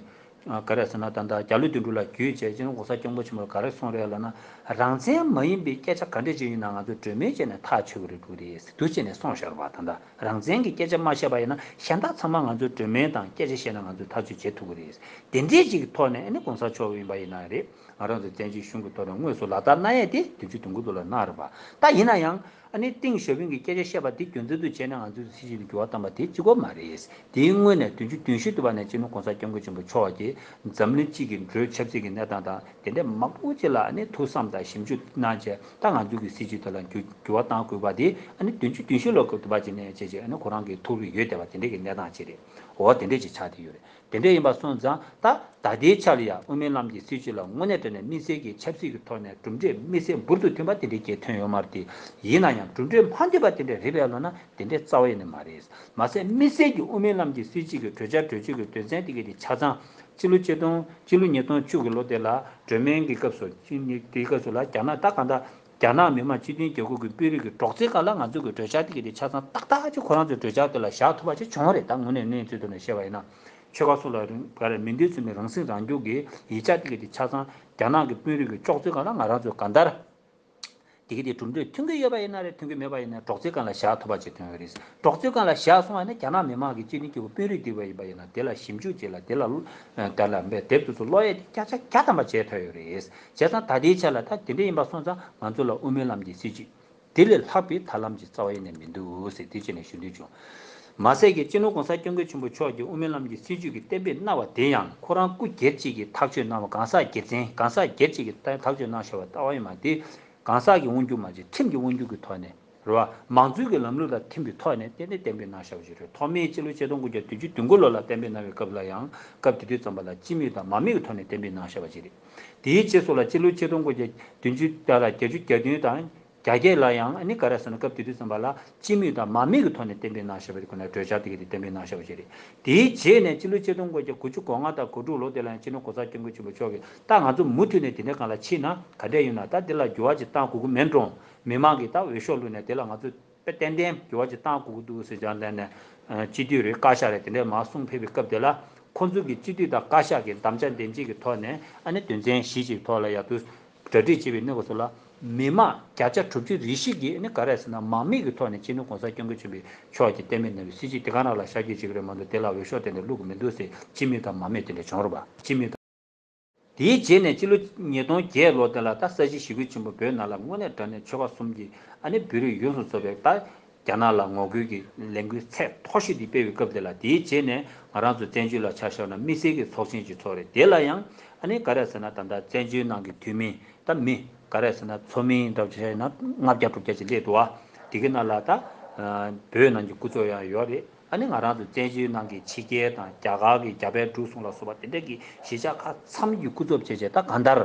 ག་རེ་ཟེར་ན་ད་ལྟ་རྒྱ་ལོ་དོན་གྲུབ་ལགས་བརྒྱུད་བྱས་སྤྱི་ནོར་གོང་ས་སྐྱབས་མགོན་ཆེན་པོ་ག་རེ་གསུངས་རེད་ལབ་ན། རང་བཙན་མ་ཡིན་པའི་སྐད་ཆ་ག་འདྲ་ཅིག་ཡིན་ན་ང་ཚོ་གྲོས་མོལ་བྱས་ནས་ཐག་ཆོད་ཀྱི་རེད་འདུག་རེད་ཟེར་འདུག་བྱས་ནས་གསུངས་བཞག་རེད་བ། ད་ལྟ་རང་བཙན་གྱི་སྐད་ཆ་མ་བཤད་པ་ཡིན་ན་གཞན་དག་ཚང་མ་ང་ཚོ་གྲོས་མོལ་དང་སྐད་ཆ་བཤད་ན་ང་ཚོ་ཐག་གཅོད་བྱེད་ཐུབ་ཀྱི་རེད། དེ་འདྲའི་ཅིག་གི་ཐོག་ནས་ཨ་ནི་གོང་ས་མཆོག་ཡིན་པ་ཡིན་ན་རེད། ང་རང་ཚོ་བཙན་བྱོལ་གཞུང་གི་ཐོག་ནས་དངོས་སུ་ལག་བསྟར་གནང་ཡས་དེ་བདུན་ཅུ་དོན་དགུ་ཐོག་ལ་གནང་རེད་པ། ད་ཡིན་ན་ཡང་ཨ་ནི་ཏིང་ཞའོ་ཕིང་གི་སྐད་ཆ་བཤད་པ་དེ་རྒྱུ་མཚན་དུ་བྱས་ནས་ང་ཚོས་སྲིད་བྱུས་ལ་འགྱུར་བ་བཏང་པ་དེ་གཅིག་པོ་མ་རེད། དེའི་སྔོན་ནས་བདུན་ཅུ་དོན་བཞི་དུ་བ་ནས་སྤྱི་ནོར་གོང་ས་སྐྱབས་མགོན་ཆེན་པོ་མཆོག་གིས་འཛམ་གླིང་སྤྱི་གི་འགྲོས་ཆབ་སྲིད་ཀྱི་གནས་སྟངས་དང་དེ་འདྲ་མང་པོ་ཅིག་ལ་ཨ་ནི་ཐུགས་བསམ་དང་ཞིབ་འཇུག་གནང་བྱས་ད་ང་ཚོ་གི་སྲིད་བྱུས་དེ་ལ་འགྱུར་འགྱུར་བ་གཏང་དགོས་པ་དེ་ཨ་ནི་བདུན་ཅུ་དོན་བཞི་ལོ་སྐབས་དུ་བ་ཅིག་ནས་བྱས་བྱས་ཨ་ནི་ཁོ་རང་གི་ཐུགས་རེ་ཡོད་བསྡད་པ་དེ་འདྲ་གི་གནས་སྟངས་ཅིག་རེད། འོ་དེ་འདྲ་ཅིག་ཆགས་བསྡད་ཡོད་རེད། དེ་འདྲ་ཡིན་པ་སོང་ཙང་ད་ད་ལྟའི་ཆ་ལ་ཡང་དབུ་མའི་ལམ་གྱི་སྲིད་བྱུས་ལ་དངོས་གནས་དྲང་གནས་དམིགས་བསལ་གྱི་ཆབ་སྲིད་ཀྱི་ཐོག་ནས་གྲུབ་འབྲས་དམིགས་བསལ་འབུར་དུ་ཐོན་པ་དེ་འདྲའི་གྱད་ཐོན་ཡོད་མ་རེད་དེ། ཡིན་ན་ཡང་གྲུབ་འབྲས་མ་ཐོན་པ་དེ་འདྲ་རེད་པས་ལབ་ན་དེ་འདྲའི་རྩ་བ་ཡིན་ནི་མ་རེད། མ་ཟད་དམིགས་བསལ་གྱི་དབུ་མའི་ལམ་གྱི་སྲིད་བྱུས་ཀྱི་གྲོས་འཆར་གྲོས་ཆོད་ཀྱི་དོན་ཚན་དེ་གའི་དེ་ཆ་ཚང་སྤྱི་ལོ་ཆིག་སྟོང་སྤྱི་ལོ་ཉིས་སྟོང་བཅུ་གི་ལོ་དེ་ལ་གྲོས་མོལ་གྱི་སྐབས་སུ་དེའི་སྐབས་སུ་ལ་རྒྱ་ནག་ད་གང་ལྟར་རྒྱ་ནག་མི་དམངས་སྤྱི་མཐུན་རྒྱལ་ཁབ་ཀྱི་དཔོན་རིགས་ཀྱི་སྒྲོག་ཙེ་སྒང་ལ་ང་ཚོ་གི་གྲོས་འཆར་དེ་གའི་དེ་ཆ་ཚང་ཏག་ཏག་ཅིག་ཁོ་རང་ཚོའི་གྲོས་འཆར་དེ་ལ་བཞག་ཐུབ་པ་ཅིག་བྱུང་བ་རེད། ད་དངོས་གནས་གནས་ཚུལ་ཐོག་ནས་བཤད་པ་ཡིན་ན། ཆོལ་ཁ་སོགས་ལ་རིང་ག་རེ་མིང་དོན་མཚུངས་པའི་རང་སྲིད་རང་སྐྱོང་གི་ཡིག་ཆ་དེ་གའི་དེ་ཆ་ཚང་རྒྱ་ནག་གི་དཔོན་རིགས་ཀྱི་ལྕོགས་ཚོད་སྒང་ལ་ང་རང་ཚོས་གང་ལྟར་དེ་གའི་དེ་གྲུབ་འབྲས་ཐོན་གྱི་ཡོད་པ་ཡིན་ན་རེད། ཐོན་གྱི་མེད་པ་ཡིན་ན་སྒྲོག་ཙེ་སྒང་ལ་བཞག་ཐུབ་པ་ཅིག་ཐོན་ཡོད་རེད། སྒྲོག་ཙེ་སྒང་ལ་བཞག་སོང་བ་ཡིན་ན་རྒྱ་ནག་མི་དམངས་ཀྱི་སྤྱི་མཐུན་རྒྱལ་ཁབ་དཔོན་རིགས་དེ་བ་ཡིན་པ་ཡིན་ན་དེ་ལ་ཞིབ་འཇུག་བྱས་ལ་དེ་ལ་ལོ་དེ་ལ་འབད་དེབ་དེ་ཚོ་ཀློག་ཡས་དེ་བརྒྱ་ཆ་བརྒྱ་ཐམ་པ་བྱས་ཐུབ་ཡོད་རེད། བྱས་ཙང་ད་ལྟའི་ཆ་ལ་ད་དེ་འདྲ་ཡིན་པ་སོང་ཙང་ང་ཚོ་ལ་དབུ་མའི་ལམ་གྱི་སྲིད་བྱུས། དེ་ལས་ལྷག་པའི་ཐབས་ལམ་ཅིག་རྩ་བ་ཡིན་ནས་མི་འདུག་ཟེར་དེ་བྱས་ནས་ཞུ་འདོད་བྱུང་། མ་ཟད་ཀྱི་སྤྱི་ནོར་གོང་ས་སྐྱབས་མགོན་ཆེན་པོ་མཆོག་གིས་དབུ་མའི་ལམ་གྱི་སྲིད་བྱུས་ཀྱི་གཏན་འབེབས་གནང་བ་དེ་ཡང་ཁོ་རང་སྐུ་སྒེར་གཅིག་གིས་ཐག་གཅོད་གནང་བ་གང་ཟག་སྒེར་འཛིན་གང་ཟག་སྒེར་གཅིག་གིས་ཐག་གཅོད་གནང་བཞག་པ་ལྟ་བ་ཡིན་མ་དེ་གང་ཟག་གི་དབང་སྒྱུར་མ་བྱས་ཁྲིམས་ཀྱི་དབང་སྒྱུར་གྱི་ཐོག་ནས་རེད་བ། མང་གཙོའི་གི་ལམ་ལུགས་དང་མཐུན་པའི་ཐོག་ནས་གཏན་གཏན་གཏན་འབེབས་གནང་བཞག་པ་ཞིག་རེད། ཐོག་མའི་སྤྱི་ལོ་ཆིག་སྟོང་དགུ་བརྒྱ་བདུན་ཅུ་དོན་དགུ་ལོ་ལ་གཏན་འབེབས་གནང་བའི་སྐབས་ལ་ཡང་སྐབས་དེ་དུས་ཙམ་པ་ལ་སྤྱི་མོས་དང་མང་མོས་ཀྱི་ཐོག་ནས་གཏན་འབེབས་གནང་བཞག་པ་ཞིག་རེད། དེའི་རྗེས་སུ་ལ་སྤྱི་ལོ་ཆིག་སྟོང་དགུ་བརྒྱ་བདུན་ཅུ་དང་བརྒྱད་ཅུ་གྱ་བདུན་དང་། རྒྱ་སྐད་ལ་ཡང་ཨ་ནི་ག་རེ་ཟེར་ན་སྐབས་དེ་དུས་ཙམ་པ་ལ་སྤྱི་མོས་དང་མང་མོས་ཀྱི་ཐོག་ནས་གཏན་འབེབས་གནང་བཞག་པ་རེད། ཁོ་ན་གྲོས་འཆར་དེ་ག་དེ་གཏན་འབེབས་གནང་བཞག་པ་ཞིག་རེད། དེའི་རྗེས་ནས་སྤྱི་ལོ་ཆིག་སྟོང་དགུ་བརྒྱ་དགུ་བཅུ་གོ་ལྔ་དང་གོ་དྲུག་ལོ་དེ་ལ་ཡང་སྤྱི་ནོར་གོང་ས་སྐྱབས་མགོན་ཆེན་པོ་མཆོག་གིས་ད་ང་ཚོ་མུ་མཐུད་ནས་དེ་འདྲའི་སྒང་ལ་ཕྱིན་ན་ག་འདྲས་ཡོད་ན་ད་དེ་ལ་འགྱུར་བ་ཅིག་གཏང་དགོས་ཀྱི་མིན་འགྲོ། མི་མང་གིས་ད་འོས་ཤོག་བླུགས་ནས་དེ་ལ་ང་ཚོ་དཔེ་ཏན་ཏན་འགྱུར་བ་ཅིག་གཏང་དགོས་ཀྱི་འདུག་ཟེར་ཀྱང་དེ་ནས་སྤྱི་འཐུས་རེད་བཀའ་ཤག་རེད་དེ་འདྲས་མར་གསུང་ཕེབས་པའི་སྐབས་དེ་ལ། ཁོང་ཚོ་གི་སྤྱི་འཐུས་དང་བཀའ་ཤག་གི་དམ་བཅའ་འདེམས་བྱེད་ཀྱི་ཐོག་ནས་ཨ་ནི་དོན་ཚན་བཞི་ཅིག་ཐོག་ལ་ཡར་དུ་གྲ་སྒྲིག་བྱས་པའི་གནས་སྐབས་སུ་ལ། མི་མང་བརྒྱ་ཆ་དྲུག་ཅུ་རེ་བཞི་གིས་ཨ་ནི་ག་རེ་ཟེར་ན་དམག་མི་གི་ཐོག་ནས་སྤྱི་ནོར་གོང་ས་སྐྱབས་མགོན་ཆེན་པོ་མཆོག་གིས་གཏན་འབེབས་གནང་བའི་སྲིད་བྱུས་དེ་ག་རང་ལ་ཞབས་ཕྱི་བྱེད་ཀྱི་རེད་མ་གཏོགས་དེ་ལ་འོས་ཤོག་དེ་འདྲ་བླུག་གི་མི་འདུག་ཟེར་སྤྱི་མོས་དང་མ་མོས་དེ་འདྲ་བྱུང་རེད་པ། སྤྱི་མོས་དང་། དེའི་རྗེས་ནས་སྤྱི་ལོ་ཉིས་སྟོང་བརྒྱད་ལོ་དེ་ལ་ད་ས་གཞི་ཞི་རྒོལ་ཆེན་པོ་བོད་ནང་ལ་དངོས་གནས་དྲང་གནས་ཆོལ་ཁ་གསུམ་གྱི་ཨ་ནི་བོད་རིགས་ཡོངས་སུ་རྫོགས་པའི་ད་རྒྱ་ནག་ལ་ངོ་རྒོལ་གྱི་ལས་འགུལ་ཚད་མཐོ་ཤོས་དེ་སྤེལ་བའི་སྐབས་དེ་ལ། དེའི་རྗེས་ནས་ང་རང་ཚོ་བཙན་བྱོལ་ལ་ཆ་བཞག་ན་དམིགས་བསལ་གྱི་ཚོགས་ཆེན་ཅིག་ཚོགས་རེད། དེ་ལ་ཡང་ཨ་ནི་ག་རེ་ཟེར་ན་ད་ལྟ་བཙན་བྱོལ་ནང་གི་འཐུས་མི་ད་མི་ག་རེ་ཟེར་ན་ཚོགས་མི་འདྲ་བྱས་ན་ལྔ་བརྒྱ་དྲུག་བརྒྱ་ཅིག་སླེབས་འདུག་བ། དེ་གི་ནང་ལ་ད་བོད་ནང་གི་སྐུ་ཚབ་ཡང་ཡོད་རེད། ཨ་ནི་ང་རང་ཚོ་བཙན་བྱོལ་ནང་གི་ཕྱི་རྒྱལ་དང་རྒྱ་གར་གྱི་རྒྱ་བལ་འབྲུག་གསུམ་ལ་སོགས་པ་དེ་འདྲ་གི་གཞིས་ཆགས་ཁག་མཚམས་ཀྱི་སྐུ་ཚབ་བྱས་བྱས་ད་གང་ལྟར་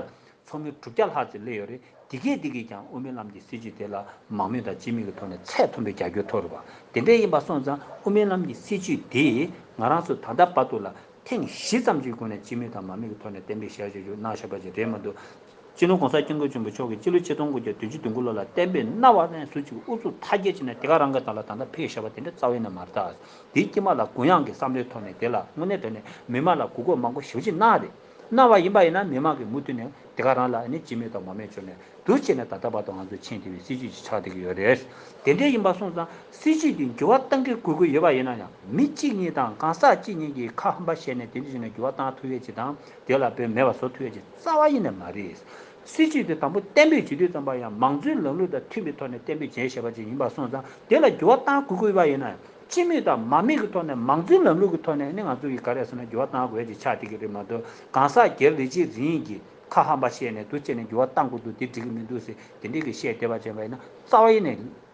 ཚོགས་མི་དྲུག་བརྒྱ་ལྷག་ཙམ་སླེབས་ཡོད་རེད། དེ་གས་དེ་གས་ཀྱང་དབུ་མའི་ལམ་གྱི་སྲིད་བྱུས་དེ་ལ་མང་མོས་དང་སྤྱི་མོས་ཀྱི་ཐོག་ནས་ཚད་མཐོན་པོའི་རྒྱབ་སྐྱོར་ཐོབ་རེད་པ། དེ་འདྲ་ཡིན་པ་སོང་ཙང་དབུ་མའི་ལམ་གྱི་སྲིད་བྱུས་དེ་ང་རང་ཚོ་ད་ལྟ་བར་དུ་ལ་ཐེངས་བཞི་ཙམ་གྱི་སྒོ་ནས་སྤྱི་མོས་དང་མང་མོས་ཀྱི་ཐོག་ནས་གཏན་འབེབས་བྱས་བྱས་གནང་བཞག་པ་ཅིག་རེད་མ་གཏོགས། སྤྱི་ནོར་གོང་ས་སྐྱབས་མགོན་ཆེན་པོ་མཆོག་གིས་སྤྱི་ལོ་ཆིག་སྟོང་དགུ་བརྒྱ་བདུན་ཅུ་དོན་དགུ་ལོ་ལ་གཏན་འབེབས་གནང་བ་ནས་བཟུང་ཅིག་ཨུ་ཚུགས་མཐའ་སྐྱེལ་བྱས་ནས་དེ་ག་རང་གི་ཐོག་ལ་ད་ལྟ་ཕེབས་བཞག་པ་དེ་འདྲ་རྩ་བ་ཡིན་ནས་མ་རེད། ད་དེའི་དཀྱིལ་མ་ལ་གུ་ཡངས་ཀྱི་བསམ་བློའི་ཐོག་ནས་དེ་ལ་དངོས་གནས་དྲང་གནས་མི་མང་ལ་གུས་བཀུར་མང་པོ་ཞེ་པོ་ཅིག་གནང་རེད། གནང་བ་ཡིན་པ་ཡིན་ན་མི་མང་གིས་མུ་མཐུད་ནས་དེ་ག་རང་ལ་ཨ་ནི་སྤྱི་མོས་དང་མང་མོས་བྱས་ནས་འདུག་བྱས་ནས་ད་ལྟ་བར་དུ་ང་ཚོ་ཕྱིན་བསྡད་པའི་སྲིད་བྱུས་ཅིག་ཆགས་བསྡད་ཀྱི་ཡོད་རེད། དེ་འདྲ་ཡིན་པ་སོང་ཙང་སྲིད་བྱུས་འདི་འགྱུར་བ་གཏང་གི་དགོས་ཀྱི་ཡོད་པ་ཡིན་ན་ཡང་མི་གཅིག་གཉིས་དང་གང་ཟག་གཅིག་གཉིས་ཀྱིས་ཁ་ཧམ་པ་བཤད་ནས་དེ་འདྲ་བྱས་ནས་འགྱུར་བ་གཏང་ཐུབ་ཡས་ཅིག་དང་། དེ་ལ་བོད་མེད་པ་བཟོ་ཐུབ་ཡ་ཅིག་རྩ་བ་ཡིན་ནས་མ་རེད། སྲིད་བྱུས་དེ་དང་པོ་གཏན་འབེབས་བྱེད་དུས་ཙམ་པ་ཡང་མང་གཙོའི་ལམ་ལུགས་དང་མཐུན་པའི་ཐོག་ནས་གཏན་འབེབས་བྱས་བཞག་པ་ཅིག་ཡིན་པ་སོང་ཙང་དེ་ལ་འགྱུར་བ་གཏང་དགོས་ཀྱི་ཡོད་པ་ཡིན་ན་ཡང་སྤྱི་མོས་དང་མང་མོས་ཀྱི་ཐོག་ནས་མང་གཙོའི་ལམ་ལུགས་ཀྱི་ཐོག་ནས་ནི་ང་ཚོ་གིས་ག་རེ་ཟེར་ན་འགྱུར་བ་གཏང་དགོས་ཡ་ཅིག་ཆགས་བསྡད་ཀྱི་རེད་མ་གཏོགས་གང་ཟག་སྒེར་རེ་གཅིག་རེ་གཉིས་ཀྱིས་ཁ་ཧམ་པ་བཤད་ནས་འདུག་བྱས་ནས་འགྱུར་བ་གཏང་དགོས་འདུག་དེ་འགྲིག་གི་མི་འདུག་ཟེར་དེ་འདྲས་ཀྱི་བཤད་བསྡད་པ་བྱས་པ་ཡིན་ན་རྩ་བ་ཡིན་ནས།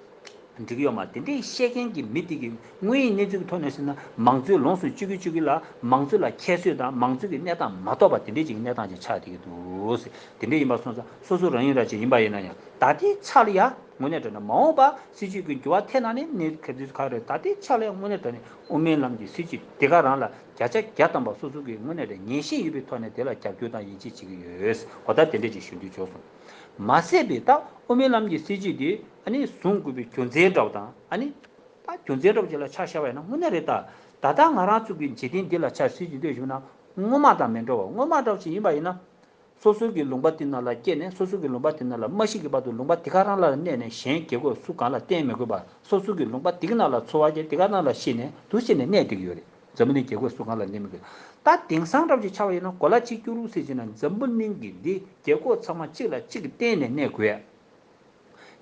འགྲིག་ཡོད་མ་རེད། དེ་འདྲའི་བཤད་མཁན་གྱི་མི་དེ་གིས་དངོས་ཡོད་གནས་ཚུལ་གྱི་ཐོག་ནས་ཟེར་ན་མང་གཙོའི་ལོངས་སུ་སྤྱོད་ཀྱི་སྤྱོད་ཀྱི་ལ་མང་གཙོ་ལ་ཁྱད་གསོད་དང་མང་གཙོ་གི་གནས་སྟངས་མ་རྟོགས་པ་དེ་འདྲའི་ཅིག་གི་གནས་སྟངས་ཅིག་ཆགས་བསྡད་ཀྱི་འདུག་ཟེར། དེ་འདྲ་ཡིན་པ་སོང་ཙང་སོ་སོ་རང་ཡིན་ར་ཅིག་ཡིན་པ་ཡིན་ན་ཡང་ད་ལྟའི་ཆ་ལ་ཡ་དངོས་གནས་དྲང་གནས་མ་འོངས་པ་སྲིད་བྱུས་ཀྱི་འགྱུར་བ་ཐེབས་ན་ནི་གནས་གལ་ཆེ་ཁག་རེད། ད་ལྟའི་ཆ་ལ་ཡ་དངོས་གནས་དྲང་གནས་དབུ་མའི་ལམ་གྱི་སྲིད་བྱུས་དེ་ག་རང་ལ་བརྒྱ་ཆ་བརྒྱ་ཐམ་པ་སོ་སོ་གིས་དངོས་གནས་དྲང་ངེས་ཤེས་ཡོད་པའི་ཐོག་ནས་དེ་ལ་རྒྱབ་སྐྱོར་དང་ཡིད་ཆེས་བྱེད་ཀྱི་ཡོད། འོ་ད་དེ་འདྲ་ཅིག་ཞུ་འདོད་བྱུང་སོང་། མ་ཟད་པའི་ད་དབུ་མའི་ལམ་གྱི་སྲིད་བྱུས་དེ་ཨ་ནི་བཟུང་དགོས་པའི་རྒྱུ་མཚན་འདྲ་བ་དང་ཨ་ནི་ད་རྒྱུ་མཚན་འདྲ་བ་ཅིག་ལ་ཆ་བཞག་པ་ཡིན་ན་དངོས་གནས་རེད། ད་ད་ལྟ་ང་རང་ཚོ་གི་འཇིག་རྟེན་འདི་ལ་ཆ་སྲིད་བྱུས་འདི་ཞུགས་ན་སྔོན་མ་དང་མི་འདྲ་བ། སྔོན་མ་འདྲ་བ་ཅིག་ཡིན་པ་ཡིན་ན་སོ་སོ་གི་ལུང་པ་དེ་ནང་ལ་སྐྱེས་ནས་སོ་སོ་གི་ལུང་པ་དེ་ནང་ལ་མ་ཤི་གི་བར་དུ་ལུང་པ་དེ་ག་རང་ལ་གནས་ནས་གཞན་རྒྱལ་ཁབ་སུ་གང་ལ་བརྟེན་མི་དགོས་པ། སོ་སོ་གི་ལུང་པ་དེ་གི་ནང་ལ་འཚོ་བ་སྐྱེལ་དེ་ག་ནང་ལ་ཤི་ནས་འདུག་བྱས་ནས་གནས་བསྡད་ཀྱི་ཡོད་རེད། འཛམ་བུ་གླིང་རྒྱལ་ཁབ་སུ་གང་ལ་གནས་མི་དགོས། ད་དེང་སང་འདྲ་བ་ཅིག་ཆགས་པ་ཡིན་ན་གོ་ལ་གཅིག་གྱུར་ཟེར་བྱས་ན་འཛམ་བུ་གླིང་གི་འདི་རྒྱལ་ཁབ་ཚང་མ་གཅིག་ལ་གཅིག་གི་བརྟེན་ནས་གནས་དགོས།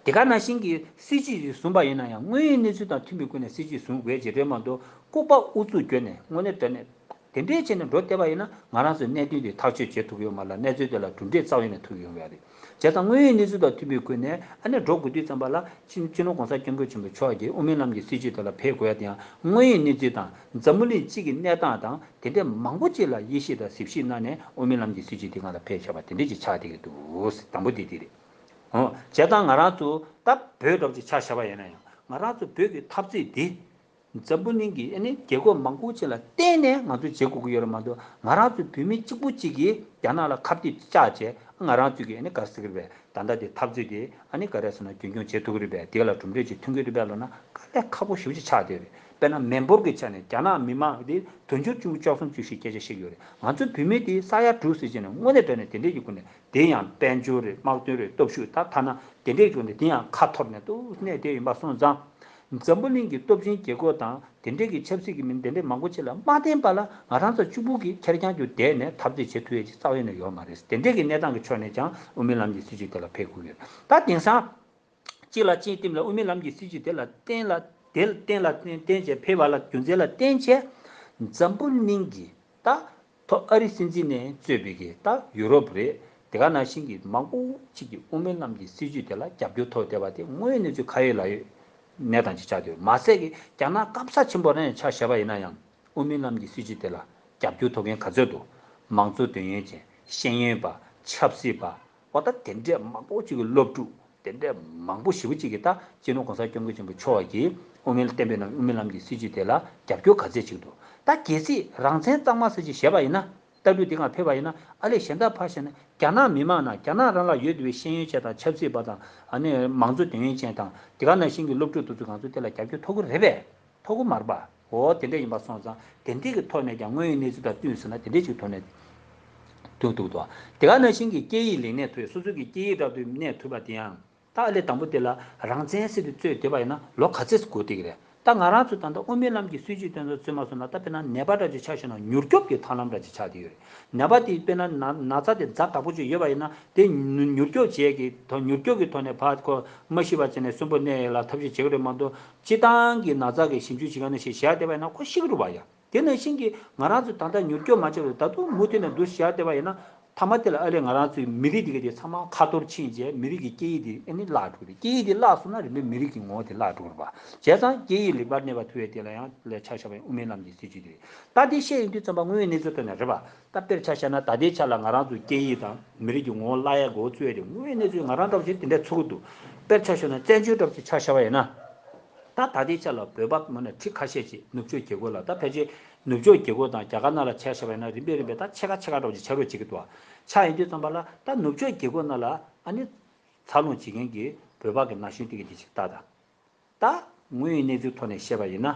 དེ་ག་ནང་བཞིན་གྱི་སྲིད་བྱུས་ཤིག་བཟུང་པ་ཡིན་ན་ཡང་དངོས་ཡོད་གནས་ཚུལ་དང་མཐུན་པའི་སྒོ་ནས་སྲིད་བྱུས་བཟུང་དགོས་ཀྱི་རེད་མ་གཏོགས་ལྐུགས་པ་ཨུ་ཚུགས་བསྐྱོན་ནས་དངོས་གནས་དྲང་གནས་དེ་འདྲའི་བྱས་ནས་འགྲོ་བསྡད་པ་ཡིན་ན་ང་རང་ཚོའི་གནད་དོན་དེ་ཐག་གཅོད་བྱེད་ཐུབ་ཀྱི་ཡོད་མ་རེད། གནས་ཚུལ་དེ་ལ་གྲུབ་འབྲས་རྩ་བ་ཡིན་ནས་ཐུབ་ཀྱི་ཡོད་མ་རེད། བྱས་ཙང་དངོས་ཡོད་གནས་ཚུལ་དང་མཐུན་པའི་སྒོ་ནས་ཨ་ནི་འགྲོ་དགོས་དུས་ཙམ་པ་ལ་སྤྱི་སྤྱི་ནོར་གོང་ས་སྐྱབས་མགོན་ཆེན་པོ་མཆོག་གིས་དབུ་མའི་ལམ་གྱི་སྲིད་བྱུས་དེ་ལ་ཕེབས་དགོས་ཡ་དེ་ཡང་དངོས་ཡོད་གནས་ཚུལ་དང་འཛམ་བུ་གླིང་སྤྱི་གི་གནས་སྟངས་དང་དེ་འདྲའི་མང་པོ་ཅིག་ལ་དབྱེ་ཞིབ་དང་གཟིགས་ཞིབ་གནང་ནས་དབུ་མའི་ལམ་གྱི་སྲིད་བྱུས་དེ་སྒང་ལ་ཕེབས་བཞག་པ་དེ་འདྲ་ཅིག་ཆགས་བསྡད་ཀྱི་འདུག་དང་པོ་དེ་དེ་རེད། འོ། བྱས་ཙང་ང་རང་ཚོ་ད་བོད་འདྲ་པོ་ཅིག་ཆ་བཞག་པ་ཡིན་ན་ཡང་ང་རང་ཚོ་བོད་ཀྱི་འཐབ་རྩོད་འདི་འཛམ་བུ་གླིང་གི་ཨ་ནི་རྒྱལ་ཁབ་མང་པོ་ཅིག་ལ་བརྟེན་ནས་ང་ཚོ་བྱེད་དགོས་ཀྱི་ཡོད་རེད་མ་གཏོགས་ང་རང་ཚོ་བོད་མི་གཅིག་པུ་གཅིག་གིས་རྒྱ་ནག་ལ་ཁ་གཏད་བཅག་བྱས་ང་རང་ཚོ་གི་ཨ་ནི་ག་རེ་ཟེར་གི་རེད་པས། ད་ལྟ་དེ་འཐབ་རྩོད་དེ་ཨ་ནི་ག་རེ་ཟེར་ན་རྒྱུན་སྐྱོང་བྱེད་ཐུབ་ཀྱི་རེད་པས། དེ་ལ་གྲུབ་འབྲས་ཅིག་ཐོན་གྱི་རེད་པས་ལབ་ན་དཀའ་ལས་ཁག་པོ་ཞེ་པོ་ཅིག་ཆགས་བསྡད་རེད། དཔེར་ན་མི་འབོར་གྱི་ཆ་ནས་རྒྱ་ནག་མི་མང་དེ་དུང་ཕྱུར་བཅུ་དགུ་བཅུ་གསུམ་བཅུ་བཞི་སྐད་ཆ་བཤད་ཀྱི་ཡོད་རེད། ང་ཚོ་བོད་མི་དེ་ས་ཡ་དྲུག་ཟེར་བྱས་ནས་དངོས་གནས་དྲང་གནས་དེ་འདྲས་ཀྱི་སྒོ་ནས། དེ་ཡང་དཔལ་འབྱོར་རེད། དམག་དོན་རེད། སྟོབས་ཤུགས་ད་ཐ་ན་དེ་འདྲས་ཀྱི་སྒོ་ནས་དེ་ཡང་ཁ་འཐོར་ནས་ཏོག་ཙམ་གནས་བསྡད་ཡིན་པ་སོང་ཙང་། འཛམ་བུ་གླིང་གི་སྟོབས་ཆེན་རྒྱལ་ཁབ་དང་དེ་འདྲས་ཀྱི་ཆབ་སྲིད་ཀྱི་མི་སྣ་དེ་འདྲས་མང་པོ་ཅིག་ལ་མ་བརྟེན་པ་ལ་ང་རང་ཚོ་གཅིག་པུ་གིས་ཁེར་རྐྱང་གྱུར་བསྡད་ནས་འཐབ་རྩོད་བྱེད་ཐུབ་ཡས་ཅིག་རྩ་བ་ནས་ཡོད་མ་རེད། དེ་འདྲས་ཀྱི་གནས་སྟངས་ཀྱི་ཕྱོགས་ནས་ཀྱང་དབུ་མའི་ལམ་གྱི་སྲིད་བྱུས་དེ་ལ་ཕེབས་དགོས་ཡོད། ད་དེང་སང་གཅིག་ལ་གཅིག་བསྟུན་ལ་དབུ་མའི་ལམ་གྱི་སྲིད་བྱུས་དེ་ལ་བརྟེན་ལ་དེ་ལ་བརྟེན་ལ་བརྟེན་བརྟེན་བྱས་ཕེབས་པ་ལ་རྒྱུ་མཚན་ལ་བརྟེན་བྱས་འཛམ་བུ་གླིང་གི་ད། ཐོག་ཨ་རི་སྲིད་འཛིན་ནས་གཙོས་པའི་གི་ད་ཡུ་རོབ་རེད། དེ་ག་ནང་བཞིན་གྱི་མང་པོ་ཅིག་གིས་དབུ་མའི་ལམ་གྱི་སྲིད་བྱུས་དེ་ལ་རྒྱབ་སྐྱོར་ཐོབ་བསྡད་པ་དེ་དངོས་ཡོད་གནས་ཚུལ་ཁ་ཡོད་ལག་ཡོད་གནས་སྟངས་ཅིག་ཆགས་བསྡད་ཡོད། མ་ཟད་ཀྱི་རྒྱ་ནག་སྐམ་ས་ཆེན་པོ་རང་ཡང་ཆ་བཞག་པ་ཡིན་ན་ཡང་དབུ་མའི་ལམ་གྱི་སྲིད་བྱུས་དེ་ལ་རྒྱབ་སྐྱོར་ཐོབ་མཁན་ག་ཚོད་འདུག་མང་གཙོ་དོན་ཡོད་ཅན། ཤེས་ཡོན་པ། ཆབ་སྲིད་པ། འོ་ད་དེ་འདྲས་མང་པོ་ཅིག་གི་སློབ་ཕྲུག་དེ་འདྲས་མང་པོ་ཞེ་པོ་ཅིག་གིས་ད་སྤྱི་ནོར་གོང་ས་སྐྱབས་མགོན་ཆེན་པོ་མཆོག་གིས་དབུ་མའི་གཏན་འབེབས་གནང་དབུ་མའི་ལམ་གྱི་སྲིད་བྱུས་དེ་ལ་རྒྱབ་སྐྱོར་ག་ཚད་ཅིག་འདུག་ད་གལ་སྲིད་རང་བཙན་གཙང་མ་ཟེར་ཅིག་བྱས་པ་ཡིན་ན་ལྟ་གྲུབ་དེ་སྒང་ཕེབས་པ་ཡིན་ན་ཨ་ལས་གཞན་དག་ཕར་བཞག་ན་རྒྱ་ནག་མི་མང་ནང་རྒྱ་ནག་རང་ལ་ཡོད་བསྡད་པའི་ཤེས་ཡོན་ཅན་དང་ཆབ་སྲིད་པ་དང་ཨ་ནི་མང་གཙོ་དོན་ཡོད་ཅན་དང་དེ་ག་ནང་བཞིན་གྱི་སློབ་ཕྲུག་དེ་ཚོ་ང་ཚོ་དེ་ལ་རྒྱབ་སྐྱོར་ཐོབ་ཀྱི་རེད་པས། ཐོབ་ཀྱི་མ་རེད་པ། འོ་དེ་འདྲ་ཡིན་པ་སོང་ཙང་དེ་འདྲའི་གི་ཐོག་ནས་ཀྱང་དངོས་ཡོད་གནས་ཚུལ་དང་བསྟུན་ཟེར་ན་དེ་འདྲའི་ཅིག་ཐོག་ནས་ཐུག་ཐུག་འདུག་དེ་ག་ནང་བཞིན་གྱི་སྐད་ཡིག་ལེགས་གནས་ཐུབ་སོ་སོ་གི་སྐད་ཡིག་འདྲ་པོ་གནས་ཐུབ་པ་དེ་ཡང་ད་ཨ་ལས་དང་པོ་དེ་ལ་རང་བཙན་ཟེར་དུས་ཚོད་བསྡད་པ་ཡིན་ན་ལོ་ག་ཚོད་འགོར་བསྡད་ཀྱི་རེད། ད་ང་རང་ཚོ་ད་ལྟ་དབུ་མའི་ལམ་གྱི་སྲིད་བྱུས་དེ་ཚོ་བརྩིས་མ་སོང་ན་ད་དཔེར་ན་ནད་པ་འདྲ་ཅིག་ཆ་བཞག་ན་མྱུར་སྐྱོབ་ཀྱི་ཐབས་ལམ་འདྲ་ཅིག་ཆགས་བསྡད་ཡོད་རེད། ནད་པ་དེ་དཔེར་ན་ན་ན་ཚ་དེ་ཛ་དྲག་པོ་ཅིག་ཡོད་པ་ཡིན་ན་དེ་མྱུར་མྱུར་སྐྱོབ་བྱས་ཀྱི་ཐོག་མྱུར་སྐྱོབ་ཀྱི་ཐོག་ནས་ཕར་ཁོ་མ་ཤི་བ་བྱས་ནས་གསོན་པོ་གནས་ཡོད་ལ་ཐབས་ཤེས་བྱེད་ཀྱི་རེད་མ་གཏོགས་སྤྱི་བཏང་གི་ན་ཚ་གི་ཞིབ་འཇུག་བྱེད་མཁན་ནས་ཞིག་བཞག་བསྡད་པ་ཡིན་ན་ཁོ་ཤི་གི་རེད་པ་ཡ། དེ་ནང་བཞིན་གྱི་ང་རང་ཚོས་ད་ལྟ་མྱུར་སྐྱོབ་མ་བྱས་པར་ད་དུང་མུ་མཐུད་ནས་འདུག་བཞག་བསྡད་པ་ཡིན་ན་མཐའ་མ་དེ་ལ་ཨ་ལས་ང་རང་ཚོའི་མི་རིགས་འདི་ག་དེ་ཚང་མ་ཁ་ཐོར་ཕྱིན་རྗེས་མི་རིགས་ཀྱི་སྐད་ཡིག་དེ་ཨ་ནི་བརླག་འགྲོ་གི་རེད། སྐད་ཡིག་དེ་བརླག་སོང་ན་རིམ་པས་མི་རིགས་ཀྱི་ངོ་བོ་དེ་བརླག་འགྲོ་གི་རེད་པ། བྱས་ཙང་སྐད་ཡིག་ལེགས་པར་གནས་པ་ཐུབ་པའི་དེ་ལ་ཡང་ལས་ཆ་བཞག་པ་ཡིན་དབུ་མའི་ལམ་གྱི་སྲིད་བྱུས་དེ་རེད། ད་དེ་བཤད་ཡོང་དུས་ཙམ་པ་དངོས་ཡོད་གནས་ཚུལ་ཐོག་ནས་རེད་པ། ད་དཔེར་ཆ་བཞག་ན་ད་ལྟའི་ཆ་ལ་ང་རང་ཚོའི་སྐད་ཡིག་དང་མི་རིགས་ཀྱི་ངོ་བོ་བརླག་ཡའི་འགོ་བཙུགས་ཡ་དེ་དངོས་ཡོད་གནས་ཚུལ་ང་རང་འདྲ་པོ་ཞིག་དེ་འདྲ་ཚོར་གྱི་འདུག་དཔེར་ཆ་བཞག་ན་བཙན་བྱོལ་འདྲ་པོ་ཞིག་ཆ་བཞག་པ་ཡིན་ན། ད་ད་ལྟའི་ཆ་ལ་བོད་པ་མ་ནས་ཁྲི་ཁ་ཤས་ཅིག་ནུབ་ཕྱོགས་རྒྱལ་ཁབ་ལ་ད་ཕལ་ཆེར་ནུབ་ཕྱོགས་རྒྱལ་ཁབ་དང་རྒྱ་གར་ནང་ལ་ཆ་བཞག་པ་ཡིན་ན་རིམ་པས་རིམ་པས་ད་ཕྱེད་ཀ་ཕྱེད་ཀ་འདྲ་པོ་ཅིག་ཆགས་རོགས་བྱེད་ཀྱི་འདུག་ཆགས་ཡོང་དུས་ཙམ་པ་ལ་ད་ནུབ་ཕྱོགས་རྒྱལ་ཁབ་ནང་ལ་ཨ་ནི་འཚར་ལོངས་བྱེད་མཁན་གྱི་བོད་པ་གི་ན་གཞོན་དེ་གི་དེ་ཅིག་ལྟ་དང་། ད་དངོས་ཡོད་གནས་ཚུལ་ཐོག་ནས་བཤད་པ་ཡིན་ན།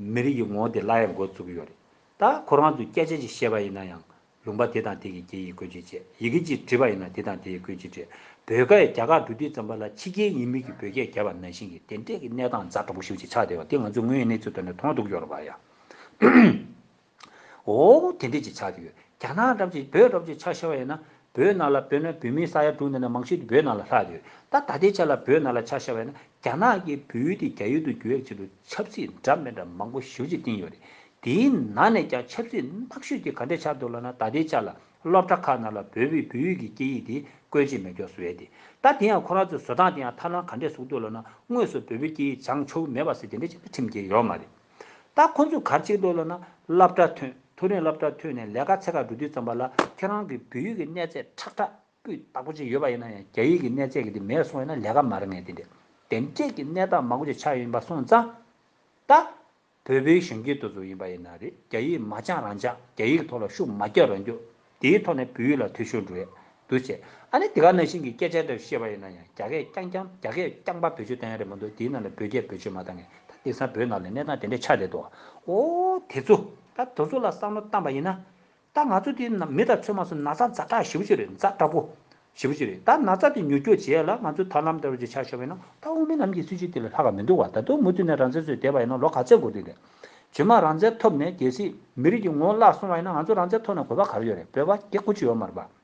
མི་རིགས་ཀྱི་ངོ་བོ་དེ་བརླག་ཡ་འགོ་བཙུགས་ཀྱི་ཡོད་རེད། ད་ཁོ་རང་ཚོས་སྐད་ཆ་ཅིག་བཤད་པ་ཡིན་ན་ཡང་ལུང་པ་དེ་དང་དེ་གི་སྐད་ཡིག་བཀོལ་སྤྱོད་བྱེད། ཡི་གེ་ཅིག་བྲིས་པ་ཡིན་ན་དེ་དང་དེ་ཡི་བཀོལ་སྤྱོད་བྱེད། བོད་སྐད་རྒྱ་གར་འགྲོ་དུས་ཙམ་པ་ལ་ཕྱི་རྒྱལ་ཡིན་མིན་གྱི་བོད་སྐད་རྒྱབ་པ་ནང་བཞིན་གྱི་དེ་འདྲས་ཀྱི་གནས་སྟངས་ཛ་དྲག་པོ་ཞེ་པོ་ཅིག་ཆགས་བསྡད་པ་དེ་ང་ཚོས་དངོས་ཡོད་གནས་ཚུལ་ཐོག་ནས་མཐོང་ཐུབ་ཀྱི་ཡོད་རེད་པ་ཡ། འོ་དེ་འདྲས་ཅིག་ཆགས་ཀྱི་ཡོད། རྒྱ་ནག་འདྲ་པོ་ཅིག་བོད་འདྲ་པོ་ཅིག་ཆ་བཞག་པ་ཡིན་ན་བོད་ནང་ལ་བོད་ནང་བོད་མི་ས་ཡ་དྲུག་ནང་ནས་མང་ཤོས་དེ་བོད་ནང་ལ་ལྷག་ཡོད། ད་ད་ལྟའི་ཆ་ལ་བོད་ནང་ལ་ཆ་བཞག་པ་ཡིན་ན་རྒྱ་ནག་གིས་བོད་ཡིག་དེ་རྒྱ་ཡིག་ཏུ་བསྒྱུར་ཡག་ཆེད་དུ་ཆབ་སྲིད་འདྲ་མི་འདྲ་མང་པོ་ཞེ་པོ་ཅིག་བཏིང་ཡོད་རེད། དེའི་ནང་ནས་ཀྱང་ཆབ་སྲིད་ནག་ཤོས་དེ་ག་འདྲས་ཆགས་འདུག་ལབ་ན་ད་ལྟའི་ཆ་ལ་སློབ་གྲྭ་ཁག་ནང་ལ་བོད་པའི་བོད་ཡིག་གི་སྐད་ཡིག་དེ་བཀོལ་སྤྱོད་མེད་མཁན་བཟོ་ཡས་དེ། ད་དེ་ཡང་ཁོ་རང་ཚོའི་བཟོ་སྟངས་དེ་ཡང་ཐབས་ལམ་ག་འདྲས་བཟོ་གི་འདུག་ལབ་ན་དངོས་སུ་བོད་པའི་སྐད་ཡིག་སྦྱང་ཆོག་གི་མེད་པ་ཟེར་དེ་འདྲས་ཅིག་ཁྲིམས་འགལ་ཡོད་མ་རེད། ད་ཁོ་ཚོས་ག་རེ་བྱེད་ཀྱི་འདུག་ལབ་ན་སློབ་གྲྭ་ཐོན། མཐོ་རིམ་སློབ་གྲྭ་ཐོན་ནས་ལས་ཀ་འཚོལ་ག་འགྲོ་དུས་ཙམ་པ་ལ་ཁྱེད་རང་གི་བོད་ཡིག་གི་གནས་ཚད་ཁྲག་ཁྲག་སྤུས་དག་པོ་ཅིག་ཡོད་པ་ཡིན་ན་ཡང་རྒྱ་ཡིག་གི་གནས་ཚད་ཀྱི་དེ་མེད་སོང་ཡིན་ན་ལས་ཀ་མ་རག་མཁན་དེ་འདྲས་དེ་འདྲས་ཀྱི་གནས་སྟངས་མང་པོ་ཅིག་ཆགས་ཡོད་པ་སོང་ཙང་། ད་བོད་པའི་གཞོན་སྐྱེས་དེ་ཚོ་ཡིན་པ་ཡིན་ན་རེད། རྒྱ་ཡིག་མ་སྦྱངས་རང་སྦྱངས། རྒྱ་ཡིག་གི་ཐོག་ལ་ཤུགས་མ་རྒྱག་རང་རྒྱག་དེའི་ཐོག་ནས་བོད་ཡིག་ལ་འཐུས་ཤོར་འགྲོ་ཡས་འདུག་བྱས། ཨ་ནི་དེ་ག་ནང་བཞིན་གྱི་སྐད་ཆ་འདྲ་བཤད་པ་ཡིན་ན་ཡང་རྒྱ་སྐད་རྐྱང་རྐྱང་རྒྱ་སྐད་རྐྱང་པ་བེད་སྤྱོད་བཏང་ཡ་རེད་མ་གཏོགས་དེའི་ནང་ལ་བོད་སྐད་བེད་སྤྱོད་མ་བཏང་མཁན་ད་དེང་སང་བོད་ནང་ལ་གནས་སྟངས་དེ་འདྲ་ཆགས་བསྡད་འདུག་འོ་དེ་ཚོ་ད་དེ་ཚོ་ལ་བསམ་བློ་བཏང་པ་ཡིན་ན། ད་ང་ཚོ་དེ་ན་མི་དང་མཚོན་མ་སོང་ན་ཚ་ཛ་དྲག་ཞེ་པོ་ཅིག་རེད། ཛ་དྲག་པོ་ཞེ་པོ་ཅིག་རེད། ད་ན་ཚ་དེ་མྱུར་སྐྱོབ་བྱེད་ཡ་ལ་ང་ཚོས་ཐབས་ལམ་འདྲ་བོ་ཅིག་ཆ་བཞག་པ་ཡིན་ན་ད་དབུ་མའི་ལམ་གྱི་སྲིད་བྱུས་དེ་ལས་ལྷག་ག་མི་འདུག་བ། ད་དུང་མུ་མཐུད་ནས་རང་བཙན་རྩོད་བསྡད་པ་ཡིན་ན་ལོ་ག་ཚོད་འགོར་དུས་རེད། རྗེས་མ་རང་བཙན་ཐོབ་ནས་གལ་སྲིད་མི་རིགས་ཀྱི་ངོ་བོ་བརླག་སོང་བ་ཡིན་ན་ང་ཚོ་རང་བཙན་ཐོབ་ནས་དགོས་པ་ག་རེ་ཡོད་རེད། བོད་པ་སྐྱེ་དགུ་ཅིག་ཡོད་མ་རེད་པ།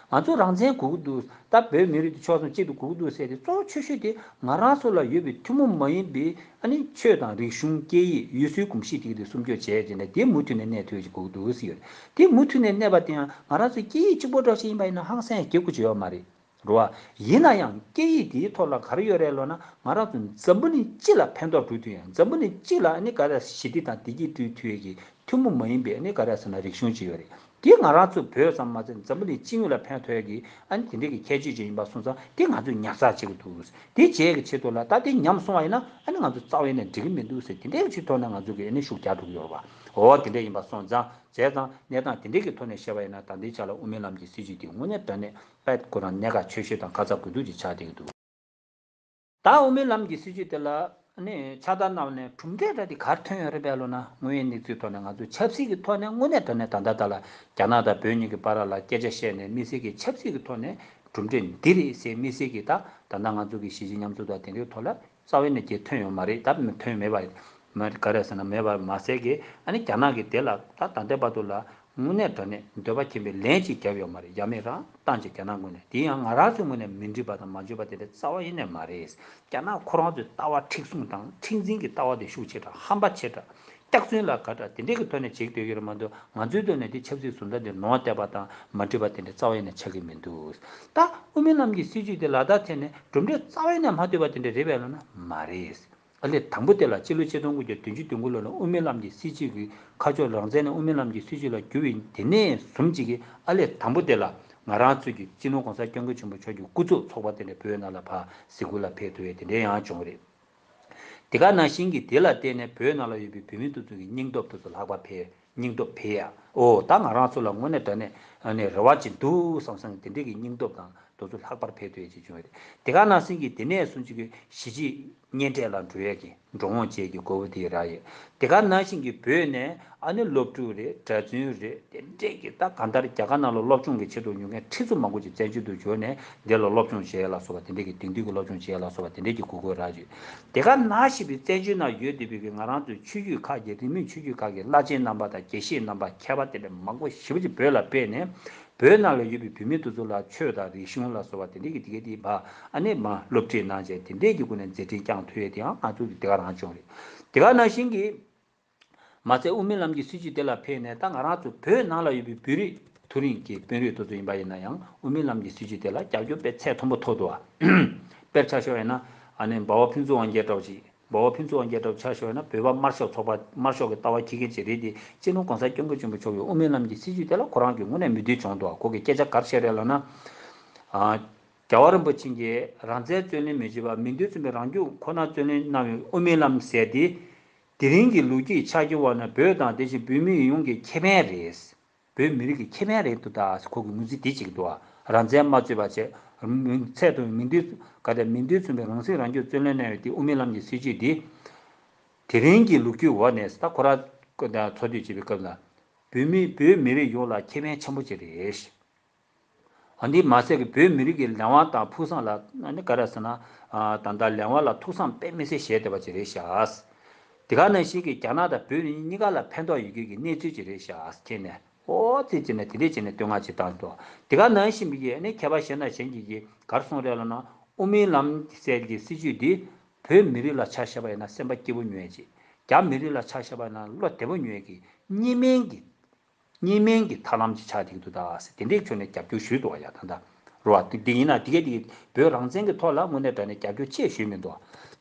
ང་ཚོ་རང་བཙན་དགོས་ཀྱི་འདུག་ད་བོད་མི་རིགས་དེ་ཕྱོགས་མཚུངས་གཅིག་ཏུ་དགོས་ཀྱི་འདུག་ཟེར་ཏེ་གཙོ་བོ་ཆེ་ཤོས་དེ་ང་རང་ཚོ་ལ་ཡོད་པའི་ཐུན་མོང་མ་ཡིན་པའི་ཨ་ནི་ཆོས་དང་རིག་གཞུང་སྐད་ཡིག་ཡུལ་སྲོལ་གོམས་གཤིས་དེ་ག་དེ་སྲུང་སྐྱོབ་བྱས་བྱས་ནས་དེ་མུ་མཐུད་ནས་གནས་ཐུབ་ཀྱི་དགོས་ཀྱི་འདུག་ཟེར་ཡོད་རེད། དེ་མུ་མཐུད་ནས་གནས་པ་དེ་ཡང་ང་རང་ཚོའི་སྐད་ཡིག་གཅིག་པོ་འདྲ་ཞིག་ཡིན་པ་ཡིན་ན་ཧང་སང་ཡང་སྐྱེ་དགུ་ཅིག་ཡོད་མ་རེད། རེད་བ། ཡིན་ན་ཡང་སྐད་ཡིག་དེའི་ཐོག་ལ་ག་རེ་ཡོད་རེད་ལབ་ན་ང་རང་ཚོ་འཛམ་བུ་གླིང་སྤྱི་ལ་ཕན་ཐོགས་སྒྲུབ་ཐུབ་ཡ། འཛམ་བུ་གླིང་སྤྱི་ལ་ཨ་ནི་ག་རེ་ཞི་བདེ་དང་བདེ་སྐྱིད་སྒྲུབ་ཐུབ་ཡ་གི་ཐུན་མོང་མ་ཡིན་པའི་ཨ་ནི་ག་རེ་ཟེར་ན་རིག་གཞུང་ཅིག་ཡོད་རེད། དེ་ང་རང་ཚོ་བོད་ཙམ་མ་ཟད་འཛམ་བུ་གླིང་སྤྱི་ཡོངས་ལ་ཕན་ཐོགས་ཡ་གི་ཨ་ནི་དེ་འདྲའི་གི་ཁྱད་ཆོས་ཅིག་ཡིན་པ་སོང་ཙང་དེ་ང་ཚོས་ཉར་ཚགས་བྱེད་དགོས་འདུག་དེ་བྱེད་ཡ་གི་ཆེད་དུ་ལ་ད་དེ་ཉམས་སོང་བ་ཡིན་ན་ཨ་ནི་ང་ཚོ་རྩ་བའི་ནས་འགྲིག་གི་མི་འདུག་ཟེར་དེ་འདྲའི་གི་ཆེད་དུ་ནས་ང་ཚོ་གི་ཨ་ནི་ཤུགས་རྒྱག་ཐུབ་ཀྱི་ཡོད་རེད་བ། འོ་དེ་འདྲ་ཡིན་པ་སོང་ཙང་། བྱས་ཙང་གནས་སྟངས་དེ་འདྲའི་གི་ཐོག་ནས་བཤད་པ་ཡིན་ན་ད་ལྟའི་ཆ་ལ་དབུ་མའི་ལམ་གྱི་སྲིད་བྱུས་དེ་དངོས་གནས་དྲང་གནས་དཔེ་ཁོ་རང་གནད་འགག་ཆེ་ཤོས་དང་ཁ་ཚ་དགོས་གཏུགས་ཅིག་ཆགས་བསྡད་ཀྱི་འདུག་ད་དབུ་མའི་ལམ་གྱི་སྲིད་བྱུས་དེ་ལ་ནི་ཕྱག་བསྟར་གནང་ནས་གྲུབ་འབྲས་འདྲ་དེ་ག་རེ་ཐོན་ཡོད་རེད་པས་ལབ་ན། དངོས་ཡོད་གནས་ཚུལ་ཐོག་ནས་ང་ཚོ་ཆབ་སྲིད་ཀྱི་ཐོག་ནས་དངོས་གནས་དྲང་གནས་ད་ལྟ་ད་ལ་རྒྱ་ནག་དང་བོད་གཉིས་ཀྱི་བར་ལ་སྐད་ཆ་བཤད་ནས་དམིགས་བསལ་གྱི་ཆབ་སྲིད་ཀྱི་ཐོག་ནས་གྲུབ་འབྲས་འདི་རེད་ཟེར་དམིགས་བསལ་གྱི་ད་ད་ལྟ་ང་ཚོ་གི་གཞིས་བྱེས་མཉམ་འཛོམས་དང་དེ་འདྲའི་ཐོག་ལ། རྩ་བའི་ནས་ཀྱི་ཐོན་ཡོད་མ་རེད། ད་ཐོན་མེད་པ་མ་ག་རེ་ཟེར་ན་མེད་པ་མ་ཟད་ཀྱི་ཨ་ནི་རྒྱ་ནག་གི་དེ་ལ་ད་ད་ལྟའི་བར་དུ་ལ་དངོས་གནས་དྲང་གནས་འདོད་པ་ཁེངས་པའི་ལན་ཅིག་བརྒྱབ་ཡོད་མ་རེད། ཡ་མེད་རང་བཏང་ཅིག་རྒྱ་ནག་ངོས་ནས། དེ་ཡང་ང་རང་ཚོའི་ངོས་ནས་མི་འགྲིག་པ་དང་མ་འཇོན་པ་དེ་འདྲ་རྩ་བ་ཡིན་ནས་མ་རེད། རྒྱ་ནག་ཁོ་རང་ཚོའི་ལྟ་བ་མཁྲེགས་བཟུང་དང་མཁྲེགས་འཛིན་གྱི་ལྟ་བ་དེ་ཤུགས་ཆེ་དྲགས་ཧམ་པ་ཆེ་དྲགས། སྐྱག་རྫུན་ལ་དགའ་དྲགས་དེ་འདྲས་ཀྱི་ཐོག་ནས་བྱེད་ཀྱི་སྡོད་ཀྱི་རེད་མ་གཏོགས། ང་ཚོའི་ཐོག་ནས་འདི་ཆབ་སྲིད་བཟོ་ལྟ་འདི་ནོར་བསྡད་པ་དང་མ་འགྲིག་པ་དེ་འདྲ་རྩ་བ་ཡིན་ནས་ཆགས་ཀྱི་མི་འདུག་ད་དབུ་མའི་ལམ་གྱི་སྲིད་བྱུས་དེ་ལག་བསྟར་ཐད་ནས་གྲུབ་འབྲས་རྩ་བ་ཡིན་ནས་མ་ཐོན་པ་དེ་འདྲ་རེད་པས་ལབ་ན་མ་རེད། ཨ་ལས་དང་པོ་དེ་ལ་སྤྱི་ལོ་ཆིག་སྟོང་དགུ་བརྒྱ་བདུན་ཅུ་དོན་དགུ་ལོ་ལ་དབུ་མའི་ལམ་གྱི་སྲིད་བྱུས་ཀྱི་ཁ་ཕྱོགས་རང་བཙན་ནས་དབུ་མའི་ལམ་གྱི་སྲིད་བྱུས་ལ་བསྒྱུར་བའི་དེ་ནས་བཟུང་ཅིག་གི་ཨ་ལས་དང་པོ་དེ་ལ་ང་རང་ཚོས་ཀྱི་སྤྱི་ནོར་༸གོང་ས་༸སྐྱབས་མགོན་ཆེན་པོ་མཆོག་གི་སྐུ་ཚབ་ཚོགས་པ་དེ་འདྲ་བོད་ནང་ལ་ཕར་གཟིགས་སྐོར་ལ་ཕེབས་ཐུབ་པའི་དེ་འདྲའི་ཡང་བྱུང་བ་རེད། དེ་ག་ནང་བཞིན་གྱི་དེ་ལ་བརྟེན་ནས་བོད་ནང་ལ་ཡོད་པའི་བོད་མི་དེ་ཚོ་གི་སྙིང་སྟོབས་དེ་ཚོ་ལྷག་པར་འཕེལ། སྙིང་སྟོབས་འཕེལ་ཡ། ཨོ་ད་ང་རང་ཚོ་ལ་དངོས་གནས་དྲང་གནས་ཨ་ནི་རེ་བ་ཅིག་འདུག་བསམ་བསམ་དེ་འདྲས་ཀྱི་སྙིང་སྟོབས་དང་དེ་ཚོ་ལྷག་པར་འཕེལ་ཐུབ་ཡས་ཅིག་བྱུང་བ་རེད། དེ་ག་ནང་བཞིན་གྱི་དེ་ནས་བཟུང་ཅིག་གི་གཞིས་བྱེས་གཉེན་འཕྲད་ལ་འགྲོ་ཡས་ཀྱི་འགྲོ་འོང་བྱེད་ཀྱི་དགོས་པ་དེ་རག་ཡོད། དེ་ག་ནང་བཞིན་གྱི་བོད་ནས་ཨ་ནི་སློབ་ཕྲུག་རེད། གྲྭ་བཙུན་རེད། དེ་འདྲས་ཀྱི་ད་གང་ལྟར་རྒྱ་གར་ནང་ལ་སློབ་སྦྱོང་གི་ཆེད་དུ་ཡོང་མཁན་ཁྲི་ཚོ་མང་པོ་ཅིག་བཙན་བྱོལ་དུ་འབྱོར་ནས་འདི་ལ་སློབ་སྦྱོང་བྱེད་ཡས་ལ་སོགས་པ་དེ་འདྲས་ཀྱི་དེང་དུས་ཀྱི་སློབ་སྦྱོང་བྱེད་ཡས་ལ་སོགས་པ་དེ་འདྲས་ཀྱི་དགོས་མཁོ་རག་ཡོད། དེ་ག་ནང་བཞིན་པའི་བཙན་བྱོལ་ནང་ཡོད་བསྡད་པའི་གི་ང་རང་ཚོའི་ཆོས་བརྒྱུད་ཁག་གི་རིས་མེད་ཆོས་བརྒྱུད་ཁག་གི་བླ་ཆེན་རྣམ་པ་དང་དགེ་བཤེས་རྣམ་པ་མཁས་པ་དེ་འདྲ་མང་པོ་ཞེ་པོ་ཅིག་བོད་ལ་ཕེབས་ནས་བོད་ནང་ལ་ཡོད་པའི་བོད་མི་དེ་ཚོ་ལ་ཆོས་དང་རིག་གཞུང་ལ་སོགས་པ་དེ་འདྲས་ཀྱི་དེ་ག་དེ་བ་ཨ་ནི་མ་སློབ་ཁྲིད་གནང་བྱས་དེ་འདྲས་ཀྱི་སྒོ་ནས་མཛད་འཕྲིན་བསྐྱངས་ཐུབ་ཡས་དེའང་ང་ཚོ་གི་དེ་ག་རང་བྱུང་རེད། དེ་ག་ནང་བཞིན་གྱི་མ་ཚད་དབུ་མའི་ལམ་གྱི་སྲིད་བྱུས་དེ་ལ་ཕེབས་ནས་ད་ང་རང་ཚོ་བོད་ནང་ལ་ཡོད་པའི་བོད་རིགས་མཐོ་རིམ་གྱི་དཔོན་རིགས་དེ་ཚོ་ཡིན་པ་ཡིན་ན་ཡང་དབུ་མའི་ལམ་གྱི་སྲིད་བྱུས་དེ་ལ་རྒྱབ་སྐྱོར་དཔེ་ཚད་མཐོན་པོ་ཐོབ་འདུག་བ། དཔེར་ཆ་བཞག་ཡིན་ན་ཨ་ནི་འབའ་བ་ཕུན་ཚོགས་དབང་རྒྱལ་འདྲ་བོ་ཅིག་འབའ་བ་ཕུན་ཚོགས་དབང་རྒྱལ་འདྲ་བོ་ཆ་བཞག་ཡིན་ན་བོད་པ་དམར་ཤོག་ཚོགས་པ་དམར་ཤོག་གི་ལྟ་བ་འཁྱེར་མཁན་ཅིག་རེད་དེ། སྤྱི་ནོར་༸གོང་ས་༸སྐྱབས་མགོན་ཆེན་པོ་མཆོག་གི་དབུ་མའི་ལམ་གྱི་སྲིད་བྱུས་དེ་ལ་ཁོ་རང་གིས་དངོས་གནས་མོས་མཐུན་བྱུང་འདུག་བ། ཁོ་གིས་སྐད་ཆ་ག་རེ་བཤད་རེད་ལབ་ན། ཨ། རྒྱལ་བ་རིན་པོ་ཆེ་གིས་རང་བཙན་རྩོད་ལེན་མི་བྱེད་པར་མིང་དོན་མཚུངས་པའི་རང་སྐྱོང་ཁོ་ན་རྩོད་ལེན་གནང་བའི་དབུ་མའི་ལམ་ཟེར་དེ། དེ་རིང་གི་ལོ་རྒྱུས་ཆགས་རྒྱུ་བ་ནི་བོད་དང་དེ་བཞིན་བོད་མི་ཡོངས་ཀྱི་ཁེ་ཕན་རེད། བོད་མི་རིགས་ཀྱི་ཁེ་ཕན་རེད་འདུག་ད་ཁོ་གི་ངོས་འཛིན་དེ་གཅིག་འདུག་རང་བཙན་མ་རྩོད་པ་བྱས། ཚད་མཐོ་བའི་མིང་དོན་ག་དེ་མིང་དོན་མཚུངས་པའི་རང་སྲིད་རང་སྐྱོང་རྩོད་ལེན་གནང་བའི་དེ་དབུ་མའི་ལམ་གྱི་སྲིད་བྱུས་འདི། དེ་རིང་གི་ལོ་རྒྱུས་འོག་ནས་ད་ཁོ་རང་འཚོ་སྡོད་བྱེད་པའི་སྐབས་ལ། བོད་མི་བོད་མི་རིགས་ཡོངས་ལ་ཁེ་ཕན་ཆེན་པོ་ཅིག་རེད། འདི་མ་ཟད་ཀྱི་བོད་མི་རིགས་ཀྱི་ལས་དབང་དང་ཕུགས་བསམ་ལ་ནི་ག་རེ་ཟེར་ན། ད་ལྟ་ལས་དབང་ལ་ཐུགས་བསམ་དཔེ་མི་སྲིད་བཞེས་བསྡད་པ་ཅིག་རེད་ཤག་དེ་ག་ནང་བཞིན་གྱི་རྒྱ་ནག་དང་བོད་གཉིས་ཀ་ལ་ཕན་ཐོགས་ཡོད་རྒྱུ་གི་གནས་ཚུལ་ཅིག་རེད་ཤག་ཁྱེད་ནས་ཨོ་ཙི་ཙི་ནས་དེ་འདྲས་བྱས་ནས་བསྟོད་བསྔགས་ཅིག་བཏང་འདུག་དེ་ག་ནང་བཞིན་པའི་ནི་མཁས་པ་གཞན་དང་གཞན་གྱིས་ཀྱིས་ག་རེ་གསུངས་རེད་ལབ་ན། དབུ་མའི་ལམ་ཟེར་གྱི་སྲིད་བྱུས་འདི་བོད་མི་རིགས་ལ་ཆ་བཞག་པ་ཡིན་ན་སེམས་པ་སྐྱིད་པོ་ཉོ་ཡས་ཅིག་རྒྱ་མི་རིགས་ལ་ཆ་བཞག་པ་ཡིན་ན་བློ་བདེ་པོ་ཉོ་ཡས་ཀྱི་གཉིས་སྨན་གྱི། གཉིས་སྨན་གྱི་ཐབས་ལམ་ཅིག་ཆགས་བསྡད་ཀྱི་འདུག་ད་ཟེར་དེ་འདྲའི་ཕྱོགས་ནས་རྒྱབ་སྐྱོར་ཞུས་འདུག་བ་ཡ་ད་ལྟ། རེད་བ། དེ་ཡིན་ན་དེ་གས་དེ་བོད་རང་བཙན་གྱི་ཐོག་ལ་དངོས་གནས་དྲང་གནས་རྒྱབ་སྐྱོར་ཆེ་ཞུས་མི་འདུག་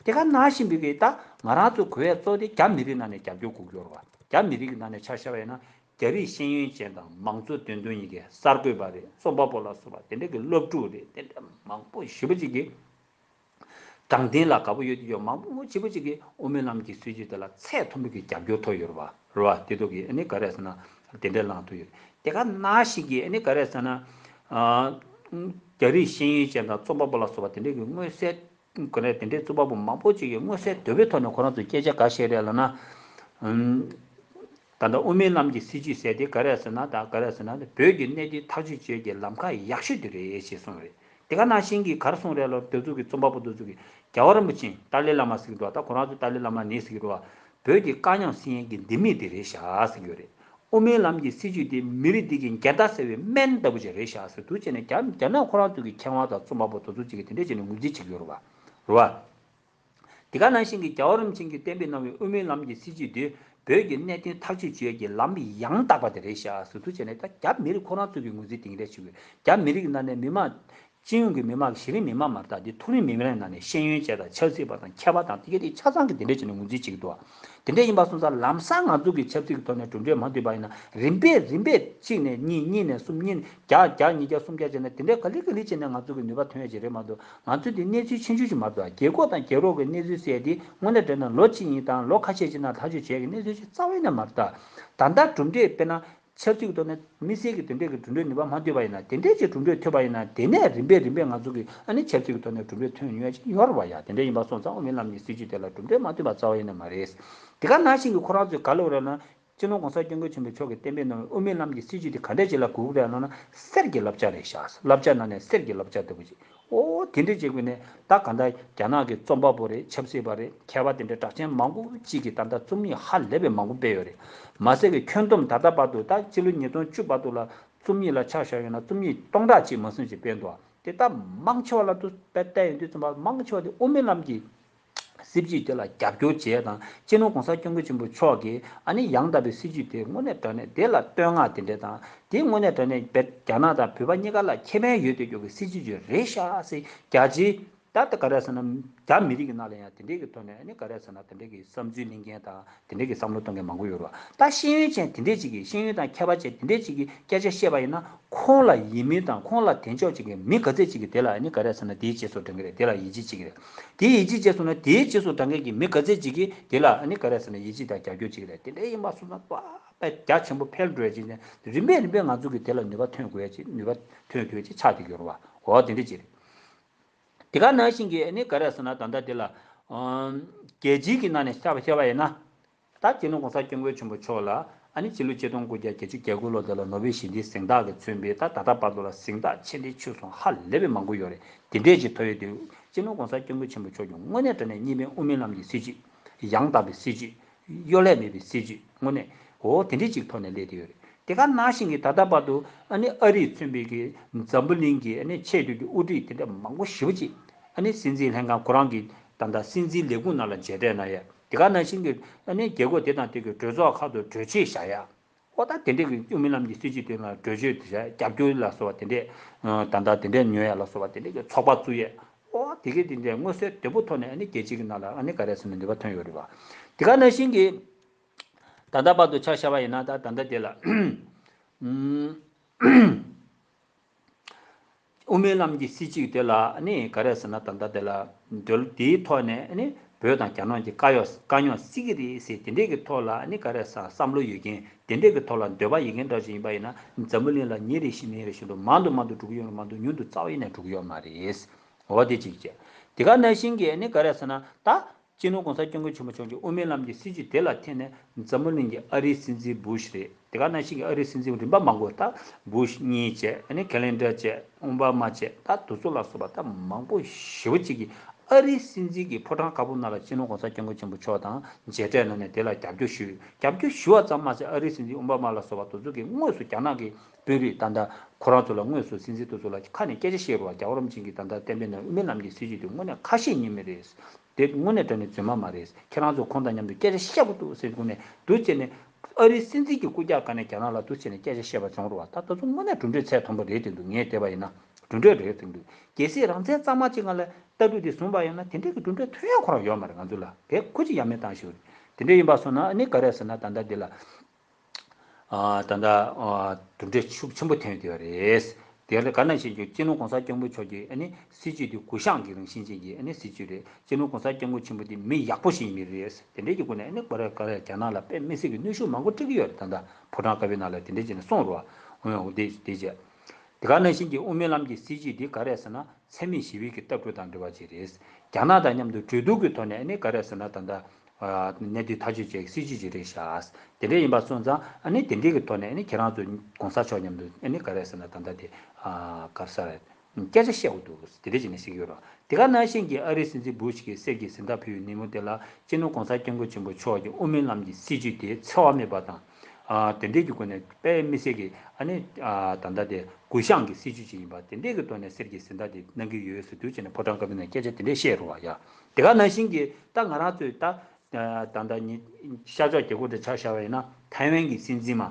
དེ་ག་ནང་བཞིན་པའི་གི་ད་ང་རང་ཚོ་གོ་བས་གཙོ་དེ་རྒྱ་མི་རིགས་ནང་ནས་རྒྱབ་སྐྱོར་དགོས་ཀྱི་ཡོད་རེད་བ། རྒྱ་མི་རིགས་ཀྱི་ནང་ནས་ཆ་བཞག་པ་ཡིན་ན་རྒྱ་རིགས་ཤེས་ཡོན་ཅན་དང་མང་གཙོ་འདོན་འདུན་ཡིན་གྱི་གསར་འགོད་པ་རེད། རྩོམ་པ་པོ་ལ་སོགས་པ་དེ་འདྲ་གི་སློབ་ཕྲུག་རེད། དེ་འདྲ་མང་པོ་ཞེ་པོ་ཅིག་གིས། དྲང་བདེན་ལ་དགའ་པོ་ཡོད་དུས་ཡོད་མང་པོ་ཞེ་པོ་ཅིག་གིས་དབུ་མའི་ལམ་གྱི་སྲིད་བྱུས་དེ་ལ་ཚད་མཐོན་པོ་གི་རྒྱབ་སྐྱོར་ཐོབ་ཡོད་རེད་བ། རེད་བ། དེ་ཚོ་གིས་ཨ་ནི་ག་རེ་ཟེར་ན་དེ་འདྲས་ལངས་ཐུབ་ཡོད་རེད། དེ་ག་ནང་བཞིན་གྱིས་ཨ་ནི་ག་རེ་ཟེར་ན། ཨ། རྒྱ་རིགས་ཤེས་ཡོན་ཅན་དང་རྩོམ་པ་པོ་ལ་སོགས་པ་དེ་འདྲས་ཀྱི་མངོན་གསལ་ག་རེ་དེ་འདྲས་རྩོམ་པ་པོ་མང་པོ་ཅིག་གིས་མངོན་གསལ་དོད་པོའི་ཐོག་ནས་ཁོ་རང་ཚོ་སྐད་ཆ་ག་བཤད་རེད་ལབ་ན། ཨུམ། ད་ལྟ་དབུ་མའི་ལམ་གྱི་སྲིད་བྱུས་ཟེར་དེ་ག་རེ་ཟེར་ན་དང་ག་རེ་ཟེར་ན་བོད་ཀྱི་གནད་དོན་ཐག་གཅོད་བྱེད་ཀྱི་ལམ་ཁ་ཡག་ཤོས་དེ་རེད་ཅེས་གསུངས་རེད། དེ་ག་ནང་བཞིན་གྱི་ག་རེ་གསུངས་རེད་ལབ་དེ་ཚོ་གི་རྩོམ་པ་པོ་དེ་ཚོ་གི་རྒྱལ་བ་རིན་པོ་ཆེ་ཏཱ་ལའི་བླ་མ་ཟེར་གྱི་འདུག་ད་ཁོ་རང་ཚོ་ཏཱ་ལའི་བླ་མ་ནི་ཟེར་གྱི་འདུག་བོད་ཀྱི་དཀའ་རྙོག་སེལ་ཡས་ཀྱི་ལྡེ་མིག་དེ་རེད་ཤག་ཟེར་གྱི་ཡོད་རེད། དབུ་མའི་ལམ་གྱི་སྲིད་བྱུས་དེ་མི་རིགས་འདི་གི་འགལ་ཟླ་སེལ་བའི་སྨན་ལྟ་བུ་ཅིག་རེད་ཤག་ཟེར་འདུག་བྱས་ནས་རྒྱ་རྒྱ་ནག་ཁོ་རང་ཚོ་གི་མཁས་དབང་དང་རྩོམ་པ་པོ་དེ་ཚོ་ཅིག་གི་དེ་འདྲས་བྱས་ནས་ངོས་འཛིན་བྱེད་ཀྱི་ཡོད་རེད་བ། རེད་བ། དེ་ག་ནང་བཞིན་གྱི་རྒྱལ་བ་རིན་པོ་ཆེ་གིས་གཏན་འབེབས་གནང་བའི་དབུ་མའི་ལམ་གྱི་སྲིད་བྱུས་དེ་བོད་ཀྱི་གནད་དོན་ཐག་གཅོད་བྱེད་ཡས་ཀྱི་ལམ་ཡང་དག་པ་དེ་རེད་ཤག་ཟེར་དུས་བྱས་ནས་ད་རྒྱ་མི་རིགས་ཁོ་རང་ཚོ་གི་ངོས་འཛིན་དེ་འདྲ་ཞིག་ཡོད། རྒྱ་མི་རིགས་ནང་ནས་མི་མང་སྤྱི་ཡོངས་ཀྱི་མི་མང་གི་གཞི་རིམ་མི་མང་མ་རེད་ད་དེ་མཐོ་རིམ་མི་མང་ནང་ནས་ཤེས་ཡོན་ཅན་དང་ཆབ་སྲིད་པ་དང་མཁས་པ་དང་དེ་ག་དེ་ཆ་ཚང་གི་དེ་འདྲ་བྱས་ནས་ངོས་འཛིན་བྱེད་ཀྱི་འདུག་བ། དེ་འདྲ་ཡིན་པ་སོང་ཙང་ལམ་སང་ང་ཚོ་གི་ཆབ་སྲིད་ཀྱི་ཐོག་ནས་གྲུབ་འབྲས་མ་ཐོན་པ་ཡིན་ན་རིམ་པས་རིམ་པས་གཅིག་ནས་གཉིས་གཉིས་ནས་གསུམ་གཉིས་ནས་བརྒྱ་བརྒྱ་ཉིས་བརྒྱ་སུམ་བརྒྱ་བྱས་ན་དེ་འདྲའི་ག་ལེ་ག་ལེ་བྱས་ནས་ང་ཚོ་གི་ནུས་པ་ཐོན་ཡ་ཅིག་རེད་མ་གཏོགས། ང་ཚོ་འདི་གནས་ཚུལ་ཆུང་ཆུང་ཞིག་མ་གཏོགས་རྒྱལ་ཁབ་དང་རྒྱལ་རོགས་ཀྱི་གནས་ཚུལ་ཟེར་ཡ་འདི་དངོས་གནས་དྲང་གནས་ལོ་གཅིག་གཉིས་དང་ལོ་ཁ་ཤས་ཅིག་ནང་ཐག་གཅོད་བྱེད་ཀྱི་གནས་ཚུལ་ཞིག་རྩ་བ་ནས་མ་རེད་ད། ད་ལྟ་གྲུབ་འབྲས་དཔེར་ན་ཆབ་སྲིད་ཀྱི་ཐོག་ནས་དམིགས་བསལ་གྱི་དེ་འདྲས་ཀྱི་གྲུབ་འབྲས་ནུས་པ་མ་ཐོན་པ་ཡིན་ན་དེ་འདྲས་ཀྱི་གྲུབ་འབྲས་ཐོན་པ་ཡིན་ན་དེ་ནས་རིམ་པས་རིམ་པས་ང་ཚོ་གི་ཨ་ནི་ཆབ་སྲིད་ཀྱི་ཐོག་ནས་གྲུབ་འབྲས་ཐོན་ཡོང་ཡ་ཅིག་ཡོད་རེད་བ་ཡ། དེ་འདྲས་ཡིན་པ་སོང་ཙང་དབུ་མའི་ལམ་གྱི་སྲིད་བྱུས་དེ་ལ་གྲུབ་འབྲས་མ་ཐོན་པ་རྩ་བ་ཡིན་ནས་མ་རེད། དེ་ག་ནང་བཞིན་གྱི་ཁོ་རང་ཚོས་ག་ལབ་རེད་ན། སྤྱི་ནོར་༸གོང་ས་༸སྐྱབས་མགོན་ཆེན་པོ་མཆོག་གིས་གཏན་འབེབས་གནང་བའི་དབུ་མའི་ལམ་གྱི་སྲིད་བྱུས་དེ་ག་འདྲས་ཅིག་ལ་གོ་གི་རེད་ལབ་ན་གསེར་གྱི་བསླབ་བྱ་རེད་ཤག་བསླབ་བྱ་ནང་ནས་གསེར་གྱི་བསླབ་བྱ་ལྟ་བུ་ཅིག་ཨོ་དེ་འདྲས་བྱེད་དགོས་ནས་ད་ག་འདྲ་རྒྱ་ནག་གི་རྩོམ་པ་པོ་རེད། ཆབ་སྲིད་པ་རེད། མཁས་པ་དེ་འདྲ་གྲགས་ཅན་མང་པོ་ཅིག་གིས་ད་ལྟ་རྩོམ་ཡིག་ཧ་ལས་པའི་མང་པོ་སྤེལ་ཡོད་རེད། མ་ཟད་ཀྱི་ཁྱོན་བསྡོམས་ད་ལྟ་བར་དུ་ད་སྤྱི་ལོ་ཉིས་སྟོང་བཅུ་བར་དུ་ལ་རྩོམ་ཡིག་ལ་ཆ་བཞག་ཡོད་ན་རྩོམ་ཡིག་སྟོང་ཕྲག་གཅིག་མ་ཟིན་ཅིག་སྤེལ་འདུག་དེ་ད་མང་ཆེ་བ་ལ་དུ་བལྟས་ཡོང་དུས་ཙམ་པ་མང་ཆེ་བ་དེ་དབུ་མའི་ལམ་གྱི་སྲིད་བྱུས་དེ་ལ་རྒྱབ་སྐྱོར་བྱས་དང་སྤྱི་ནོར་༸གོང་ས་༸སྐྱབས་མགོན་ཆེན་པོ་མཆོག་གིས་ཨ་ནི་ཡང་དག་པའི་སྲིད་བྱུས་དེ་དངོས་གནས་དྲང་གནས་དེ་ལ་བསྟོད་བསྔགས་དེ་འདྲ་དང་དེ་དངོས་གནས་དྲང་གནས་བོད་རྒྱ་ནག་དང་བོད་པ་གཉིས་ཀ་ལ་ཁེ་ཕན་ཡོད་དེ་ཀྱོག་གི་སྲིད་བྱུས་ཅིག་རེད་ཤག་ཟེར་རྒྱ་ཆེའི་ ད་ལྟ་ག་རེ་ཟེར་ན། རྒྱ་མི་རིགས་ཀྱི་ནང་ལ་ཡང་དེ་འདྲའི་གི་ཐོག་ནས་ཨ་ནི་ག་རེ་ཟེར་ན། དེ་འདྲའི་གི་བསམ་ཚུལ་གླེང་མཁན་དང་དེ་འདྲའི་གི་བསམ་བློ་གཏོང་མཁན་མང་པོ་ཡོད་རེད་བ། ད་ཤེས་ཡོན་ཅན་དེ་འདྲས་ཅིག་གིས། ཤེས་ཡོན་དང་མཁས་པ་ཅན་དེ་འདྲས་ཅིག་གིས་སྐད་ཆ་བཤད་པ་ཡིན་ན། ཁོང་ལ་ཡིད་མོས་དང་ཁོང་ལ་དད་འཇོག་ཅིག་གི་མི་ག་ཚད་ཅིག་གིས་དེ་ལ་ཨ་ནི་ག་རེ་ཟེར་ན། དེའི་རྗེས་སུ་འབྲང་གི་རེད། དེ་ལ་ཡིད་ཆེས་བྱེད་ཀྱི་རེད། དེའི་ཡིད་ཆེས་བྱས་སོང་ན། དེའི་རྗེས་སུ་འབྲང་མཁན་གྱི་མི་ག་ཚད་ཅིག་གིས་དེ་ལ་ཨ་ནི་ག་རེ་ཟེར་ན། ཡིད་ཆེས་དང་རྒྱབ་སྐྱོར་བྱེད་ཀྱི་རེད། དེ་འདྲ་ཡིན་པ་སོང་ན། པ་པ་རྒྱ་ཆེན་པོ་འཕེལ་འགྲོ་ཡ་ཅིག་ནས། རིམ་པས་རིམ་པས་ང་ཚོ་གིས་དེ་ལ་ནུས་པ་ཐོན་དགོས་ཡ་ཅིག་ནུས་པ་ཐོན་ཐུབ་ཡ་ཅིག་ཆགས་བསྡད་ཀྱི་ཡོད་རེད་བ། འོ་དེ་འདྲ་ཅིག་རེད། དེ་ག་ནང་བཞིན་གྱི་ཨ་ནི་ག་རེ་ཟེར་ན། ད་ལྟ་དེ་ལ་ཨམ། རྒྱལ་སྤྱིའི་གི་ནང་ནས་བཤད་པ་བཤད་པ་ཡིན་ན། ད་སྤྱི་ནོར་༸གོང་ས་༸སྐྱབས་མགོན་ཆེན་པོ་མཆོག་ལ་ཨ་ནི་ཕྱི་ལོ་ཆིག་སྟོང་དགུ་བརྒྱ་བརྒྱད་ཅུ་གྱ་དགུ་ལོ་དེ་ལ་ནོ་བེལ་ཞི་བདེའི་གཟེངས་རྟགས་ཀྱིས་མཚོན་པའི། ད་ད་ལྟ་བར་དུ་ལ་གཟེངས་རྟགས་ཆེ་འབྲིང་ཆུང་གསུམ་ཧ་ལས་པའི་མང་པོ་ཡོད་རེད། དེ་འདྲས་ཅིག་ཐོབ་ཡོད་དུས། སྤྱི་ནོར་༸གོང་ས་༸སྐྱབས་མགོན་ཆེན་པོ་མཆོག་གིས་དངོས་གནས་དྲང་གནས་གཉིས་ཕན་དབུ་མའི་ལམ་གྱི་སྲིད་བྱུས། ཡང་དག་པའི་སྲིད་བྱུས། གཡོ་ལས་མེད་པའི་སྲིད་བྱུས། དངོས་གནས། འོ་དེ་འདྲས་ཅིག་ཐོག་ནས་སླེབས་བསྡད་ཡོད་རེད། དེ་ག་ནང་བཞིན་གྱི་ད་ལྟ་བར་དུ་ཨ་ནི་ཨ་རིས་མཚོན་པའི་གི་འཛམ་བུ་གླིང་གི་ཨ་ནི་ཆེས་མཐོའི་གི་དབུ་ཁྲིད་དེ་འདྲ་མང་པོ་ཞེ་པོ་ཅིག་ཨ་ནི་སྲིད་འཛིན་ལྷན་ཁང་ཁོ་རང་གི་ད་ལྟ་སྲིད་འཛིན་ལས་ཁུངས་ནང་ལ་མཇལ་འཕྲད་གནང་ཡ། དེ་ག་ནང་བཞིན་གྱི་ཨ་ནི་རྒྱལ་ཁབ་དེ་དང་དེ་གི་གྲོས་ཚོགས་ཁག་ཏུ་གྲོས་ཆོད་བཞག་ཡ། ཨོ་ད་དེ་འདྲའི་གི་དབུ་མའི་ལམ་གྱི་སྲིད་བྱུས་དེ་ལ་གྲོས་ཆོད་དེ་རྒྱབ་སྐྱོར་ལ་སོགས་པ་དེ་འདྲས། ད་ལྟ་དེ་འདྲས་ཉོ་ཡ་ལ་སོགས་པ་དེ་འདྲས་ཀྱི་ཚོགས་པ་བཙུགས་ཡས། ཨོ་དེ་གས་དེ་འདྲས་མངོན་གསལ་དོད་པོ་ཐོག་ནས་ཨ་ནི་རྒྱལ་སྤྱི་གི་ནང་ལ་ཨ་ནི་ག་རེ་ཟེར་ན་ནུས་པ་ཐོན་ཡོད་རེད་བ། དེ་ག་ནང་བཞིན་གྱི་ད་ལྟ་བར་དུ་ཆ་བཞག་པ་ཡིན་ན། ད་ད་ལྟ་དེ་ལ་ཨུམ། དབུ་མའི་ལམ་གྱི་སྲིད་བྱུས་དེ་ལ་ནི་ག་རེ་ཟེར་ན། ད་ལྟ་དེ་ལ་འདོད་བློ་དེའི་ཐོག་ནས་ནི་བོད་དང་རྒྱ་ནག་གི་དཀའ་ཡོ་དཀའ་རྙོག་སེལ་གྱི་རེད་ཟེར། དེ་འདྲས་ཀྱི་ཐོག་ལ་ནི་ག་རེ་ཟེར། བསམ་བློ་ཡོད་མཁན། དེ་འདྲས་ཀྱི་ཐོག་ལ་འདོད་པ་ཡོད་མཁན་འདྲ་ཞིག་ཡིན་པ་ཡིན་ན། འཛམ་བུ་གླིང་ལ་ཉིན་རེ་བཞིན་མི་རེ་བཞིན་དུ་མང་དུ་མང་དུ་འགྲོ་གི་ཡོད་རེད་མ་གཏོགས་ཉུང་དུ་རྩ་བ་ཉིད་ནས་འགྲོ་གི་ཡོད་མ་རེད། འོ་དེ་གཅིག་བྱས། དེ་ག་ནང་བཞིན་གྱི་ནི་ག་རེ་ཟེར་ན། ད་སྤྱི་ནོར་༸གོང་ས་༸སྐྱབས་མགོན་ཆེན་པོ་མཆོག་གི་དབུ་མའི་ལམ་གྱི་སྲིད་བྱུས་དེ་ལ་བརྟེན་ནས་འཛམ་བུ་གླིང་གི་ཨ་རིའི་སྲིད་འཛིན་བུ་ཤི་རེད། དེ་ག་ནང་བཞིན་གྱི་ཨ་རིའི་སྲིད་འཛིན་རིམ་པ་མང་པོ། ད་བུ་ཤི་གཉིས་བྱས། ཨ་ནི་ཁེ་ལིན་ཏོན་བྱས། ཨོ་བྷ་མ་བྱས། ད་དེ་ཚོ་ལ་སོགས་པ་ད་མང་པོ་ཞེ་པོ་ཅིག་གིས་ཨ་རིའི་སྲིད་འཛིན་གྱི་ཕོ་བྲང་དཀར་པོ་ནང་ལ་སྤྱི་ནོར་༸གོང་ས་༸སྐྱབས་མགོན་ཆེན་པོ་མཆོག་དང་མཇལ་འཕྲད་གནང་ནས་དེ་ལ་རྒྱབ་སྐྱོར་ཞུས། རྒྱབ་སྐྱོར་ཞུ་བ་ཙམ་མ་ཟད། ཨ་རིའི་སྲིད་འཛིན་ཨོ་བྷ་མ་ལ་སོགས་པ་དེ་ཚོ་གིས་དངོས་སུ་རྒྱ་ནག་གི་དཔོན་རིགས། ད་ལྟ་ཁོ་རང་ཚོ་ལ། དངོས་སུ་སྲིད་འཛིན་དེ་ཚོ་ལ་ཁ་ནས་སྐད་ཆ་བཤད་རོགས། རྒྱལ་བ་རིན་པོ་ཆེ་གིས་ད་ལྟ་གཏན་འབེབས་གནང་བའི་དབུ་མའི་ལམ་གྱི་སྲིད་བྱུས་དེ་དངོས་གནས་ཁ་ཞེ་གཉིས་མེད་རེད། དེ་དངོས་གནས་དྲང་གནས་རྫུན་མ་མ་རེད། ཁྱེད་རང་ཚོ་ཁོང་དང་མཉམ་དུ་སྐད་ཆ་བཤད་དགོས་འདུག་ཟེར། དངོས་གནས་འདུག་བྱས་ནས་ཨ་རིའི་སྲིད་འཛིན་གྱི་སྐུ་རྒྱབ་སྒང་ནས་རྒྱ་ནག་ལ་འདུག་བྱས་ནས་སྐད་ཆ་བཤད་པ་བྱུང་རེད་བ། ད་དེ་ཚོ་དངོས་གནས་གྲུབ་འབྲས་ཚད་མཐོན་པོ་རེད་བསམ་འདུག་ངས་བལྟས་པ་ཡིན་ན་གྲུབ་འབྲས་རེད་བསམ་འདུག་གལ་སྲིད་རང་བཙན་གཙང་མ་ཅིག་སྒང་ལ་ལྟ་གྲུབ་དེ་བཟུང་པ་ཡིན་ན། དེ་འདྲའི་གི་གྲུབ་འབྲས་ཐོན་ཡ་ཁོ་རང་ཡོད་མ་རེད། ང་ཚོ་ལ་གལ་ཁོ་ཅིག་ཡ་མེད་བཏང་ཞིག་རེད། དེ་འདྲ་ཡིན་པ་སོང་ན་ཨ་ནི་ག་རེ་ཟེར་ན། ད་ལྟ་འདི་ལ་ཨ་ད་ལྟ་ཨ་གྲུབ་འབྲས་ཤུགས་ཆེན་པོ་ཐོན་ཡོད་རེད། དེ་ལ་ག་ནང་བཞིན་གྱི་སྤྱི་ནོར་༸གོང་ས་༸སྐྱབས་མགོན་མཆོག་གི་ཨ་ནི་སྲིད་བྱུས་དེ་གུ་ཡངས་ཀྱི་རང་བཞིན་ཅན་གྱི་ཨ་ནི་སྲིད་བྱུས་རེད། སྤྱི་ནོར་༸གོང་ས་༸སྐྱབས་མགོན་ཆེན་པོ་དེ་མི་ཡག་པོ་ཞིག་ཡིན་མི་རེད། དེ་འདྲའི་གི་སྒོ་ནས་ཨ་ནི་ག་རེ་ག་རེ་རྒྱ་ནག་ལ་དཔེ་མི་སྲིད་ཀྱི་གནོན་ཤུགས་མང་པོ་སྤྲད་ཀྱི་ཡོད་རེད། ད་ལྟ་ཕོ་བྲང་དཀར་པོའི་ནང་ལ་དེ་འདྲ་བྱས་ནས་གསུངས་རོགས། འོན་ཡང་དེ་དེ་བྱས། དེ་ག་ནང་བཞིན་གྱི་དབུ་མའི་ལམ་གྱི་སྲིད་བྱུས་དེ་ག་རེ་ཟེར་ན། འཚེ་མེད་ཞི་བའི་གི་ལྟ་གྲུབ་དང་འབྲེལ་བ་ཅིག་རེད། རྒྱ་ནག་དང་མཉམ་དུ་གྲོས་བསྡུར་གྱི་ཐོག་ནས་ཨ་ནི་ག་རེ་ཟེར་ན། ད་ལྟ་ཨ་གནད་དོན་ཐག་གཅོད་བྱེད་སྲིད་བྱུས་ཅིག་རེད་ཤག་དེ་འདྲ་ཡིན་པ་སོང་ཙང་ཨ་ནི་དེ་འདྲའི་གི་ཐོག་ནས་ཨ་ནི་ཁྱེད་རང་ཚོ་༸གོང་ས་མཆོག་མཉམ་དུ་ཨ་ནི་ག་རེ་ཟེར་ན། ད་ལྟ་དེ་ཨ་ག་རེ་ཟེར། སྐད་ཆ་བཤད་དགོས་འདུག་དེ་འདྲ་བྱས་ནས་ཟེར་གྱི་ཡོད་རེད། དེ་ག་ནང་བཞིན་གྱི་ཨ་རིའི་སྲིད་འཛིན་བུ་ཤི་གིས་གསེར་གྱི་གཟེངས་རྟགས་ཕུལ་བའི་ཉིན་མོ་དེ་ལ་སྤྱི་ནོར་༸གོང་ས་༸སྐྱབས་མགོན་ཆེན་པོ་མཆོག་གི་དབུ་མའི་ལམ་གྱི་སྲིད་བྱུས་དེ་འཚེ་བ་མེད་པ་དང་། ཨ་དེ་འདྲའི་གི་སྒོ་ནས་དཔེ་མི་སྲིད་ཀྱི་ཨ་ནི་ཨ་ད་ལྟ་དེ་གུ་ཡངས་ཀྱི་སྲིད་བྱུས་ཅིག་ཡིན་པ། དེ་འདྲའི་གི་ཐོག་ནས་གསེར་གྱི་གཟེངས་རྟགས་དེ་གནང་གི་ཡོད་ཟེར་དུས་བྱས་ནས་ཕོ་བྲང་དཀར་པོའི་ནང་སྐད་ཆ་དེ་འདྲས་བཤད་རེད་བ་ཡ། དེ་ག་ནང་བཞིན་གྱི་ད་ང་རང་ཚོས་ད་ད་ལྟ་ཉི་ཤར་ཕྱོགས་རྒྱལ་ཁབ་དེ་ཆ་བཞག་པ་ཡིན་ན། ཐའེ་ཝན་གྱི་སྲིད་འཛིན་མ་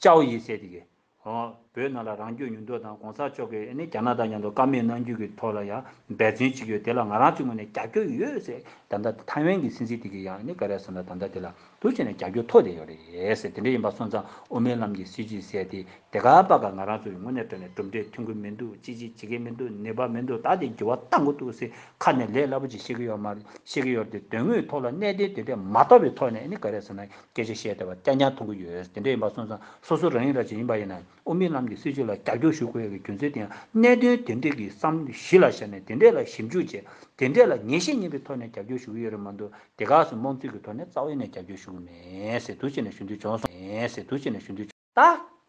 ཅའོ་ཡི་ཟེར་དེ་གི། ཨོ། བོད་ནང་ལ་རང་སྐྱོང་ཡོང་འདོད་དང་༸གོང་ས་མཆོག་གིས་ནི་རྒྱ་ནག་དང་མཉམ་དུ་བཀའ་མོལ་གནང་རྒྱུ་གི་ཐོག་ལ་ཡང་འབད་བརྩོན་བྱེད་ཀྱི་ཡོད། དེ་ལ་ང་རང་ཚོའི་ངོས་ནས་རྒྱབ་སྐྱོར་ཡོད་ཟེར། ད་ལྟ་ཐའེ་ཝན་གྱི་སྲིད་འཛིན་དེ་གིས་ཡང་ནི་ག་རེ་ཟེར་ན། ད་ལྟ་དེ་ལ་ཐུགས་ཆེ་ནས་རྒྱབ་སྐྱོར་ཐོབ་བསྡད་ཡོད་རེད་ཟེར། དེ་འདྲ་ཡིན་པ་སོང་ཙང་དབུ་མའི་ལམ་གྱི་སྲིད་བྱུས་ཟེར་དེ་དེ་ག་པ་ག་ང་རང་ཚོའི་ངོས་ནས་དྲངས་ནས་གྲུབ་འབྲས་ཐོན་གི་མི་འདུག་ཅི་ཅི་བྱེད་ཀྱི་མི་འདུག་ནུས་པ་མི་འདུག་ད་དེ་འགྱུར་བ་གཏང་དགོས་འདུག་ཟེར་ཁ་ནས་ལས་སླ་པོ་ཅིག་བཤད་ཀྱི་ཡོད་མ་རེད། བཤད་ཀྱི་ཡོད་རེད་དེ། དོན་དངོས་ཐོག་ལ་གནད་དོན་དེ་འདྲ་མ་རྟོགས་པའི་ཐོག་ནས་ནི་ག་རེ་ཟེར་ན། སྐད་ཆ་བཤད་བསྡད་པ་རྐྱང་རྐྱང་མཐོང་གི་ཡོད། དེ་འདྲ་ཡིན་པ་སོང་ཙང་སོ་སོ་རང་ཉིད་རང་ཅིག་ཡིན་པ་ཡིན་ན། དབུ་མའི་ལམ་གྱི་སྲིད་བྱུས་ལ་རྒྱབ་སྐྱོར་ཞུ་དགོས་ཡག་གི་རྒྱུ་མཚན་དེ་ཡང་གནད་དོན་དེ་འདྲས་ཀྱི་བསམ་བློ་གཞི་ལ་བཞག་ནས། དེ་འདྲས་ལ་ཞིབ་འཇུག་བྱས། དེ་འདྲས་ལ་ངེས་ཤེས་རྙེད་པའི་ཐོག་ནས་རྒྱབ་སྐྱོར་ཞུ་གི་ཡོད་རེད་མ་གཏོགས། དེ་ག་སུ་རྨོངས་ཚོད་ཀྱི་ཐོག་ནས་རྩ་བ་ནས་རྒྱབ་སྐྱོར་ཞུ་གི་མེད་ཟེར་དུ་བྱས་ནས་ཞུ་འདོད་བྱུང་སོང་། མེད་ཟེར་དུ་བྱས་ནས་ཞུ་འདོད་བྱུང་། ད་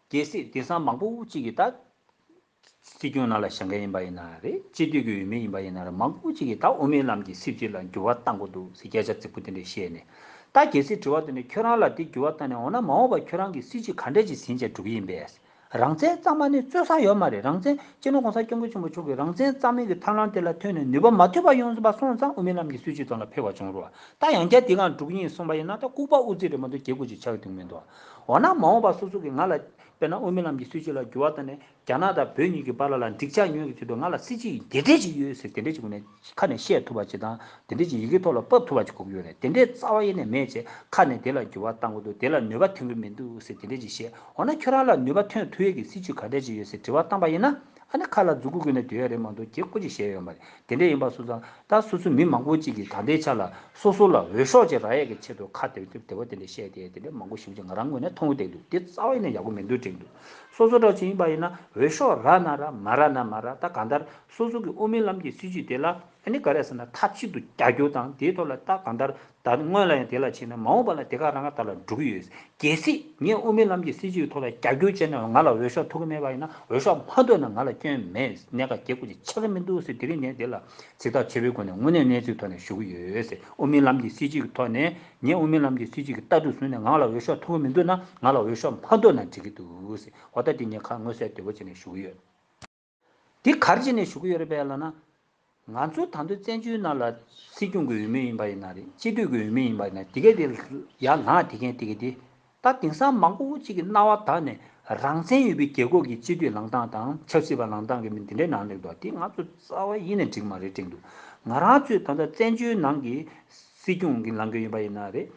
གལ་སྲིད་དེང་སང་མང་པོ་ཅིག་གིས་ད། སྲིད་སྐྱོང་ནང་ལ་བཞེངས་མཁན་ཡིན་པ་ཡིན་ན་རེད། སྤྱི་འཐུས་ཀྱི་འོས་མི་ཡིན་པ་ཡིན་ན་རེད། མང་པོ་ཅིག་གིས་ད་དབུ་མའི་ལམ་གྱི་སྲིད་བྱུས་ལ་འགྱུར་བ་གཏང་དགོས་འདུག་ཟེར་སྐད་ཆ་རྫིག་པོ་དེ་འདྲ་བཤད་ནས། ད་གལ་སྲིད་དྲི་བ་དེ་ནི་ཁྱོད་རང་ལ་དེ་འགྱུར་བ་བཏང་ནས། འོ་ན་མ་འོངས་པར་ཁྱོད་རང་གི་སྲིད་བྱུས་ག་འདྲ་ཅིག་ཟིན་བྱས་འགྲོ་གི་ཡིན་པས། རང་བཙན་གཙང་མ་ནི་རྩོད་ས་ཡོད་མ་རེད། རང་བཙན། སྤྱི་ནོར་༸གོང་ས་༸སྐྱབས་མགོན་ཆེན་པོ་མཆོག་གིས་རང་བཙན་གཙང་མའི་གི་ཐབས་ལམ་དེ་ལ་ཐོན་ནས་ནུས་པ་མ་ཐོན་པ་ཡོང་བ་སོང་ཙང་དབུ་མའི་ལམ་གྱི་སྲིད་བྱུས་ཙམ་ལ་ཕེབས་པ་བྱུང་རེད་བ། ད་ཡང་བསྐྱར་དེ་གང་འགྲུབ་ཀྱི་ཡིན་གསུངས་པ་ཡིན་ན། ད་ལྐུགས་པ་དབུ་རྩེ་རེད་མ་གཏོགས་རྒྱལ་དགོས་ཅིག་ཆགས་ཀྱི་འདུག་མི་འདུག་འོ་ན་མ་འོངས་པ་སོ་སོ་གིས་ང་ལ་དཔེར་ན་དབུ་མའི་ལམ་གྱི་སྲིད་བྱུས་ལ་འགྱུར་བ་བཏང་ནས་རྒྱ་ནག་དང་བོད་གཉིས་ཀྱི་བར་ལ་ལ་འགྲིག་ཆགས་ཡོང་གི་ཆེད་དུ་ང་ལ་སྲིད་བྱུས་འདི་འདྲས་ཅིག་ཡོད་ཟེར་དེ་འདྲས་ཅིག་ངོས་ནས་ཁ་ནས་བཤད་ཐུབ་པ་ཅིག་དང་དེ་འདྲས་ཅིག་ཡི་གེ་ཐོག་ལ་ཕབ་ཐུབ་པ་ཅིག་དགོས་ཀྱི་ཡོད་རེད། དེ་འདྲས་རྩ་བ་ཡིན་ནས་མེད་ཅེས་ཁ་ནས་དེ་ལ་འགྱུར་བ་བཏང་དགོས་འདུག་དེ་ལ་ནུས་པ་ཐོན་གྱི་མི་འདུག་ཟེར་དེ་འདྲས་ཅིག་བཤད། འོ་ན་ཁྱོད་རང་ལ་ནུས་པ་ཐོན་ཐུབ་ཡས་ཀྱི་སྲིད་བྱུས་ག་འདྲས་ཅིག་ཡོད་ཟེར་དྲི་བ་བཏང་པ་ཡིན་ན། ཨ་ནི་ཁ་ལ་མཛུ་གུ་བཀོན་ནས་སྡོད་ཡ་རེད་མ་གཏོགས་གྱེས་སྐུ་ཅིག་བཤད་ཡོད་མ་རེད། དེ་འདྲ་ཡིན་པ་སོང་ཙང་ད་སོ་སོ་མི་མང་པོ་ཅིག་གིས་ད་ལྟའི་ཆ་ལ་སོ་སོ་ལ་འོས་ཤོག་ཅིག་རག་ཡས་ཀྱི་ཆེད་དུ་ཁ་བདེ་བདེ་བོ་དེ་འདྲ་བཤད་དེ་དེ་འདྲ་མང་པོ་ཞེ་པོ་ཅིག་ང་རང་ངོས་ནས་མཐོང་གི་བསྡད་འདུག་དེ་རྩ་བ་ཡིན་ན་ཡག་པོ་མི་འདུག་དྲན་འདུག་སོ་སོ་འདྲ་ཅིག་ཡིན་པ་ཡིན་ན་འོས་ཤོག་རག་ན་རག་མ་རག་ན་མ་རག་ད་གང་ལྟར་སོ་སོ་གི་དབུ་མའི་ལམ་གྱི་སྲིད་བྱུས་དེ་ལ་ཨ་ནི་ག་རེ་ཟེར་ན་མཐའ་གཅིག་ཏུ་རྒྱག་རྒྱུ་དང་དེའི་ཐོག་ལ་ད་གང་ལྟར་ད་སྔོན་ལ་ཡང་དེ་ལ་ཕྱིན་ནས་མ་འོངས་པ་ལ་དེ་ག་རང་ག་ད་ལ་འགྲོ་གི་ཡོད། གལ་སྲིད་ངས་དབུ་མའི་ལམ་གྱི་སྲིད་བྱུས་ཐོག་ལ་རྒྱབ་སྐྱོར་བྱས་ནས་ང་ལ་འོས་ཤོག་ཐོབ་ཀྱི་མེད་པ་ཡིན་ན་འོས་ཤོག་མ་ཐོབ་ན་ང་ལ་སྐྱོན་མེད། གནད་འགག་གྱེས་སྐུ་ཅིག་ཆགས་ཀྱི་མི་འདུག་ཟེར་དེ་རིང་ངས་འདི་ལ་ཚིག་ཐག་ཆོད་པོའི་སྒོ་ནས་དངོས་གནས་གནས་ཚུལ་ཐོག་ནས་ཞུ་གི་ཡོད་ཟེར། དབུ་མའི་ལམ་གྱི་སྲིད་བྱུས་ཀྱི་ཐོག་ནས་ངས་དབུ་མའི་ལམ་གྱི་སྲིད་བྱུས་ཀྱི་ལྟ་གྲུབ་བཟུང་ནས་ང་ལ་འོས་ཤོག་ཐོབ་ཀྱི་མི་འདུག་ན་ང་ལ་འོས་ཤོག་མ་ཐོབ་ན་འགྲིག་གི་འདུག་ཟེར། འོ་ད་དེ་ངས་ཁ་མངོན་གསལ་དོད་པོ་བྱས་ནས་ཞུ་གི་ཡོད། འདི་ག་རེ་བྱས་ནས་ཞུ་གི་ཡོད་རེད་པས་ལབ་ན། ང་ཚོ་ད་དུང་བཙན་བྱོལ་ནང་ལ་སྲིད་སྐྱོང་གི་འོས་མི་ཡིན་པ་ཡིན་ན་རེད། སྤྱི་འཐུས་ཀྱི་འོས་མི་ཡིན་པ་ཡིན་ན་དེ་གས་དེ་ཡར་ལངས་དེ་གས་དེ་གས་དེ། ད་དེང་སང་མང་པོ་གཅིག་གི་རྣ་བ་དག་ནས་རང་བཙན་ཡོད་པའི་རྒྱལ་ཁབ་ཀྱི་སྤྱི་འཐུས་ལངས་སྟངས་དང་ཆབ་སྲིད་པ་ལངས་སྟངས་ཀྱི་མི་དེ་འདྲའི་ནང་སླེབས་འདུག་དེ་ང་ཚོ་རྩ་བ་ཡིན་ནས་འགྲིག་མ་རེད་དྲན་འདུག་ང་རང་ཚོས་ད་ལྟ་བཙན་བྱོལ་ནང་གི་སྲིད་སྐྱོང་གི་ལངས་མཁན་ཡིན་པ་ཡིན་ན་རེད།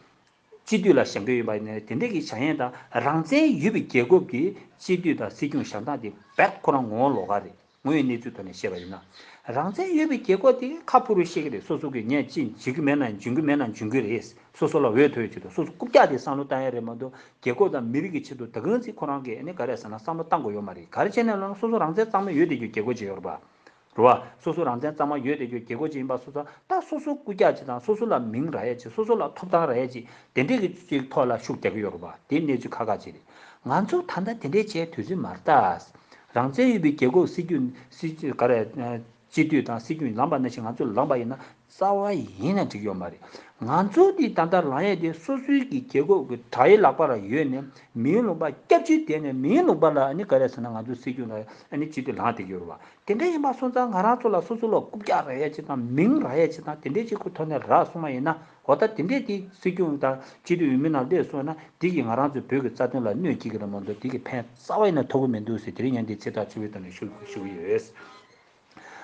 སྤྱི་འཐུས་ལ་བཞེངས་མཁན་ཡོད་པ་ཡིན་ན་དེ་འདྲས་ཀྱི་བྱ་ཡན་དང་རང་བཙན་ཡོད་པའི་རྒྱལ་ཁབ་ཀྱི་སྤྱི་འཐུས་དང་སྲིད་སྐྱོང་བཞེངས་སྟངས་དེ་རྦད་ཁོ་རང་ངོ་བོ་ལོགས་ཀ་རེད། དངོས་ཡོད་གནས་ཚུལ་ཐོག་ནས་བཤད་པ་ཡིན་ན། རང་བཙན་ཡོད་པའི་རྒྱལ་ཁབ་དེ་ཁ་ཕུ་རུ་བཤད་ཀྱི་རེད། སོ་སོ་གི་ངས་ཅི་འཇོན་གྱི་མེད་ན་འཇོན་གྱི་མེད་ན་འཇོན་གྱི་རེད། སོ་སོ་ལ་འོས་ཐོབ་ཡོད་ཆེད་དུ་སོ་སོ་རྐུབ་བཀྱག་དེ་བསམ་བློ་བཏང་ཡ་རེད་མ་གཏོགས་རྒྱལ་ཁབ་དང་མི་རིགས་ཀྱི་ཆེད་དུ་ད་གང་ཚིག་ཁོ་རང་གིས་ཨ་ནི་ག་རེ་ཟེར་ན་བསམ་བློ་བཏང་དགོས་ཡོད་མ་རེད། ག་རེ་བྱས་ནས་ལབ་ན་སོ་སོ་རང་བཙན་གཙང་མ་ཡོད་བསྡད་རྒྱུ་རྒྱལ་ཁབ་ཅིག་ཡོད་རེད་པ། རེད་བ། སོ་སོ་རང་བཙན་གཙང་མ་ཡོད་བསྡད་རྒྱུ་རྒྱལ་ཁབ་ཅིག་ཡིན་པ་སོང་ཙང་ད་སོ་སོ་རྐུབ་བཀྱག་ཅིག་དང་སོ་སོ་ལ་མིང་རག་ཡས་ཅིག་སོ་སོ་ལ་ཐོབ་ཐང་རག་ཡས་ཅིག་དེ་འདྲས་ཀྱི་ཅིག་ཐོག་ལ་ཤུགས་རྒྱག་གི་ཡོད་རེད་བ། དེ་གནས་ཚུལ་ཁག་ཁག་ཅིག་རེད། ང་ཚོ་ད་ལྟ་དེ་འདྲས་བྱས་དུས་ཚོད་མ་རེད་ད། རང་བཙན་ཡོད་པའི་རྒྱལ་ཁབ་སྲིད་ཇུས་སྲིད་ཇུས་ག་རེ། སྤྱི་འཐུས་དང་སྲིད་སྐྱོང་ལངས་པ་ནང་བཞིན་ང་ཚོ་ལངས་པ་ཡིན་ན་རྩ་བ་ཡིན་ན་འགྲིག་ཡོད་མ་རེད། ང་ཚོ་འདི་ད་ལྟ་ལངས་ཡས་དེ་སོ་སོའི་གི་རྒྱལ་ཁབ་ཀྱི་དགྲ་ཡི་ལག་པ་ལ་ཡོད་ནས་མིའི་ལུང་པ་སྐྱབས་བཅོལ་བསྡད་ནས་མིའི་ལུང་པ་ལ་ཨ་ནི་ག་རེ་ཟེར་ན་ང་ཚོ་སྲིད་སྐྱོང་ལ་ཨ་ནི་སྤྱི་འཐུས་ལངས་བསྡད་ཀྱི་ཡོད་རེད་བ། དེ་འདྲ་ཡིན་པ་སོང་ཙང་ང་རང་ཚོ་ལ་སོ་སོ་ལ་རྐུབ་བཀྱག་རག་ཡས་ཅིག་དང་མིང་རག་ཡས་ཅིག་དང་དེ་འདྲའི་ཅིག་གི་ཐོག་ནས་རག་སོང་བ་ཡིན་ན་འོ་ད་དེ་འདྲས་དེ་སྲིད་སྐྱོང་དང་སྤྱི་འཐུས་འོས་མི་ནང་སླེབས་སོང་ན་དེ་གིས་ང་རང་ཚོའི་བོད་ཀྱི་རྩ་དོན་ལ་གནོད་སྐྱེལ་གྱི་རེད་མ་གཏོགས་དེ་གིས་ཕན་རྩ་བ་ཡིན་ན་ཐོགས་ཀྱི་མི་འདུག་ཟེར་དེ་རིང་ཡང་འདི་ཚེ་ཐག་ཆོད་པའི་ཐོག་ནས་ཞུ་ཞུ་གི་ཡོད།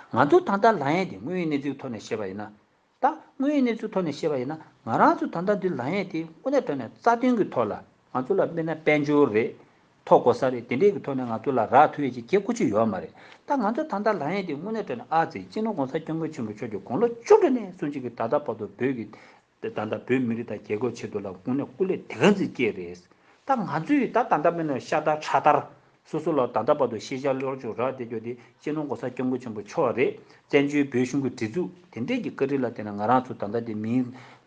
ང་ཚོ་ད་ལྟ་ལངས་ཡས་དེ་དངོས་ཡོད་གནས་ཚུལ་ཐོག་ནས་བཤད་པ་ཡིན་ན། ད་དངོས་ཡོད་གནས་ཚུལ་ཐོག་ནས་བཤད་པ་ཡིན་ན་ང་རང་ཚོ་ད་ལྟ་འདི་ལངས་ཡས་དེ་དངོས་གནས་དྲང་གནས་རྩ་དོན་གྱི་ཐོག་ལ་ང་ཚོ་ལ་དཔེར་ན་དཔལ་འབྱོར་རེད། ཐོབ་དགོས་ས་རེད། དེ་འདྲས་ཀྱི་ཐོག་ནས་ང་ཚོ་ལ་རག་ཐུབ་ཡས་ཅིག་གལ་ཁོ་ཆོད་ཡོད་མ་རེད། ད་ང་ཚོ་ད་ལྟ་ལངས་ཡས་དེ་དངོས་གནས་དྲང་གནས་ཨ་ཙི་སྤྱི་ནོར་གོང་ས་སྐྱབས་མགོན་ཆེན་པོ་མཆོག་གིས་དགུང་ལོ་བཅུ་དྲུག་ནས་བཟུང་ཅིག་གི་ད་ལྟ་བར་དུ་བོད་ཀྱི་ད་ལྟ་བོད་མི་རིགས་དང་རྒྱལ་ཁབ་ཆེད་དུ་ལ་དངོས་གནས་སྐུ་ལས་དེ་ག་ཚོད་བསྐྱལ་རེད། ད་ང་ཚོས་ད་ད་ལྟ་དཔེར་ན་ཤ་སྟག་ཁྲག་སྟག་སོ་སོ་ལ་ད་ལྟ་བར་དུ་ཤེས་བྱ་སློབ་སྦྱོང་རག་བསྡད་རྒྱུ་དེ་སྤྱི་ནོར་གོང་ས་སྐྱབས་མགོན་ཆེན་པོ་མཆོག་རེད། བཙན་བྱོལ་བོད་གཞུང་གི་སྒྲིག་འཛུགས་དེ་འདྲས་ཀྱི་བཀའ་དྲིན་ལ་བརྟེན་ནས་ང་རང་ཚོ་ད་ལྟ་དེ་མིའི་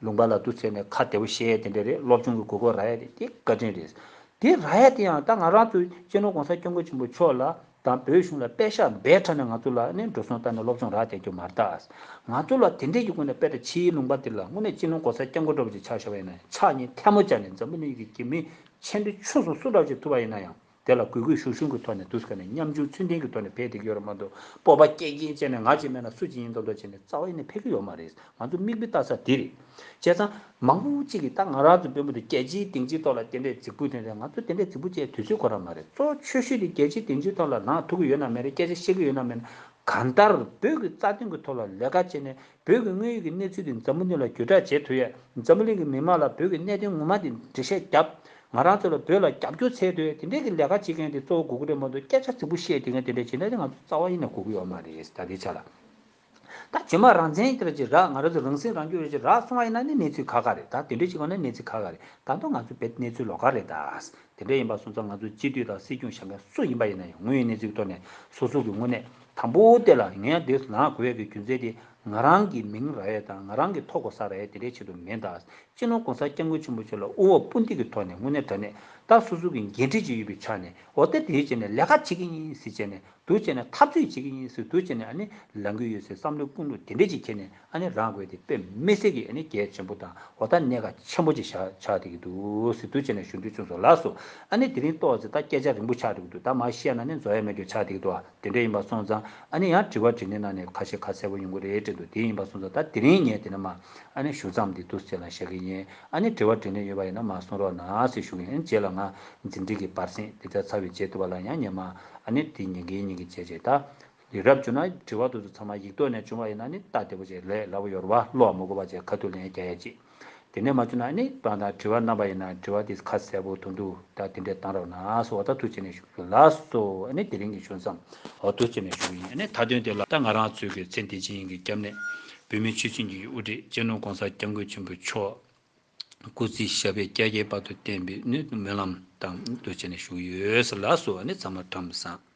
ལུང་པ་ལ་འདུག་ཟེར་ནས་ཁ་བདེ་པོ་བཤད་ཡས་དེ་འདྲས་རེད། སློབ་སྦྱོང་གི་གོ་སྐབས་རག་ཡས་རེད། དེ་བཀའ་དྲིན་རེད། དེ་རག་ཡས་དེ་ཡང་ད་ང་རང་ཚོ་སྤྱི་ནོར་གོང་ས་སྐྱབས་མགོན་ཆེན་པོ་མཆོག་ལ་དང་བོད་གཞུང་ལ་པད་ཤག་འབད་ཁྲ་ནས་ང་ཚོ་ལ་ནི་འགྲོ་སོང་བཏང་ནས་སློབ་སྦྱོང་རག་བསྡད་རྒྱུ་མ་རེད་ད། ང་ཚོ་ལ་དེ་འདྲས་ཀྱི་སྒོ་ནས་དཔེ་ད་ཕྱིའི་ལུང་པ་དེ་ལ་དངོས་གནས་སྤྱི་ནོར་གོང་ས་སྐྱབས་མགོན་འདྲ་པོ་ཅིག་ཆགས་བཞག་པ་ཡིན་ན་ཕྱག་གཉིས་ཐལ་མོ་སྦྱར་ནས་འཛམ་བུ་གླིང་གི་མི་ཆེ་འབྲིང་ཆུང་གསུམ་སུ་འདྲ་ཅིག་ཐུག་པ་ཡིན་ན་ཡང་དེ་ལ་གུས་གུས་ཞུ་ཞུ་གི་ཐོག་ནས་འདུག་ཟེར་ནས་མཉམ་ཞུགས་ཚུལ་ལྡན་གྱི་ཐོག་ནས་ཕེབས་བསྡད་ཀྱི་ཡོད་རེད་མ་གཏོགས་སྤོབས་པ་སྐྱེ་གིན་བྱས་ནས་ང་གཅིག་མེད་ན་སུ་གཅིག་ཡིན་མདོག་མདོག་བྱས་ནས་རྩ་བ་ཡིན་ནས་ཕེབས་ཀྱི་ཡོད་མ་རེད། ང་ཚོ་མིག་དཔེ་ལྟ་ས་དེ་རེད། བྱས་ཙང་མང་པོ་གཅིག་གིས་ད་ང་རང་ཚོ་དཔོན་པོ་དེ་རྒྱལ་སྤྱིའི་སྡིངས་ཆའི་ཐོག་ལ་དེ་འདྲའི་རྫིག་པོ་དེ་འདྲ་ང་ཚོ་དེ་འདྲའི་རྫིག་པོ་བྱས་དུས་ཚོད་ཁོ་རང་མ་རེད། གཙོ་བོ་ཆེ་ཤོས་དེ་རྒྱལ་སྤྱིའི་སྡིངས་ཆའི་ཐོག་ལ་ལངས་ཐུབ་ཀྱི་ཡོད་ན་མེད་ན་སྐད་ཆ་བཤད་ཀྱི་ཡོད་ན་མེད་ན་གང་ལྟར་བོད་ཀྱི་རྩ་དོན་གྱི་ཐོག་ལ་ལས་ཀ་བྱས་ནས་བོད་ཀྱི་དངོས་ཡོད་ཀྱི་གནས་ཚུལ་དེ་འཛམ་བུ་གླིང་ལ་བརྒྱུད་བསྒྲགས་བྱེད་ཐུབ་ཡས། འཛམ་བུ་གླིང་གི་མི་མང་ལ་བོད་ཀྱི་གནད་དོན་ངོ་མ་དེ་འགྲེལ་བཤད་བརྒྱབ། ང་རང་ཚོ་ལ་བོད་ལ་རྒྱབ་སྐྱོར་འཚོལ་ཐུབ་ཡས་དེ་འདྲའི་གི་ལས་ཀ་བྱེད་མཁན་དེ་གཙོ་བོ་དགོས་ཀྱི་རེད་མ་གཏོགས་སྐད་ཆ་རྫིག་པོ་བཤད་བསྡད་མཁན་དེ་འདྲ་བྱས་ན་དེ་ང་ཚོ་རྩ་བ་ཡིན་ན་དགོས་ཀྱི་ཡོད་མ་རེད། ད་ལྟའི་ཆ་ལ། ད་རྗེས་མ་རང་བཙན་དེ་འདྲ་ཅིག་རག་ང་རང་ཚོ་རང་སྲིད་རང་སྐྱོང་རེད་ཅིག་རག་སོང་བ་ཡིན་ན་ནི་གནས་ཚུལ་ཁག་ཁག་རེད། ད་དེ་འདྲ་ཅིག་གོ་ན་གནས་ཚུལ་ཁག་ཁག་རེད། ད་དུང་ང་ཚོ་བོད་གནས་ཚུལ་ལོགས་ཀ་རེད་ད། དེ་འདྲ་ཡིན་པ་སོང་ཙང་ང་ཚོ་སྤྱི་འཐུས་དང་སྲིད་སྐྱོང་བཞེངས་མཁན་སུ་ཡིན་པ་ཡིན་ན་ཡང་དངོས་ཡོད་གནས་ཚུལ་ཐོག་ནས་སོ་སོ་གི་དངོས་གནས་དང་པོ་དེ་ལ་ངས་འདི་ལངས་དགོས་ཡས་ཀྱི་རྒྱུ་མཚན་དེ་ང་རང་གི་མིང་རག་ཡས་དང་ང་རང་གི་ཐོབ་གོ་ས་རག་ཡས་དེ་འདྲའི་ཆེད་དུ་མིན་ད། སྤྱི་ནོར་གོང་ས་སྐྱབས་མགོན་ཆེན་པོ་མཆོག་ལ་དབུ་འོག་སྤུ་ལྡེ་གི་ཐོག་ནས་དངོས་གནས་དྲང་གནས་ད་སོ་སོ་གི་འགན་འཁྲི་ཅིག་ཡོད་པའི་ཆ་ནས་འོ་ད་དེ་བྱས་ནས་ལས་ཀ་བྱེད་ཀྱི་ཡིན་ཟེར་བྱས་ནས་འདུག་བྱས་ནས་འཐབ་རྩོད་བྱེད་ཀྱི་ཡིན་ཟེར་འདུག་བྱས་ནས་ཨ་ནི་ལངས་ཀྱི་ཡོད་ཟེར་བསམ་བློའི་ཀུན་སློང་དེ་འདྲ་ཅིག་འཁྱེར་ནས་ཨ་ནི་རང་དགོས་དེ་དཔེ་མི་སྲིད་ཀྱི་ཨ་ནི་གལ་ཆེན་པོ་དང་འོ་ད་གནད་འགག་ཆེན་པོ་ཅིག་ཆགས་ཆགས་བསྡད་ཀྱི་འདུག་ཟེར་འདུག་བྱས་ནས་ཞུ་འདོད་བྱུང་སོང་ལགས་སོ། ཨ་ནི་དེ་རིང་ཏོག་ཙམ་ད་སྐད་ཆ་རིང་པོ་ཆགས་འགྲོ་གི་འདུག་ད་མར་བཤད་ན་ནི་རྫོགས་ཡ་མེད་རྒྱུ་ཆགས་བསྡད་ཀྱི་འདུག་ཨ། དེ་འདྲ་ཡིན་པ་སོང་ཙང་ཨ་ནི་ཡང་དྲི་བ་དྲིས་ལན་ནང་ནས་ཁ་ཤས་ཁ་གསལ་པོ་ཡོང་གི་རེད་དྲན་འདུག་དེ་ཡིན་པ་སོང་ཙང་ད་དེ་རིང་ངས་དེ་ནས་མ་ཨ་ནི་ཞུ་མཚམས་འདི་འདུག་ཟེར་ལ་བཞག་གི། ཡིན། ཨ་ནི་དྲི་བ་དྲིས་ལན་ཡོད་པ་ཡིན་ན་མར་གསུང་རོགས་གནང་ཟེར་ཞུ་གི་ཡིན། རྗེས་ལ་ང་འཛིན་བྲིས་ཀྱི་བར་གསེང་དེ་ཚར་ཚར་བའི་རྗེས་དུ་བ་ལ་ཡང་སྙན་མ་ཨ་ནི་དེ་ཉིན་གྱི་ཉིན་གྱི་བྱས་རྗེས་ད། ཡི་རབས་བྱུང་ན་དྲི་བ་དེ་ཚོ་ཚང་མ་ཡིག་ཐོག་ནས་བྱུང་བ་ཡིན་ན་ནི་ལྟ་བདེ་པོ་བྱས་ལས་སླ་པོ་ཡོད་རེད་བ། བློ་མ་འགུག་པ་བྱས་ཁ་ཐུག་ལན་རྒྱག་ཡ་ཅིག་དེ་ནས་མ་བྱུང་ན་ནི་པ་དང་དྲི་བ་རྣམ་པ་ཡིན་ན་དྲི་བ་དེ་ཁ་གསལ་པོ་དོན་དུ་ད་དེ་འདྲས་བཏང་རོགས་གནང་སོ། འོ་ད་ཐུགས་རྗེ་ཆེ་ནས་ཞུ་རྒྱུ་ལགས་སོ། ཨ་ནི་དེ་རིང་གི་ཞུ་མཚམས་འོ་ཐུགས་རྗེ་ཆེ་ནས་ཞུ་གི་ཡིན། ཨ་ནི་མཐའ་དོན་དེ་ལ་ད་ང་རང་ཚོའི་གི་མཚན་དེ་ཅི་ཡིན་གི་སྐྱབས་གནས་བོད་མི་ཆོས་བརྒྱུད་ཀྱི་དབུ་ཁྲིད་སྤྱི་ནོར་༸གོང་ས་༸སྐྱབས་མགོན་ཆེན་པོ་མཆོག་སྐུ་ཚེ་ཞབས་པད་བསྐལ་བརྒྱའི་བར་དུ་བརྟན་པའི་ནི་སྨོན་ལམ་དང་ཐུགས་རྗེ་ཆེ་ནས་ཞུ་གི་ཡོད་ལགས་སོ། ཨ་ནི་ཚང་མ་བཀྲ་ཤིས་བཟང་།